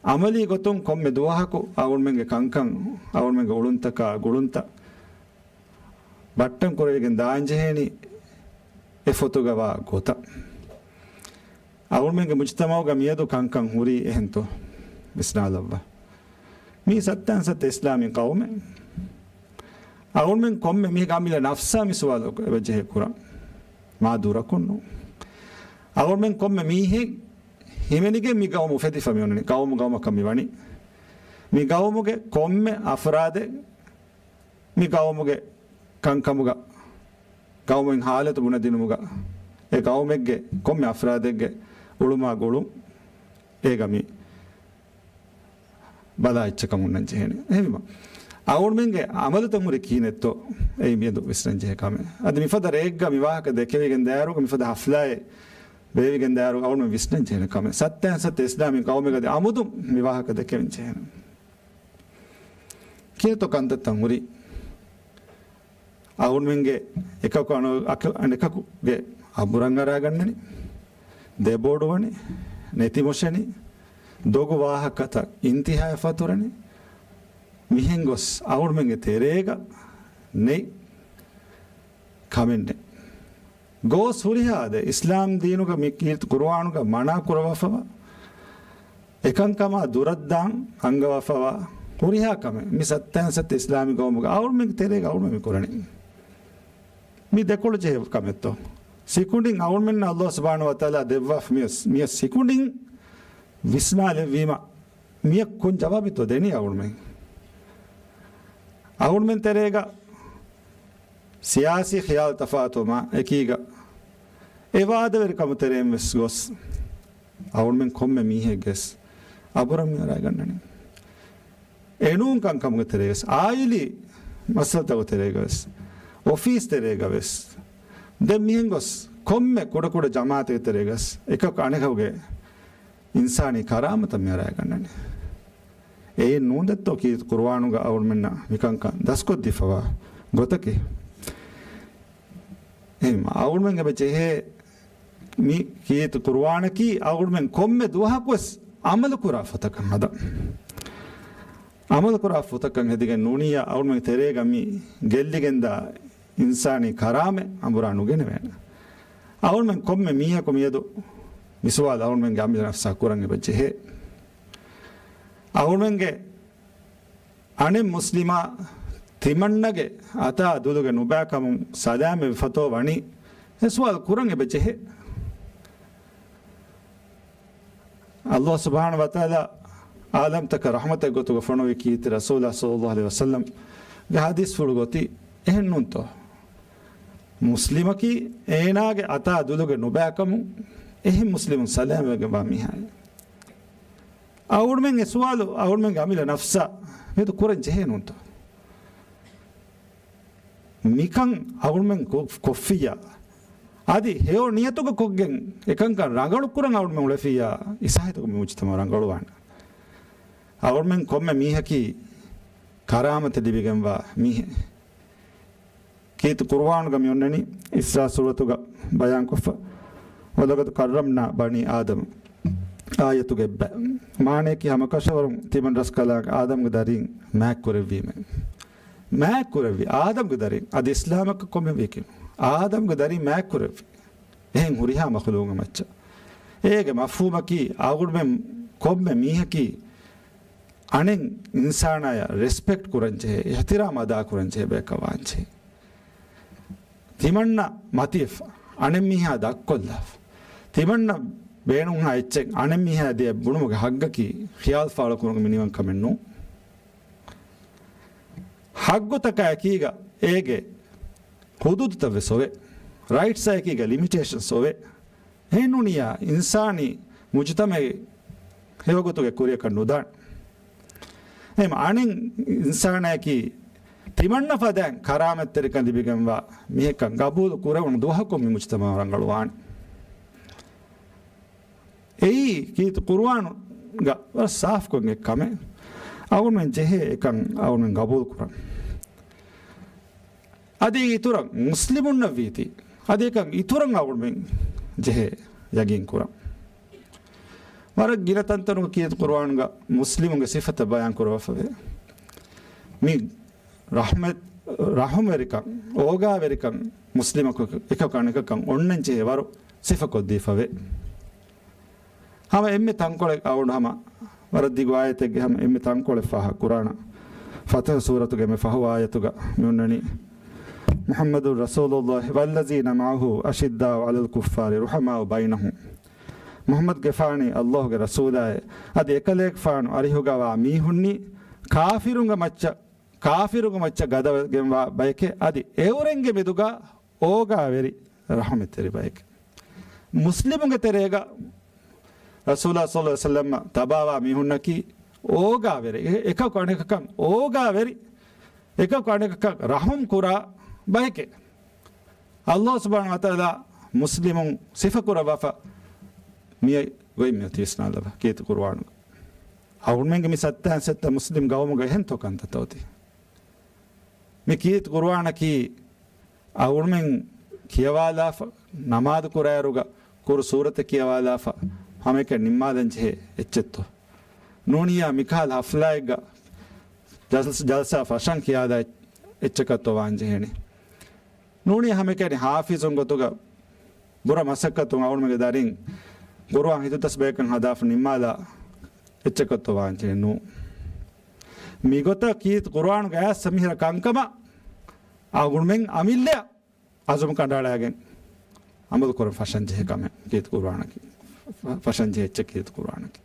އަމަލީ ގޮތުން ކޮންމެ ދުވަހަކު އަޅުގަނޑުމެންގެ ކަންކަން، އަޅުގަނޑުމެންގެ އުޅުންތަކާ ގުޅުންތައް ބައްޓަން ކުރެވިގެން ދާން ޖެހޭނީ އެ ފޮތުގަ ވާ ގޮތަށް. އަޅުގަނޑުމެންގެ މުޖުތަމަޢުގަ މިއަދު ކަންކަން ހުރީ އެހެންތޯ؟ ވިސްނާލައްވާ. މީ ސައްތަ އަންސައްތަ އިސްލާމީ ޤައުމެއް. އަޅުގަނޑުމެން ކޮންމެ މީހަކަށް އަމިއްލަ ނަފްސާ މި ސުވާލު އެބަޖެހޭ ކުރަން. މާ ދުރަކުން ނޫން. އަޅުގަނޑުމެން ކޮންމެ މީހެއް ހިމެނިގެން މި ޤައުމު އުފެދިފަ މި އޮންނަނީ. ޤައުމު ޤައުމަކަށް މި ވަނީ. މި ޤައުމުގެ ކޮންމެ އަފްރާދެއް މި ޤައުމުގެ ކަންކަމުގަ، ޤައުމުގެ ޙާލަތު ބުނެދިނުމުގަ، އެ ޤައުމެއްގެ ކޮންމެ އަފްރާދެއްގެ އުޅުމާ ގުޅުން އޭގަ މި ބަލާ އެއްޗަކަށް ހުންނަން ޖެހޭނެ. އެހެންވީމަ، އަޅުގަނޑުމެންގެ އަމަލުތައް ހުރި ކިހިނެއްތޯ އެއީ މިއަދު ވިސްނަން ޖެހޭ ކަމެއް. އަދި މިފަދަ ރެއެއްގަ މި ވާހަކަ ދެކެވިގެން ދާއިރުގަ، މިފަދަ ޙަފްލާއެއް ބޭއްވިގެން ދާއިރު އަޅުގަނޑުމެން ވިސްނަން ޖެހޭނެ ކަމެއް. ސައްތަ އަންސައްތަ އިސްލާމީ ޤައުމެއްގަ އަދި އަމުދު މި ވާހަކަ ދެކެވެން ޖެހޭނެ. ކިހިނެއްތޯ ކަންތައްތައް ހުރީ؟ އަޅުގަނޑުމެންގެ އެކަކު އަނެ-، އަކަ-، އަނެކަކުގެ އަބުރަށް އަރާގަންނަނީ، ދެބޯޑުވަނީ، ނެތިމޮށެނީ، ދޮގު ވާހަކަތައް އިންތިހާއަށް ފަތުރަނީ، މިހެން ގޮސް އަޅުގަނޑުމެންގެ ތެރޭގަ ނެތް ކަމެއް ނެތް. ގޯސް ހުރިހާ އާދެ، އިސްލާމް ދީނުގަ މި ކީރިތި ޤުރުއާނުގަ މަނާ ކުރަވާފަވާ، އެކަންކަމާ ދުރަށްދާން އަންގަވާފަވާ ހުރިހާ ކަމެއް މި ސައްތަ އަންސައްތަ އިސްލާމީ ޤައުމުގަ އަޅުގަނޑުމެންގެ ތެރޭގަ އަޅުގަނޑުމެން މި ކުރަނީ. މި ދެކޮޅު ޖެހޭ ކަމެއްތޯ؟ ސިކުނޑިން އަޅުގަނޑުމެންނަށް އަﷲ ސުބްޙާނަހޫ ވަތަޢާލާ ދެއްވާފަ މި، މި ސިކުނޑިން ވިސްނާލެއްވީމަ، މިއަށް ކޮން ޖަވާބެއްތޯ ދެނީ އަޅުގަނޑުމެން؟ އަޅުގަނޑުމެން ތެރޭގަ ސިޔާސީ ޚިޔާލު ތަފާތުވުމާ އެކީގަ، އެ ވާދަވެރިކަމު ތެރެއިން ވެސް ގޮސް، އަޅުގަނޑުމެން ކޮންމެ މީހެއްގެސް އަބުރަށް މި އަރާގަންނަނީ. އެނޫން ކަންކަމުގެ ތެރޭގަސް، އާއިލީ މައްސަލަތަކުގެ ތެރޭގަވެސް، އޮފީސް ތެރޭގަވެސް، ދެން މިހެން ގޮސް ކޮންމެ ކުޑަކުޑަ ޖަމާއަތެއްގެ ތެރޭގަސް އެކަކު އަނެކަކުގެ އިންސާނީ ކަރާމަތަށް މި އަރާގަންނަނީ. އެއިން ނޫންދެއްތޯ ކީރިތި ޤުރުއާނުގަ އަޅުގަނޑުމެންނަށް މިކަންކަން ދަސްކޮށްދީފަވާ ގޮތަކީ؟ އެހެން އަޅުގަނޑުމެން އެބަ ޖެހޭ މި ކީރިތި ޤުރުއާނަކީ އަޅުގަނޑުމެން ކޮންމެ ދުވަހަކުވެސް އަމަލުކުރާ ފޮތަކަށް ހަދަން. އަމަލުކުރާ ފޮތަކަށް ހެދިގެން ނޫނިއްޔާ އަޅުގަނޑުމެން ތެރޭގަ މި ގެއްލިގެންދާ އިންސާނީ ކަރާމަތް އަނބުރާ ނުގެނެވޭނެ. އަޅުގަނޑުމެން ކޮންމެ މީހަކު މިއަދު މި ސުވާލު އަޅުމެންގެ އަމިއްލަ ނަފްސާ ކުރަން އެބަ ޖެހޭ. އަޅުމެންގެ އަނެއް މުސްލިމާ ތިމަންނަގެ އަތާ ދުލުގެ ނުބައިކަމުން ސަލާމަތް ވެފަތޯ ވަނީ؟ އެ ސުވާލު ކުރަން އެބަ ޖެހޭ. އައްލާހު ސުބްޙާނަހު ވަތަޢާލާ އާލަމްތަކަށް ރަޙްމަތެއް ގޮތުގަ ފޮނުވި ކީރިތި ރަސޫލާ ޞައްލައްލާހު ޢަލައިހި ވަސައްލަމްގެ ޙަދީޘްފުޅު ގޮތީ އެހެންނޫންތޯ؟ މުސްލިމަކީ އޭނާގެ އަތާ ދުލުގެ ނުބައިކަމުން އެހެން މުސްލިމުން ސަލާމަތްވެގެންވާ މީހާއެއް. އަޅުމެން އެ ސުވާލު އަޅުމެންގެ އަމިއްލަ ނަފްސާ މިއަދު ކުރަން ޖެހޭނޫންތޯ؟ މިކަން އަޅުމެން ކޮ-، ކޮށްފިއްޔާ، އަދި ހެޔޮ ނިޔަތުގަ ކޮށްގެން އެކަންކަން ރަނގަޅު ކުރަން އަޅުމެން އުޅެފިއްޔާ، އިސާހިތުގަ މި މުޖުތަމަޢު ރަނގަޅުވާނެ. އަޅުމެން ކޮންމެ މީހަކީ ކަރާމަތެއް ލިބިގެންވާ މީހެއް. ކީރިތި ޤުރުއާނުގަ މި އޮންނަނީ އިސްރާ ސޫރަތުގަ ބަޔާންކޮށްފަ، وَلَقَدْ كَرَّمْنَا بَنِي آدَمَ އާޔަތުގެ އެއްބަ. މާނަޔަކީ ހަމަކަށަވަރުން ތިމަން ރަސްކަލާނގެ އާދަމްގެ ދަރީން މާތްކުރެއްވީމޭ. މާތްކުރެއްވި އާދަމްގެ ދަރީން. އަދި އިސްލާމަކަށް ކޮންމެ ވީކިން އާދަމްގެ ދަރީން މާތްކުރެއްވި. އެހެން ހުރިހާ މަޚުލޫގެ މައްޗަށް. އޭގެ މަފްހޫމަކީ އަޅުގަނޑުމެން ކޮންމެ މީހަކީ އަނެއް އިންސާނާޔަށް ރެސްޕެކްޓް ކުރަންޖެހޭ، އިޙްތިރާމް އަދާކުރަންޖެހޭ ބަޔަކަށް ވާންޖެހޭ. ތިމަންނަ މަތިވެފަ، އަނެއް މީހާ ދަށްކޮށްލާފަ، ތިމަންނަ ބޭނުންހާ އެއްޗެއް އަނެއް މީހާ ދޭ ބުނުމުގެ ހައްގަކީ ޚިޔާލު ފާޅުކުރުމުގެ މިނިވަންކަމެއް ނޫން. ހައްގުތަކާ އެކީގަ އޭގެ ޙުދޫދުތައް ވެސް އޮވޭ. ރައިޓްސް އާ އެކީގަ ލިމިޓޭޝަންސް އޮވޭ. އެހެންނޫނިއްޔާ އިންސާނީ މުޖުތަމަޢެއް ހެޔޮގޮތުގެ ކުރިޔަކަށް ނުދާނެ. އެހެން އަނެއް އިންސާނާއަކީ ތިމަންނަ ފަދައިން ކަރާމަތްތެރިކަން ލިބިގެންވާ މީހެއްކަން ގަބޫލު ކުރެވުނު ދުވަހަކުން މި މުޖުތަމަޢު ރަނގަޅުވާނެ. އެއީ ކީރިތި ޤުރުއާނުގަ ވަރަށް ސާފުކޮށް އެއްކަމެއް. އަޅުގަނޑުމެން ޖެހޭ އެކަން އަޅުގަނޑުމެން ގަބޫލު ކުރަން. އަދި އިތުރަށް މުސްލިމުންނަށް ވީތީ، އަދި އެކަން އިތުރަށް އަޅުގަނޑުމެން ޖެހޭ ޔަގީން ކުރަން. ވަރަށް ގިނަ ތަންތަނުގަ ކީރިތި ޤުރުއާނުގަ މުސްލިމުންގެ ސިފަތައް ބަޔާން ކުރަވާފަވޭ. މި ރަޙްމަތް، ރަޙުމްވެރިކަން، އޯގާވެރިކަން މުސްލިމަކު އެކަކު އަނެކަކަށް އޮންނަން ޖެހޭ ވަރު ސިފަކޮށްދީފަވޭ. ހަމަ އެންމެ ތަންކޮޅެއް އަޅުގަނޑު ހަމަ ވަރަށް ދިގު އާޔަތެއްގެ ހަމަ އެންމެ ތަންކޮޅެއް ފާހަ ކުރާނަ. ފަތަޙު ސޫރަތުގެ އެންމެ ފަހު އާޔަތުގަ މި އޮންނަނީ، محمد رسول الله والذين معه أشداء على الكفار رحماء بينهم. މުޙައްމަދުގެފާނީ އައްލާހުގެ ރަސޫލާއޭ، އަދި އެކަލޭގެފާނު އަރިހުގަވާ މީހުންނީ ކާފިރުންގެ މައްޗަށް، ކާފިރުންގެ މައްޗަށް ގަދަވެގެންވާ ބަޔެކޭ، އަދި އެއުރެންގެ މެދުގަ އޯގާވެރި، ރަޙުމަތްތެރި ބަޔެކޭ. މުސްލިމުންގެ ތެރޭގަ ރަސޫލާ ޞައްލައްލާހު ޢަލައިހި ވަސައްލަމަށް ތަބާވާ މީހުންނަކީ އޯގާވެރި، އެ-، އެކަކު އަނެކަކަށް އޯގާވެރި، އެކަކު އަނެކަކަށް ރަޙުމް ކުރާ ބަޔެކޭ. އައްލާހު ސުބްޙާނަހު ވަތަޢާލާ މުސްލިމުން ސިފަކުރައްވާފަ މިއޮތް ގޮތް މިއޮތީ ވިސްނާލަބަ ކީރިތި ޤުރުއާނުގަ. އަޅުގަނޑުމެންގެ މި ސައްތަ އަންސައްތަ މުސްލިމް ގައުމުގަ އެހެންތޯ ކަންތައްތައް އޮތީ؟ މި ކީރިތި ޤުރުއާނަކީ އަޅުގަނޑުމެން ކިޔަވާލާފަ، ނަމާދު ކުރާއިރުގަ ކުރު ސޫރަތެއް ކިޔަވާލާފަ، ހަމައެކަނި ނިންމާލަން ޖެހޭ އެއްޗެއްތޯ؟ ނޫނިއްޔާ މިކަހަލަ ހަފްލާއެއްގަ ޖަލްސް-، ޖަލްސާ ފަށަން ކިޔާލާ އެއްޗަކަށްތޯ ވާން ޖެހޭނީ؟ ނޫނީ ހަމައެކަނި ޙާފިޒުން ގޮތުގަ ބުރަ މަސައްކަތުން އަޅުގަނޑުމެންގެ ދަރިން ޤުރުއާން ހިތުދަސް ބަޔަކަށް ހަދާފަ ނިންމާލާ އެއްޗަކަށްތޯ ވާންޖެހޭ؟ ނޫން. މިގޮތަށް ކީރިތި ޤުރުއާނުގަ އައިސް މިހިރަ ކަންކަމަށް އަޅުގަނޑުމެން އަމިއްލައަށް އަޒުމް ކަނޑައަޅައިގެން އަމަލު ކުރަން ފަށަން ޖެހޭ ކަމެއް ކީރިތި ޤުރުއާނަކީ، ފަށަން ޖެހޭ އެއްޗެއް ކީރިތި ޤުރުއާނަކީ.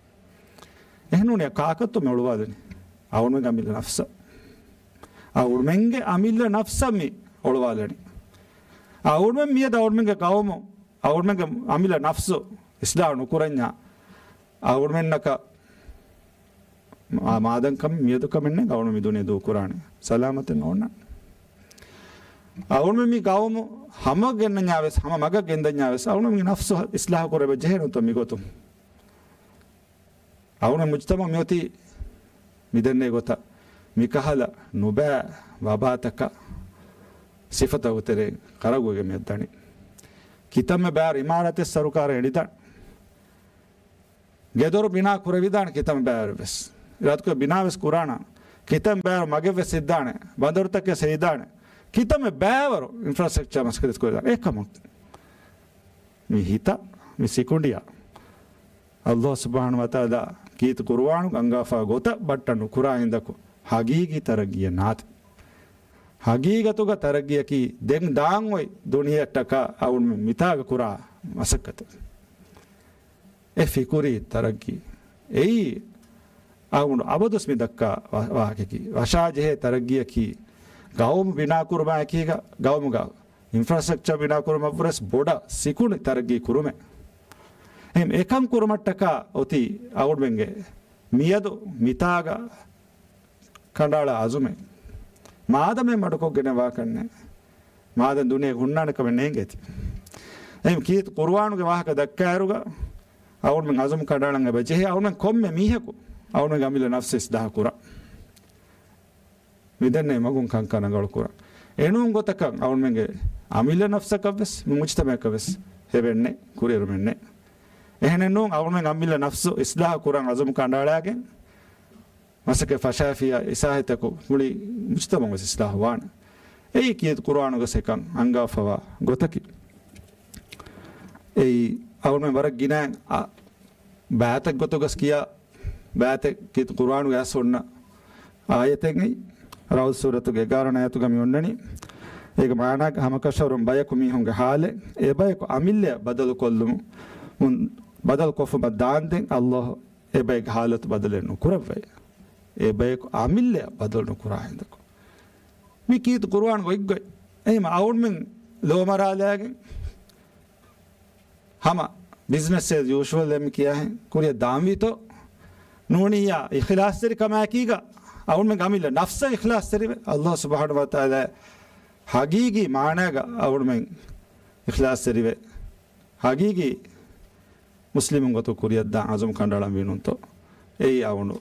އެހެންނޫނީ ކާކަށްތޯ މި އޮޅުވާލަނީ؟ އަޅުގަނޑުމެންގެ އަމިއްލަ ނަފްސަށް. އަޅުގަނޑުމެންގެ އަމިއްލަ ނަފްސަށް މި އޮޅުވާލަނީ. އަޅުގަނޑުމެން މިއަދު އަޅުގަނޑުމެންގެ ޤައުމު، އަޅުގަނޑުމެންގެ އަމިއްލަ ނަފްސު އިސްލާޙު ނުކުރަންޏާ، އަޅުގަނޑުމެންނަކަށް މާ-، މާދަންކަމެއް މިއަދު ކަމެއް ނެތް އަޅުގަނޑު މި ދުނިޔެ ދޫކުރާނެ. ސަލާމަތެއް ނޯންނާނެ. އަޅުގަނޑު މި ގައުމު ހަމަ ގެންނަންޏާ ވެސް، ހަމަ މަގަށް ގެންދަންޏާ ވެސް، އަޅުގަނޑު މި ނަފްސު އިސްލާޙު ކުރެވޭ ޖެހޭނެތޯ މި ގޮތުން؟ އަޅުގަނޑު މުޖްތަމަޢު މިއޮތީ މިދެންނެވި ގޮތަށް މިކަހަލަ ނުބައި ވަބާތަކާ ސިފަތަކުގެ ތެރެއިން ކަރަގުވެގެން މިއަދު ދަނީ. ކިތަންމެ ބައިވަރު އިމާރާތެއް ސަރުކާރަށް އެޅިދާނެ. ގެދޮރު ބިނާ ކުރެވިދާނެ ކިތަންމެ ބައިވަރު ވެސް. އިރާދަކުރެ ބިނާ ވެސް ކުރާނަން. ކިތަންމެ ބައިވަރު މަގެއް ވެސް ހެއްދާނެ. ބަނދަރުތަކެއް ހެއްދާނެ. ކިތަންމެ ބައިވަރު އިންފްރާސްޓްރަކްޗާ މަސައްކަތް ކުރެވިދާނެ. އެކަމަކު މި ހިތަށް މި ސިކުނޑިއަށް އައްލާހު ސުބްޙާނަހޫ ވަތަޢާލާ ކީރިތި ޤުރުއާނުގަ އަންގާފާ ގޮތަށް ބައްޓަން ނުކުރާ ހިނދަކު، ޙަޤީޤީ ތަރައްގީއެއް ނާތި. ޙަޤީޤަތުގަ ތަރައްގީއަކީ ދެން ދާން އޮތް ދުނިޔެއަށްޓަކާ އަޅުމެން މިތާގަ ކުރާ މަސައްކަތެއް. އެ ފިކުރީ ތަރައްގީ. އެއީ އަޅުގަނޑު އަބަދުވެސް މި ދައްކާ ވާ-، ވާހަކައަކީ. ވަށާޖެހޭ ތަރައްގީއަކީ ގައުމު ބިނާކުރުމާއެކީގަ، ގައުމުގަ އިންފްރާސްޓްރަކްޗަރ ބިނާކުރުމަށްވުރެސް ބޮޑަށް ސިކުނޑި ތަރައްގީ ކުރުމެއް. އެހެން އެކަން ކުރުމަށްޓަކާ އޮތީ އަޅުގަނޑުމެންގެ މިއަދު މިތާގަ ކަނޑައަޅާ އަޒުމެއް. މާދަމެއް މަޑުކޮށްގެނެއް ވާކަށްނެއް. މާދަން ދުނިޔޭގަ ހުންނާނެ ކަމެއް ނޭނގޭތީ. އެހެން ކީރިތި ޤުރުއާނުގެ ވާހަކަ ދައްކާއިރުގަ އަޅުގަނޑުމެން އަޒުމް ކަނޑައަޅަން އެބަ ޖެހޭ އަޅުގަނޑުމެން ކޮންމެ މީހަކު އަޅުގަނޑުމެންގެ އަމިއްލަ ނަފްސު އިސްލާހު ކުރަން. މިދެންނެވި މަގުން ކަންކަން ރަނގަޅު ކުރަން. އެނޫން ގޮތަކަށް އަޅުގަނޑުމެންގެ އަމިއްލަ ނަފްސަކަށްވެސް މި މުޖްތަމަޢަކަށްވެސް ހެވެންނެއް، ކުރިއެރުމެއްނެއް. އެހެނެއްނޫން އަޅުގަނޑުމެން އަމިއްލަ ނަފްސު އިސްލާހު ކުރަން އަޒުމް ކަނޑައަޅާގެން މަސައްކަތް ފަށާފިއްޔާ އިސާހިތަކު މުޅި މުޖްތަމަޢުވެސް އިސްލާހު ވާނެ. އެއީ ކީރިތި ޤުރުއާނުގަ އެކަން އަންގާފަވާ ގޮތަކީ. އެއީ އަޅުގަނޑުމެން ވަރަށް ގިނައިން އަ-، ބައިތެއް ގޮތުގަސް ކިޔާ، ބައިތެއް ކީރިތި ޤުރުއާނުގަ އައިސް އޮންނަ އާޔަތެއް އެއީ. ރަޢުދު ސޫރަތުގެ އެގާރަ ވަނަ އާޔަތުގަ މި އޮންނަނީ. އޭގެ މާނައަކީ ހަމަކަށަވަރުން ބަޔަކު މީހުންގެ ޙާލެއް، އެ ބަޔަކު އަމިއްލައަށް ބަދަލުކޮށްލުމުން، ބަދަލުކޮށްފަ ދާންދެން އައްލާހު އެ ބައެއްގެ ޙާލަތު ބަދަލެއް ނުކުރައްވައޭ. އެ ބަޔަކު އަމިއްލައަށް ބަދަލު ނުކުރާ ހިނދަކު. މި ކީރިތި ޤުރުއާން ގޮތްގޮތް. އެހެން އަޅުގަނޑުމެން ލޯމަރާލާގެން ހަމަ ބިޒްނަސް އޭޒް ޔޫޝުއަލް އެއް ކިޔާހެން ކުރިއަށް ދާންވީތޯ؟ ނޫނިއްޔާ އިޚްލާޞްތެރިކަމާއެކީގަ އަޅުގަނޑުމެން އަމިއްލަ ނަފްސަށް އިޚްލާޞްތެރިވެ، އައްލާހު ސުބްޙާނަހޫ ވަތަޢާލާ ޙަޤީޤީ މާނާގަ އަޅުގަނޑުމެން އިޚްލާޞްތެރިވެ، ޙަޤީޤީ މުސްލިމުން ގޮތަށް ކުރިއަށްދާން އަޒުމް ކަނޑައަޅަންވީ ނޫންތޯ؟ އެއީ އަޅުގަނޑު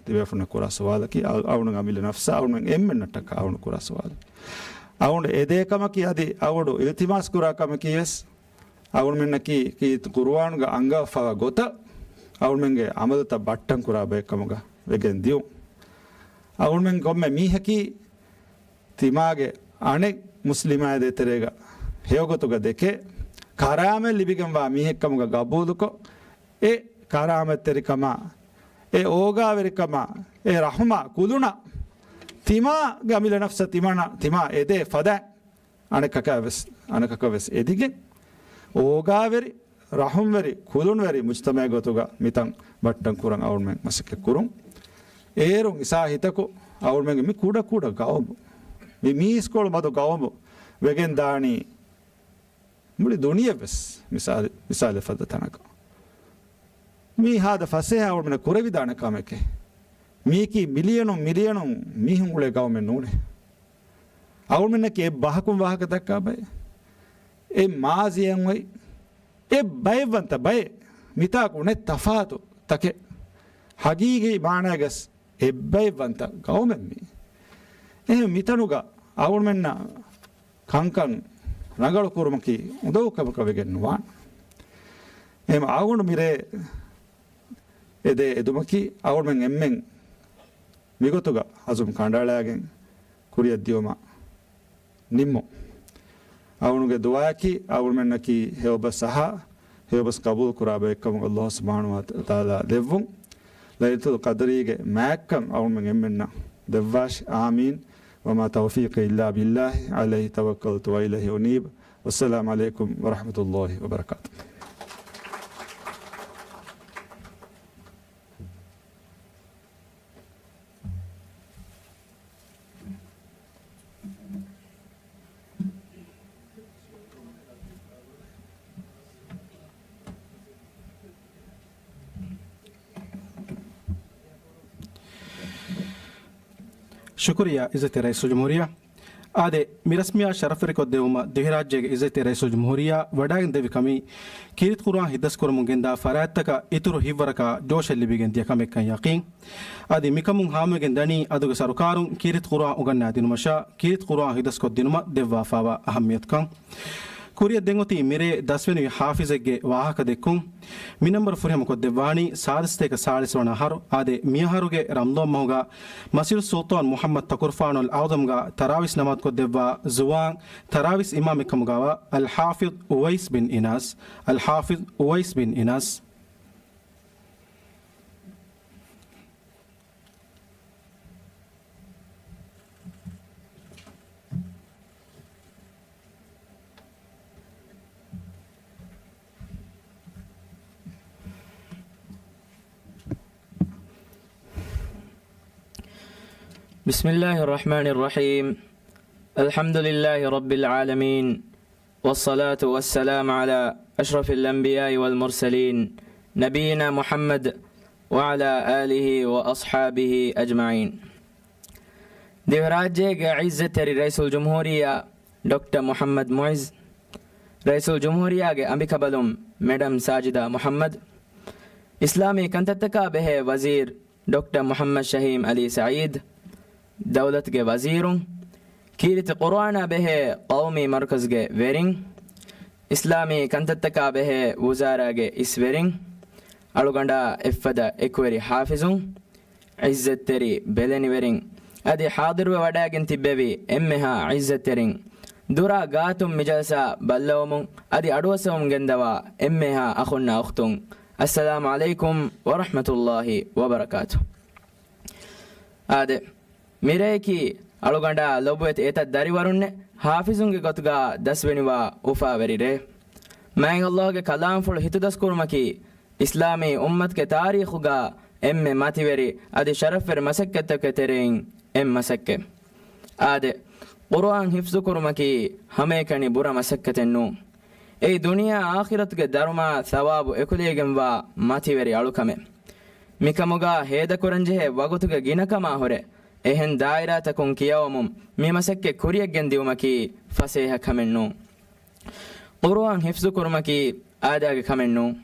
ތިބޭފުޅުންނަށް ކުރާ ސުވާލަކީ، އަ-، އަޅުގަނޑު އަމިއްލަ ނަފްސަށް އަޅުގަނޑު އެންމެންނަށްޓަކާ އަޅުގަނޑު ކުރާ ސުވާލަކީ. އަޅުގަނޑު އެދޭ ކަމަކީ އަދި އަޅުގަނޑު އިލްތިމާސް ކުރާ ކަމަކީ ވެސް އަޅުގަނޑުމެންނަކީ ކީރިތި ޤުރުއާނުގަ އަންގާފަވާ ގޮތަށް އަޅުގަނޑުމެންގެ ޢަމަލުތައް ބައްޓަން ކުރާ ބައެއް ކަމުގަ ވެގެން ދިޔުން. އަޅުގަނޑުމެން ކޮންމެ މީހަކީ ތިމާގެ އަނެއް މުސްލިމާ ދޭތެރޭގަ ހެޔޮގޮތުގަ ދެކޭ، ކަރާމަތް ލިބިގެންވާ މީހެއްކަމުގަ ގަބޫލުކޮށް، އެ ކަރާމަތްތެރިކަމާ، އެ އޯގާވެރިކަމާ، އެ ރަޙުމާ ކުލުނަށް ތިމާގެ އަމިއްލަ ނަފްސަށް ތިމާނަ-، ތިމާ އެދޭ ފަދައިން އަނެކަކަށް ވެސް، އަނެކަކަށް ވެސް އެދިގެން، އޯގާވެރި، ރަޙުމްވެރި، ކުލުންވެރި މުޖްތަމަޢެއް ގޮތުގަ މިތަން ބައްޓަން ކުރަން އަޅުގަނޑުމެން މަސައްކަތް ކުރުން. އޭރުން އިސާހިތަކު އަޅުގަނޑުމެންގެ މި ކުޑަ ކުޑަ ގައުމު، މި މީސްކޮޅު މަދު ގައުމު ވެގެން ދާނީ މުޅި ދުނިޔެ ވެސް މިސާލެ-، މިސާލެއް ފަދަ ތަނަކަށް. މީ ހާދަ ފަސޭހަ އަޅުގަނޑުމެންނަށް ކުރެވިދާނެ ކަމެކޭ. މީކީ މިލިޔަނުން މިލިޔަނުން މީހުން އުޅޭ ގައުމެއް ނޫނޭ. އަޅުގަނޑުމެންނަކީ އެއް ބަހަކުން ވާހަކަ ދައްކާ ބައެއް. އެއް މާޒީއެއް އޮތް، އެއް ބައެއްވަންތަ ބައެއް. މިތާކު ނެތް ތަފާތު ތަކެއް. ޙަޤީޤީ މާނައިގަސް އެއްބައެއްވަންތަ ގައުމެއް މީ. އެހެން މިތަނުގަ އަޅުގަނޑުމެންނަށް ކަންކަން ރަނގަޅު ކުރުމަކީ އުނދަގޫ ކަމަކަށް ވެގެން ނުވާނެ. އެހެން އަޅުގަނޑު މިރޭ އެދޭ އެދުމަކީ އަޅުގަނޑުމެން އެންމެން މިގޮތުގަ އަޒުމް ކަނޑައަޅާގެން ކުރިއަށް ދިޔުމަށް ނިންމުން. އަޅުގަނޑުގެ ދުޢާއަކީ އަޅުގަނޑުމެންނަކީ ހެޔޮބަސް އަހާ، ހެޔޮބަސް ޤަބޫލު ކުރާ ބައެއްކަމަށް އައްލާހު ސުބްޙާނަހޫ ވަތަޢާލާ ދެއްވުން. ލައިލަތުލް ޤަދްރީގެ މާތްކަން އަޅުގަނޑުމެން އެންމެންނަށް ދެއްވާށި. އާމީން. وما توفيقي إلا بالله عليه توكلت وإليه أنيب. والسلام عليكم ورحمة الله وبركاته. ޝުކުރިއްޔާ ޢިއްޒަތްތެރި ރައީސުލްޖުމްހޫރިއްޔާ. އާދެ، މި ރަސްމިއްޔާ ޝަރަފުވެރިކޮށްދެއްވުމަށް ދިވެހިރާއްޖޭގެ ޢިއްޒަތްތެރި ރައީސުލްޖުމްހޫރިއްޔާ ވަޑައިގެން ދެއްވި ކަމީ، ކީރިތި ޤުރުއާން ހިތްދަސްކުރަމުން ގެންދާ ފަރާތްތަކަށް އިތުރު ހިތްވަރަކާ ޖޯޝެއް ލިބިގެން ދިޔަ ކަމެއްކަން ޔަޤީން. އަދި މިކަމުން ހާމަވެގެން ދަނީ އަދުގެ ސަރުކާރުން ކީރިތި ޤުރުއާން އުގަންނާދިނުމަށާ، ކީރިތި ޤުރުއާން ހިތްދަސްކޮށްދިނުމަށް ދެއްވާފާވާ އަހައްމިޔަތުކަން. ކުރިއަށް ދެން އޮތީ މިރޭ ދަސްވެނިވި ޙާފިޒެއްގެ ވާހަކަ ދެއްކުން. މި ނަންބަރު ފުރިހަމަކޮށްދެއްވާނީ ސާދަސްތޭކަ ސާޅީސް ވަނަ އަހަރު، އާދެ، މިއަހަރުގެ ރަމަޟާން މަހުގަ މަސްޖިދު ސުލްޠާން މުޙައްމަދު ތަކުރުފާނު އަލްއަޢުޡަމްގަ ތަރާވީސް ނަމާދުކޮށްދެއްވާ ޒުވާން ތަރާވީސް އިމާމެއްކަމުގައިވާ އަލްޙާފިޡް އުވައިސް ބިން އިނާސް، އަލްޙާފިޡް އުވައިސް ބިން އިނާސް. بسم الله الرحمن الرحيم. الحمد لله رب العالمين. والصلاة والسلام على أشرف الأنبياء والمرسلين نبينا محمد وعلى آله وأصحابه أجمعين. ދިވެހިރާއްޖޭގެ ޢިއްޒަތްތެރި ރައީސުލްޖުމްހޫރިއްޔާ ޑޮކްޓަރ މުޙައްމަދު މުޢިއްޒު، ރައީސުލްޖުމްހޫރިއްޔާގެ އަނބިކަނބަލުން މެޑަމް ސާޖިދާ މުޙައްމަދު، އިސްލާމީ ކަންތައްތަކާ ބެހޭ ވަޒީރު ޑޮކްޓަރ މުޙައްމަދު ޝަހީމް ޢަލީ ސަޢީދު، ދައުލަތުގެ ވަޒީރުން، ކީރިތި ޤުރުއާނާ ބެހޭ ޤައުމީ މަރުކަޒުގެ ވެރިން، އިސްލާމީ ކަންތައްތަކާ ބެހޭ ވުޒާރާގެ އިސްވެރިން، އަޅުގަނޑާ އެއްފަދަ އެކުވެރި ޙާފިޒުން، ޢިއްޒަތްތެރި ބެލެނިވެރިން، އަދި ޙާޟިރުވެ ވަޑައިގެން ތިއްބެވި އެންމެހާ ޢިއްޒަތްތެރިން، ދުރާ ގާތުން މިޖަލްސާ ބައްލަވަމުން އަދި އަޑުއައްސަވަމުން ގެންދަވާ އެންމެހާ އަޚުންނާ އުޚްތުން، އައްސަލާމު ޢަލައިކުމް ވަރަޙްމަތުﷲ ވަބަރަކާތު. އާދެ، މިރެއަކީ އަޅުގަނޑާ ލޮބުވެތި އެތައް ދަރިވަރުންނެއް ޙާފިޒުންގެ ގޮތުގާ ދަސްވެނިވާ އުފާވެރި ރޭ. މާތް ﷲގެ ކަލާމްފުޅު ހިތުދަސްކުރުމަކީ، އިސްލާމީ އުއްމަތުގެ ތާރީޚުގާ އެންމެ މަތިވެރި އަދި ޝަރަފްވެރި މަސައްކަތްތަކުގެ ތެރެއިން އެއް މަސައްކަތް. އާދެ، ޤުރުއާން ޙިފްޒުކުރުމަކީ ހަމައެކަނި ބުރަ މަސައްކަތެއް ނޫން. އެއީ ދުނިޔެ އާޚިރަތުގެ ދަރުމަ ޘަވާބު އެކުލެވިގެންވާ މަތިވެރި އަޅުކަމެއް. މިކަމުގާ ހޭދަކުރަންޖެހޭ ވަގުތުގެ ގިނަކަމާ ހުރެ، އެހެން ދާއިރާތަކުން ކިޔަވަމުން މި މަސައްކަތް ކުރިޔަށްގެން ދިއުމަކީ ފަސޭހަ ކަމެއް ނޫން. ޤުރުއާން ޙިފްޒު ކުރުމަކީ އާދައިގެ ކަމެއް ނޫން.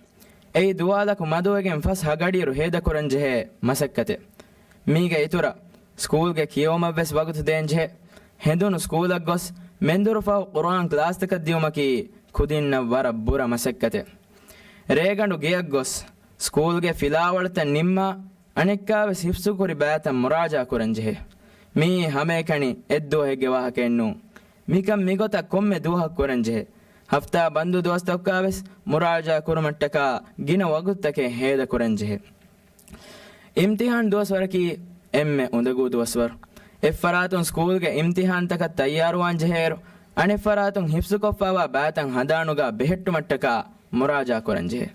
އެއީ ދުވާލަކު މަދުވެގެން ފަސް ހަގަޑިއިރު ހޭދަކުރަންޖެހޭ މަސައްކަތެއް. މީގެ އިތުރަށް، ސްކޫލްގެ ކިޔެވުމަށްވެސް ވަގުތު ދޭންޖެހޭ. ހެނދުނު ސްކޫލަށް ގޮސް، މެންދުރު ފަހު ޤުރުއާން ކްލާސްތަކަށް ދިއުމަކީ ކުދިންނަށް ވަރަށް ބުރަ މަސައްކަތެއް. ރޭގަނޑު ގެޔަށް ގޮސް، ސްކޫލްގެ ފިލާވަޅުތައް ނިންމާ، އަނެއްކާވެސް ޙިފްޒުކުރި ބައިތައް މުރާޖާ ކުރަންޖެހޭ. މިއީ ހަމައެކަނި އެއްދުވަހެއްގެ ވާހަކައެއް ނޫން. މިކަން މިގޮތަށް ކޮންމެ ދުވަހަކު ކުރަންޖެހޭ. ހަފްތާ ބަންދު ދުވަސްތަކުގާވެސް މުރާޖާ ކުރުމަށްޓަކާ ގިނަ ވަގުތުތަކެއް ހޭދަކުރަންޖެހޭ. އިމްތިޙާން ދުވަސްވަރަކީ އެންމެ އުނދަގޫ ދުވަސްވަރު. އެއްފަރާތުން ސްކޫލްގެ އިމްތިޙާންތަކަށް ތައްޔާރުވާން ޖެހޭއިރު، އަނެއްފަރާތުން ޙިފްޒުކޮށްފައިވާ ބައިތައް ހަނދާނުގާ ބެހެއްޓުމަށްޓަކާ މުރާޖާ ކުރަންޖެހޭ.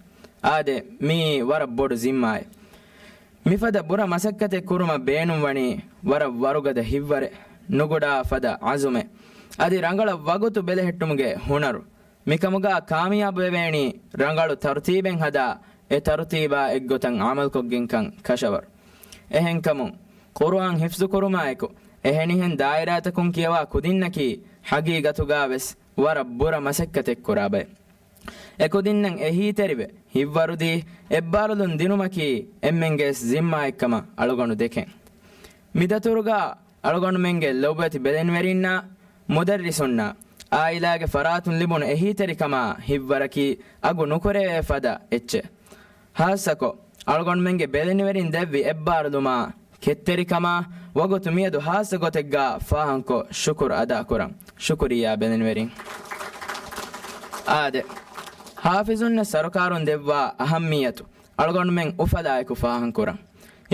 އާދެ، މިއީ ވަރަށް ބޮޑު ޒިންމާއެއް. މިފަދަ ބުރަ މަސައްކަތެއް ކުރުމަށް ބޭނުންވަނީ ވަރަށް ވަރުގަދަ ހިތްވަރެއް، ނުގުޑާ ފަދަ ޢަޒުމެއް، އަދި ރަނގަޅަށް ވަގުތު ބެލެހެއްޓުމުގެ ހުނަރު. މިކަމުގާ ކާމިޔާބުވެވޭނީ ރަނގަޅު ތަރުތީބެއް ހަދާ، އެ ތަރުތީބާ އެއްގޮތަށް ޢަމަލުކޮށްގެންކަން ކަށަވަރު. އެހެންކަމުން، ޤުރުއާން ޙިފްޒުކުރުމާއެކު، އެހެނިހެން ދާއިރާތަކުން ކިޔަވާ ކުދިންނަކީ ޙަޤީޤަތުގާވެސް ވަރަށް ބުރަ މަސައްކަތެއް ކުރާ ބައެއް. އެކުދިންނަށް އެހީތެރިވެ، ހިތްވަރުދީ، އެއްބާރުލުން ދިނުމަކީ އެންމެންގެ ޒިންމާއެއްކަމަށް އަޅުގަނޑު ދެކެން. މިދަތުރުގާ އަޅުގަނޑުމެންގެ ލޮބުވެތި ބެލެނިވެރިންނާ، މުދައްރިސުންނާ، އާއިލާގެ ފަރާތުން ލިބުނު އެހީތެރިކަމާ ހިތްވަރަކީ އަގު ނުކުރެވޭ ފަދަ އެއްޗެއް. ހާއްސަކޮށް، އަޅުގަނޑުމެންގެ ބެލެނިވެރިން ދެއްވި އެއްބާރުލުމާ، ކެތްތެރިކަމާ ވަގުތު މިއަދު ހާއްސަ ގޮތެއްގާ ފާހަގަކޮށް ޝުކުރު އަދާކުރަން. ޝުކުރިއްޔާ ބެލެނިވެރިން. އާދެ، ޙާފިޒުންނަށް ސަރުކާރުން ދެއްވާ އަހައްމިއްޔަތު އަޅުގަނޑުމެން އުފަލާއެކު ފާހަގަކުރަން.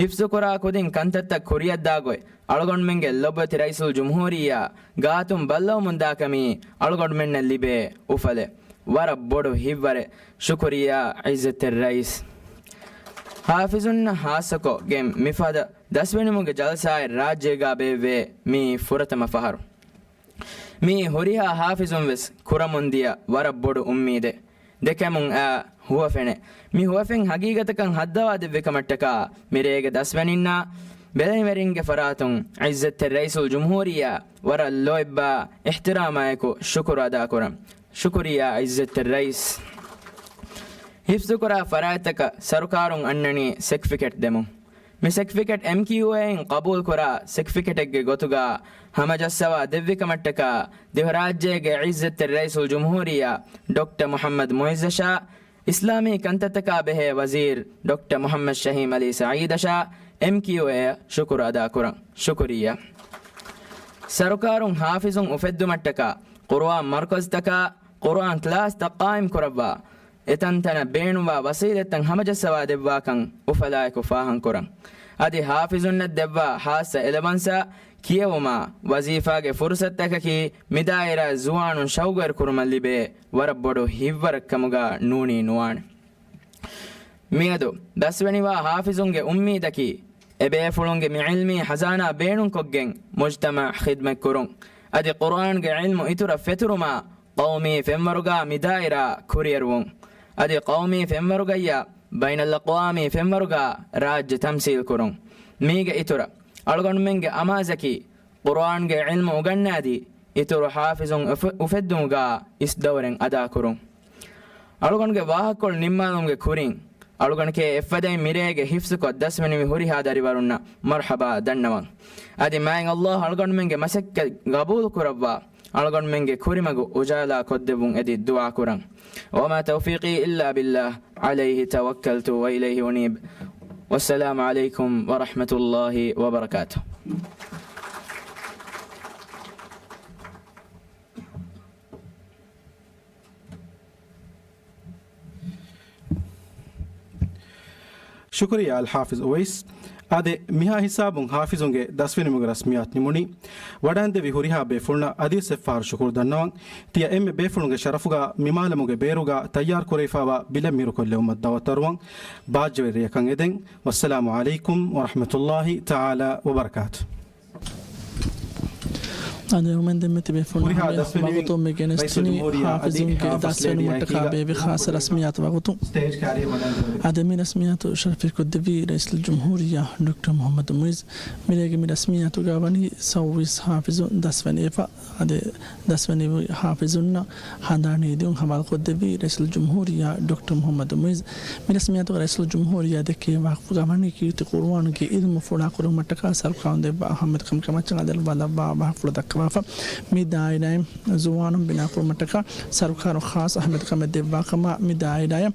ޙިފްޒުކުރާ ކުދިން ކަންތައްތައް ކުރިއަށްދާ ގޮތް އަޅުގަނޑުމެންގެ ލޮބުވެތި ރައީސުލްޖުމްހޫރިއްޔާ ގާތުން ބައްލަވަމުންދާކަމީ އަޅުގަނޑުމެންނަށް ލިބޭ އުފަލެއް. ވަރަށް ބޮޑު ހިތްވަރެއް. ޝުކުރިއްޔާ ޢިއްޒަތްތެރި ރައީސް. ޙާފިޒުންނަށް ޚާއްޞަކޮށް ގެން މިފަދަ ދަސްވެނިވުމުގެ ޖަލްސާއެއް ރާއްޖޭގާ ބޭއްވޭ މިއީ ފުރަތަމަ ފަހަރު. މިއީ ހުރިހާ ޙާފިޒުން ވެސް ކުރަމުންދިޔަ ވަރަށް ބޮޑު އުއްމީދެއް. ދެކެމުން އާ ހުވަފެނެއް. މި ހުވަފެން ހަގީގަތަކަށް ހައްދަވާ ދެއްވި ކަމަށްޓަކާ މިރޭގެ ދަސްވެނިންނާ ބެލެނިވެރިންގެ ފަރާތުން ޢިއްޒަތްތެރި ރައީސުލްޖުމްހޫރިއްޔާ ވަރަށް ލޯތްބާ އިޙްތިރާމާއެކު ޝުކުރު އަދާކުރަން. ޝުކުރިއްޔާ ޢިއްޒަތްތެރި ރައީސް. ޙިފްޒުކުރާ ފަރާތްތަކަށް ސަރުކާރުން އަންނަނީ ސެޓްފިކެޓް ދެމުން. މި ސެޓްފިކެޓް އެމްކިއުއޭއިން ޤަބޫލުކުރާ ސެޓްފިކެޓެއްގެ ގޮތުގާ ހަމަޖައްސަވާ ދެއްވި ކަމަށްޓަކާ ދިވެހިރާއްޖޭގެ ޢިއްޒަތްތެރި ރައީސުލްޖުމްހޫރިއްޔާ ޑޮކްޓަރ މުޙައްމަދު މުޢިއްޒަށާ، އިސްލާމީ ކަންތައްތަކާ ބެހޭ ވަޒީރު ޑޮކްޓަރ މުޙައްމަދު ޝަހީމް ޢަލީ ސަޢީދަށާ އެމްކިއުއޭއަށް ޝުކުރު އަދާކުރަން. ޝުކުރިއްޔާ. ސަރުކާރުން ޙާފިޒުން އުފެއްދުމަށްޓަކާ ޤުރުއާން މަރުކަޒުތަކާ ޤުރުއާން ކްލާސްތައް ޤާއިމް ކުރައްވާ، އެތަންތަނަށް ބޭނުންވާ ވަސީލަތްތައް ހަމަޖައްސަވާ ދެއްވާކަން އުފަލާއެކު ފާހަގަކުރަން. އަދި ޙާފިޒުންނަށް ދެއްވާ ޚާއްޞަ އެލަވަންސާ ކިޔެވުމާ ވަޒީފާގެ ފުރުޞަތުތަކަކީ މި ދާއިރާއަށް ޒުވާނުން ޝައުގުވެރި ކުރުމަށް ލިބޭ ވަރަށް ބޮޑު ހިތްވަރެއްކަމުގާ ނޫނީ ނުވާނެ. މިއަދު ދަސްވެނިވާ ޙާފިޒުންގެ އުއްމީދަކީ އެބޭފުޅުންގެ މި ޢިލްމީ ޚަޒާނާ ބޭނުންކޮށްގެން މުޖްތަމަޢަށް ޚިދްމަތްކުރުން. އަދި ޤުރުއާންގެ ޢިލްމު އިތުރަށް ފެތުރުމާ ޤައުމީ ފެންވަރުގާ މި ދާއިރާ ކުރިއެރުވުން. އަދި ޤައުމީ ފެންވަރުގައްޔާ ބައިނަލްއަޤްވާމީ ފެންވަރުގާ ރާއްޖެ ތަމްސީލްކުރުން. މީގެ އިތުރަށް އަޅުގަނޑުމެންގެ އަމާޒަކީ ޤުރުއާންގެ ޢިލްމު އުގަންނާދީ، އިތުރު ޙާފިޒުން އުފެ-، އުފެއްދުމުގާ އިސް ދައުރެއް އަދާކުރުން. އަޅުގަނޑުގެ ވާހަކަކޮޅު ނިންމާލުމުގެ ކުރިން، އަޅުގަނޑު އެއްފަދައިން މިރޭގެ ޙިފްޒުކޮށް ދަސްވެނިވި ހުރިހާ ދަރިވަރުންނަށް މަރްޙަބާ ދަންނަވަން. އަދި މާތް ﷲ އަޅުގަނޑުމެންގެ މަސައްކަތް ޤަބޫލު ކުރައްވާ، އަޅުގަނޑުމެންގެ ކުރިމަގު އުޖާލާ ކޮށްދެއްވުން އެދި ދުޢާ ކުރަން. وما توفيقي إلا بالله، عليه توكلت وإليه أنيب. والسلام عليكم ورحمة الله وبركاته. ޝުކުރިއްޔާ އަލް ޙާފިޒް އުވައިސް. އާދެ، މިހާ ހިސާބުން ޙާފިޒުންގެ ދަސްވެނިވުމުގެ ރަސްމިއްޔާތު ނިމުނީ. ވަޑައިންދެވި ހުރިހާ ބޭފުޅުންނަށް އަދިވެސް އެއްފަހަރު ޝުކުރު ދަންނަވަން. ތިޔަ އެންމެ ބޭފުޅުންގެ ޝަރަފުގާ މި މާލަމުގެ ބޭރުގާ ތައްޔާރުކުރެވިފައިވާ ބިލެއް މިރުކޮށްލެވުމަށް ދަޢުވަތު އަރުވަން. ބާއްޖަވެރި ރެއަކަށް އެދެން. ވައްސަލާމު ޢަލައިކުމް ވަރަޙްމަތުﷲ ތަޢާލާ ވަބަރަކާތު. އަދި އުމެންދެން މިތިބޭފުޅުން ހުރިހާ ހަމަ ދަސްވެނިވިން ވަގުތު މި ގެނެސްދިނީ ރައީސުލްޖުމްހޫރިއްޔާ އަދި ޙާފިޒުންގެ ޙާފިޒް ދަސްވެނިވުމަށްޓަކާ ލޭޑީއާއެކީ ބޭއްވި ޚާއްޞަ ރަސްމިއްޔާތު ވަގުތު. ސްޓޭޖް ކާރިޔަށް ވަޑައިން އަދި މި ރަސްމިއްޔާތު ޝަރަފީ ކޮށްދެއްވީ ރައީސުލްޖުމްހޫރިއްޔާ ޑޮކްޓަރ މުޙައްމަދު މުޢިއްޒު. މިރޭގެ މި ރަސްމިއްޔާތުގާ ވަނީ ސައުވީސް ޙާފިޒުން ދަސްވެނިވެފަ. އަދި ދަސްވެނިވި ޙާފިޒުންނަށް ހަނދާނީ ދިއުން ހަވާލުކޮށްދެއްވީ ރައީސުލްޖުމްހޫރިއްޔާ ޑޮކްޓަރ މުޙައްމަދު މުޢިއްޒު. މި ރަސްމިއްޔާތުގަ ރައީސުލްޖުމްހޫރިއްޔާ ދެއްކެވި ވާހަކަފުޅުގަ ވަނީ ކީރިތި ޤުރުއާނުގެ ޢިލްމު ފުޅާކުރުމަށްޓަކާ ސަރުކާރުން ދެއްވާ އަހައްމިއްޔަތުކަން ކަމަށް އަޅާލައްވާފަ. މި ދާއިރާއިން ޒުވާނުން ބިނާކުރުމަށްޓަކާ ސަރުކާރު ޚާއްޞަ އަހައްމިއްޔަތުކަމެއް ދެއްވާ ކަމަށް މި ދާއިރާއަށް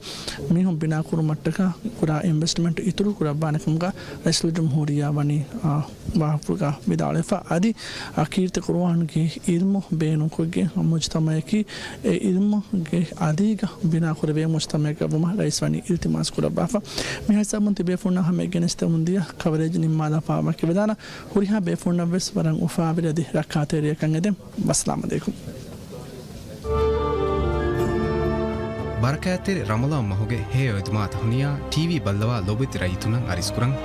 މީހުން ބިނާކުރުމަށްޓަކާ ކުރާ އިންވެސްޓްމަންޓް އިތުރު ކުރައްވާނެ ކަމުގަ ރައީސުލްޖުމްހޫރިއްޔާ ވަނީ، އާ، ވާހަކަފުޅުގަ ވިދާޅުވެފަ. އަދި އަ، ކީރިތި ޤުރުއާންގެ ޢިލްމު ބޭނުންކޮށްގެން މުޖްތަމަޢަކީ އެ ޢިލްމުގެ އަލީގަ ބިނާކުރެވޭ މުޖްތަމަޢެއްގަ ވުމަށް ރައީސް ވަނީ އިލްތިމާސް ކުރައްވާފަ. މި ހިސާބުން ތިބޭފުޅުންނާ ހަމަ ގެނެސްދެމުން ދިޔަ ކަވަރޭޖް ނިންމާލާފަ ވަކިވެދާނަން. ހުރިހާ ބޭފުޅުންނަށްވެސް ވަރަށް އުފާވެރި އަދި ރައްކާތެރި ރެއަކަށް އެދެން. ވައްސަލާމް ޢަލައިކުމް. ބަރަކާތްތެރި ރަމަޟާން މަހުގެ ހެޔޮ އެދުމާތައް ހުނިޔާ ޓީވީ ބައްލަވާ ލޯބިވެތި ރައްޔިތުންނަށް އަރިސްކުރަން.